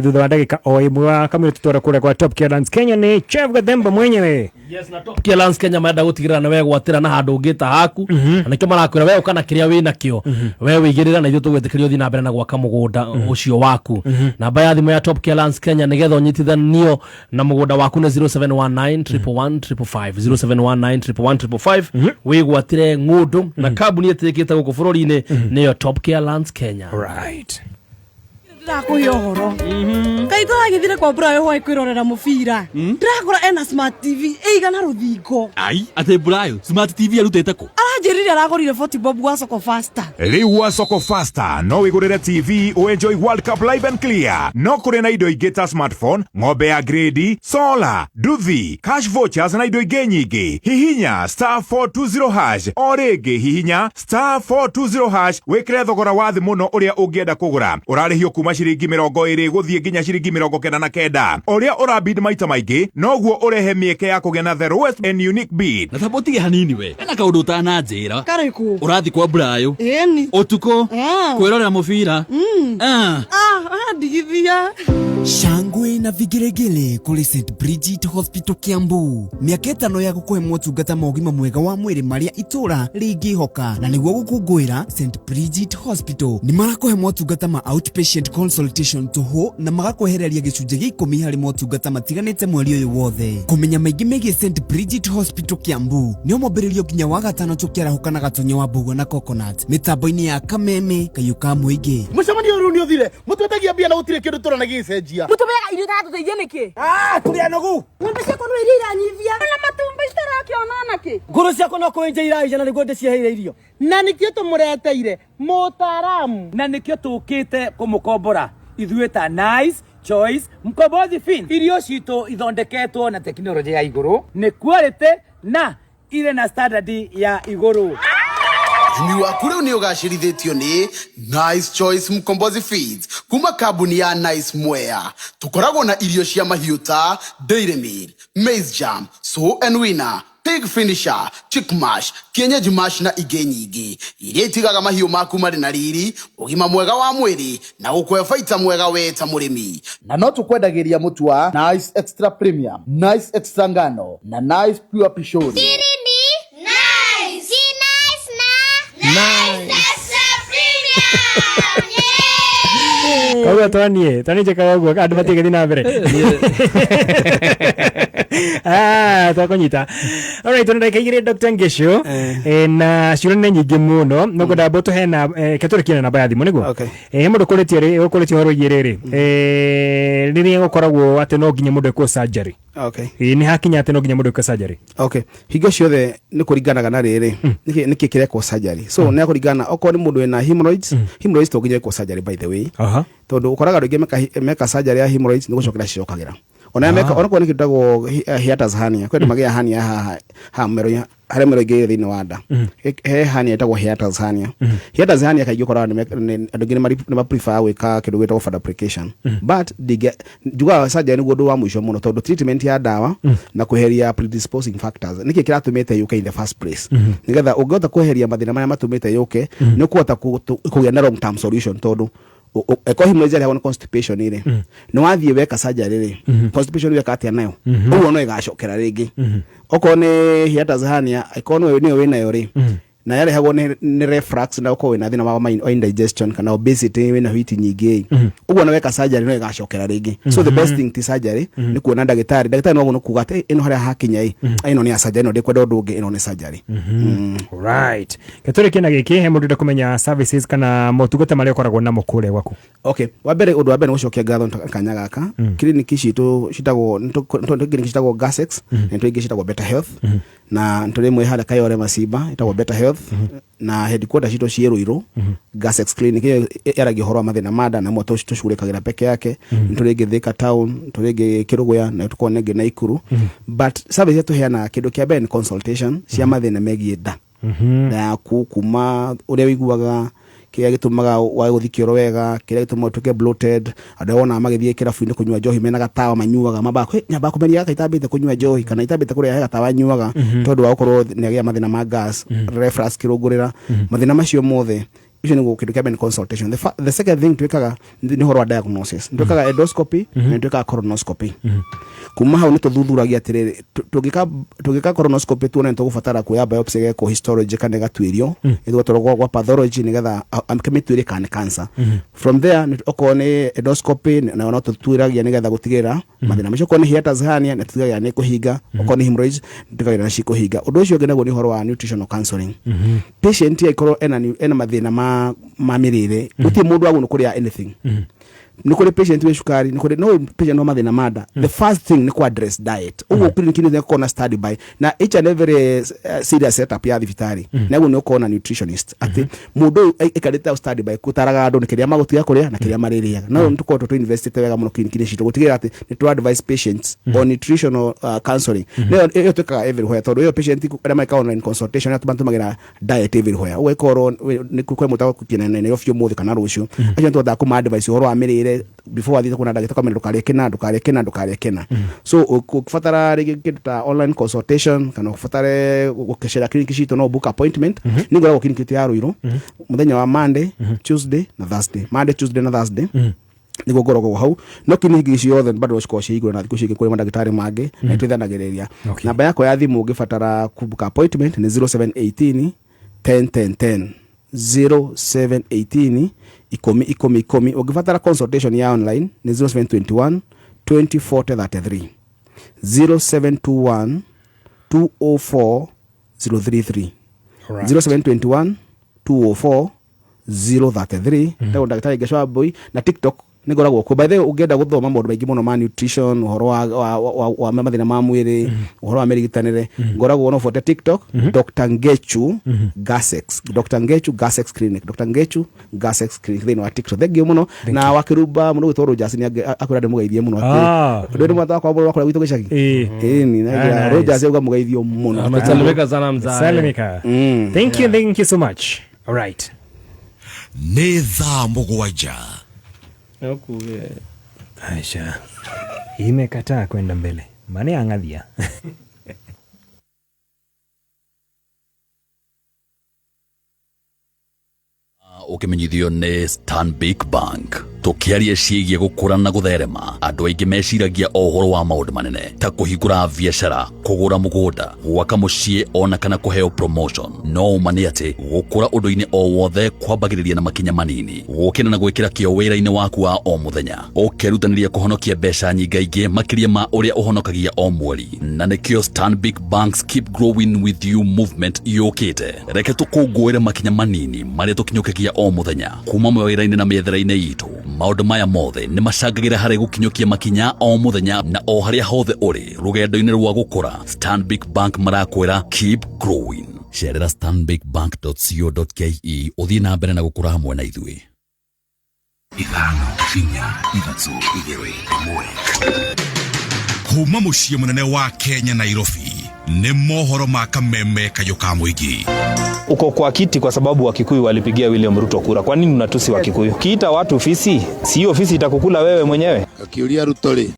thutha wa ndagĩka o ĩmwe wa kamũira tũtwara kũrĩa kwa Top Care Lands Kenya nĩ Chef Gathemba mwenyewe. Yes, na Top Care Lands Kenya marenda gũtigĩrĩra nĩ wegwatĩra na handũ ũngĩta haku, na nĩkĩo marakwĩra we ũka na kĩrĩa wĩ nakĩo, we wĩigĩrĩra na ithuĩ tũgwĩtĩkĩria ũthiĩ na mbere na gwaka mũgũnda ũcio waku. Namba ya thimũ ya Top Care Lands Kenya nĩgetha ũnyitithanio na mũgũnda waku nĩ 0719 111 555, 0719 111 555. Wĩgwatĩre ng'ũndũ na kambuni ĩtĩkĩte gũkũ bũrũri-inĩ nĩyo Top Care Lands Kenya. Right. Ndĩrakũhe ũhoro kaĩ tũragĩthire kwa Burayo hwaĩ kwĩrorera mũbira, ndĩrakora ena smart TV ĩigana rũthingo. Ai, atĩ Burayo smart TV arutĩte kũ? Aranjĩrire aragũrire 40 bob gwa Soko Fasta. Rĩu gwa Soko Fasta no wĩgũrĩre TV ũenjoy World Cup live and clear. No kũrĩ na indo ingĩ ta smartphone, ng'ombe ya grade, solar, nduthi, cash vouchers na indo ingĩ nyingĩ. Hihinya *420#, o rĩngĩ hihinya *420# wĩkĩre thogora wa thĩ mũno ũrĩa ũngĩenda kũgũra. Ũrarĩhio kuma ciringi 20 gũthiĩ nginya ciringi 99. O ũrĩa ũrabid maita maingĩ noguo ũrehe mĩeke ya kũgĩa na the lowest and unique bid. Na tamba ũtige hanini, we ena kaũndũ ũtananjĩra. Karĩkũ? Ũrathiĩ kwa Burayo Ĩni. Ũtukũ kwĩrorera mũbira? Ah. Ah, ndigithia. Shangwe na vigeregele kũrĩ St Bridget Hospital Kiambu, mĩaka 5 ya gũkũhe motungata ma ũgima mwega wa mwĩrĩ marĩa itũra rĩngĩhoka. Na nĩguo gũkũngũĩra, St Bridget Hospital nĩ marakũhe motungata ma outpatient consultation tũhũ na magakwehereria gĩcunjĩ gĩa 10 harĩ motungata matiganĩte mweri ũyũ wothe. Kũmenya maingĩ megiĩ St Bridget Hospital Kiambu nĩo mwambĩrĩrio nginya wa gatano tũkĩarahũka na Gatonyo wa Mbugua na Coconut mĩtambo-inĩ ya Kameme Kayũ ka Mũingĩ. Mũcemanio ũyũ rĩu nĩ ũthire, mũtwendagia mbia na gũtirĩ kĩndũ tũrona gĩgĩcenjia. Mũtũmeaga irio itatũteithia nĩkĩ? Ah, tũrĩ anogu. Ng'ombe ciakwa no iria iranyivia na matumbĩ citarakĩona nakĩ. Ngũrũ ciakwa no kũenja iraija na nĩguo ndĩciheire irio. Na nĩkĩo tũmũreteire mũtaaramu, na nĩkĩo tũkĩte kũmũkombora ithuĩ ta Nice Choice Mkombozi Fin. Irio citũ ithondeketwo na tekinoronjĩ ya igũrũ, nĩ quality na irĩ na standard ya igũrũ. Ũrĩmi waku rĩu nĩ ũgacĩrithĩtio nĩ Nice Choice Mkombozi Feeds kuma kambuni ya Nice Mwea. Tũkoragwo na irio cia mahiũ ta Dairy Meal, Maize Jam, Sow and Winner, Pig Finisher, Chick Mash, Kienyeji Mash na ingĩ nyingĩ iria itigaga mahiũ maku marĩ na riri, ũgima mwega wa mwĩrĩ na gũkũhe baita mwega we ta mũrĩmi. Na no tũkwendagĩria mũtu wa Nice Extra Premium, Nice Extra Ngano na Nice Pure Pishori. Siri ni nice. Si nice na nice. Extra premium. Koguo twanie njĩkaga ũguo andũ matigĩthiĩ na mbere. Ah, twakũnyita. Alright, tũna ndagĩka 2, Dr. Ngesho. Na ciũria nĩ nyingĩ mũno no ngwenda mbo tũhe na ke tũrĩkie na namba ya thimũ nĩguo. He mũndũ ũkũrĩtie rĩ, ũkũrĩtie ũhoro wĩgiĩ rĩrĩ, rĩrĩa gũkoragwo atĩ no nginya mũndũ ekwo surgery. Nĩ hakinya atĩ no nginya mũndũ ekwo surgery? Okay, hingo ciothe nĩ kũringanaga na rĩrĩ nĩkĩ kĩrekwo surgery. So nĩ kũringana, okorwo nĩ mũndũ wĩna hemorrhoids, hemorrhoids to nginya ekwo surgery, by the way, tondũ ũkoraga andũ aingĩ meka surgery ya hemorrhoids nĩ gũcokera cicokagĩra ona meka. Onakorwo nĩ kĩndũ gĩtagwo hiatus hernia, kwĩ andũ magĩaga hernia haha haha mũmero, harĩa mũmero ĩngĩ thĩinĩ wa nda. He hernia ĩtagwo hiatus hernia. Hiatus hernia kaingĩ ũkoraga andũ aingĩ nĩ ma prefer gwĩka kĩndũ gĩtagwo fundoplication, but njugaga surgery nĩguo ũndũ wa mũico mũno, tondũ treatment ya ndawa na kweheria predisposing factors, nĩkĩ kĩratũmĩte yũke in the first place, nĩgetha ũngĩhota kweheria mathĩna marĩa matũmĩte yũke, nĩ ũkũhota kũgĩa na long term solution, tondũ eko hemorrhoids ĩrehagwo nĩ constipation rĩ, nĩ wathiĩ weka surgery rĩ, constipation weka atĩa nayo? Ũguo no ĩgacokera rĩngĩ. Okorwo nĩ hiatus hernia, ĩkorwo nĩyo wĩnayo rĩ, Na yarehagwo nĩ reflux na ũkorwo wĩna thĩna wa indigestion kana obesity, wĩna whiti nyingĩ. Ũguo na weka surgery no ĩgacokera rĩngĩ. So the best thing ti surgery, nĩ kuona ndagĩtarĩ. Ndagĩtarĩ no guo kuga atĩ ĩno harĩa hakinya ĩ, ĩno nĩ ya surgery, ĩno ndĩkwenda ũndũ ũngĩ, ĩno nĩ surgery. Right, ketũrĩkie na gĩkĩ, he mũndũ ũrenda kũmenya services kana motungata marĩa ũkoragwo namo kũrĩa gwaku. Okay, wa mbere, ũndũ wa mbere nĩ gũcokia ngatho nĩ kanya gaka. Kiriniki citũ citagwo, nĩ tũ kiriniki citagwo Gasex, na nĩ tũrĩ ingĩ citagwo Better Health, na nĩ tũrĩ ĩmwe harĩa Kayore Masimba ĩtagwo Better Health, na headquarter citũ ciĩ Ruiru. Gasex Clinic ĩyo yaragia ũhoro wa mathĩna ma nda na mo tũcugurĩkagĩra peke yake. Nĩ tũrĩ ĩngĩ Thika Town, tũrĩ ĩngĩ Kĩrũgũya, na tũkorwo na ĩngĩ Naikuru. But service iria tũheanaga, kĩndũ kĩa mbere nĩ consultation cia mathĩna megiĩ nda, nda yaku, kuma ũrĩa ũiguaga, kĩrĩa gĩtũmaga wage gũthiĩ kĩoro wega, kĩrĩa gĩtũmaga ũtuĩke bloated. Andũ arĩa wonaga magĩthiĩ kĩrabu-inĩ kũnyua njohi mena gatawa manyuaga, mambaga nyambaga kũmeria gaka itambĩte kũnyua njohi kana itambĩte kũrĩa, he gatawa nyuaga, tondũ wa gũkorwo nĩ agĩa mathĩna ma gas, reflux, kĩrũngũrĩra, mathĩna macio mothe. Icio nĩguo kĩndũ kĩa mbere nĩ consultation. The second thing twĩkaga nĩ ũhoro wa diagnosis. Nĩ twĩkaga endoscopy na nĩ twĩkaga colonoscopy. Kuma hau nĩ tũthuthuragia atĩrĩrĩ, tũngĩka colonoscopy tuone nĩ tũgũbatara kuoya biopsy ĩgekwo histology kana ĩgatuĩrio, ĩgatwarwo gwa pathology nĩgetha mĩtuĩre kana nĩ cancer. From there okorwo nĩ endoscopy nayo no tũtuĩragia nĩgetha gũtigĩrĩra mathĩna macio. Okorwo nĩ hiatus hernia nĩ tũtigagĩrĩra nĩ kũhinga, okorwo nĩ hemorrhoids nĩ tũtigagĩrĩra nĩ cikũhinga. Ũndũ ũcio ũngĩ naguo nĩ ũhoro wa nutritional counseling. Patient angĩkorwo ena mathĩna ma mĩrĩre, gũtirĩ mũndũ wagwo nĩ kũrĩa anything. Nĩ kũrĩ patient wĩ cukari, nĩ kũrĩ no patient no mathĩna ma nda, the first thing nĩ ku address diet. Ũguo clinic nĩ gũkorwo na study by na each and every serious setup ya thibitarĩ, naguo nĩ ũkorwo na nutritionist, atĩ mũndũ ũyũ aikarĩte study by gũtaraga andũ nĩ kĩrĩa magũtiga kũrĩa na kĩrĩa marĩrĩaga. No nĩ tũkorwo tũ investite wega mũno clinic-inĩ citũ gũtigĩrĩra atĩ nĩ tũ advise patients on nutritional counseling. Nĩyo ĩyo twĩkaga everywhere, tondũ ĩyo patient arĩa mareka online consultation arĩa matũmagĩra diet everywhere, ũgĩkorwo nĩ kwĩ mũndũ gũkinya na Nairobi ũmũthĩ kana rũciũ, acio nĩ tũhotaga kũma advice ũhoro wa mĩrĩre before athiĩte kuona ndagĩtarĩ, kamenya ndũkarĩe kĩna, ndũkarĩe kĩna, ndũkarĩe kĩna. So ũkĩbatara rĩngĩ kĩndũ ta online consultation kana ũbatare gũcera clinic citũ, no book appointment. Nĩ ngoragwo clinic itũ ya Ruiru mũthenya wa Monday, Tuesday na Thursday. Monday, Tuesday na Thursday nĩguo ngoragwo hau, no clinic ciothe bado cikoragwo ciĩ igũrũ na thikũ cingĩ kũrĩ mandagĩtarĩ mangĩ na nĩtwĩthanagĩrĩria. Namba yakwa ya thimũ ũngĩbatara kũbook appointment nĩ 0718 10 10 10, 0718 10 10 10. Ũngĩbatara consultation ya online nĩ 0721 20 40 33, 0721 204 033. Alright. 0721 204 033. Ndagwo ndagĩtarĩ Ngecwa Mbui, na TikTok nĩ ngoragwo kuo. By the way, ũngĩenda gũthoma maũndũ maingĩ mũno ma nutrition, ũhoro wa mathĩna ma mwĩrĩ, ũhoro wa mĩrigitanĩre, ngoragwo no buate TikTok, Dr Ngechu Gasex, Dr Ngechu Gasex Clinic, Dr Ngechu Gasex Clinic thĩinĩ wa TikTok. Thank you mũno. Na wakĩrumba mũno gwĩtwo Rogers nĩ akwĩra ndĩmũgeithie mũno. Ndũ nĩ mwata wakwa wa kũrĩa gwitũ gĩcagi ĩni. Ah, nice. Rogers auga mũgeithio mũno. Amesalimika sana mzae. Salimika. Thank you, thank you so much. All right. Nĩ thaa 7. Aisha imekataa kwenda mbele maana ang'athia. Ũkĩmenyithio nĩ Stanbic Bank. Tũkĩaria ciĩgiĩ gũkũra na gũtherema, andũ aingĩ meciragia o ũhoro wa maũndũ manene ta kũhingũra biacara, kũgũra mũgũnda, gwaka mũciĩ ona kana kũheo promotion. No ũma nĩ atĩ gũkũra ũndũ-inĩ o wothe kwambagĩrĩria na makinya manini, gũkĩra na gwĩkĩra kĩo wĩra-inĩ waku wa o mũthenya, ũkerutanĩria kũhonokia mbeca nyingaingĩ makĩria ma ũrĩa ũhonokagia o mweri. Na nĩkĩo Stanbic Bank's Keep Growing With You movement yũkĩte. Reke tũkũngũĩre makinya manini marĩa tũkinyũkagia o mũthenya kuma mawĩra-inĩ na mĩethere-inĩ itũ. Maũndũ maya mothe nĩ macangagĩra harĩ gũkinyũkia makinya o mũthenya na o harĩa hothe ũrĩ rũgendo-inĩ rwa gũkũra. Stanbic Bank marakwĩra keep growing. Cerera stanbicbank.co.ke ũthiĩ na mbere na gũkũra hamwe na ithuĩ. 5 4 3 2 1. Kuma mũciĩ mũnene wa Kenya Nairobi, nĩ mohoro ma kameme kayũ ka mũingĩ. Uko kwa kiti kwa sababu Wakikuyu walipigia William Ruto kura. Kwa nini unatusi Wakikuyu? Kiita watu fisi, si hiyo fisi itakukula wewe mwenyewe? Akiuria Ruto rĩ.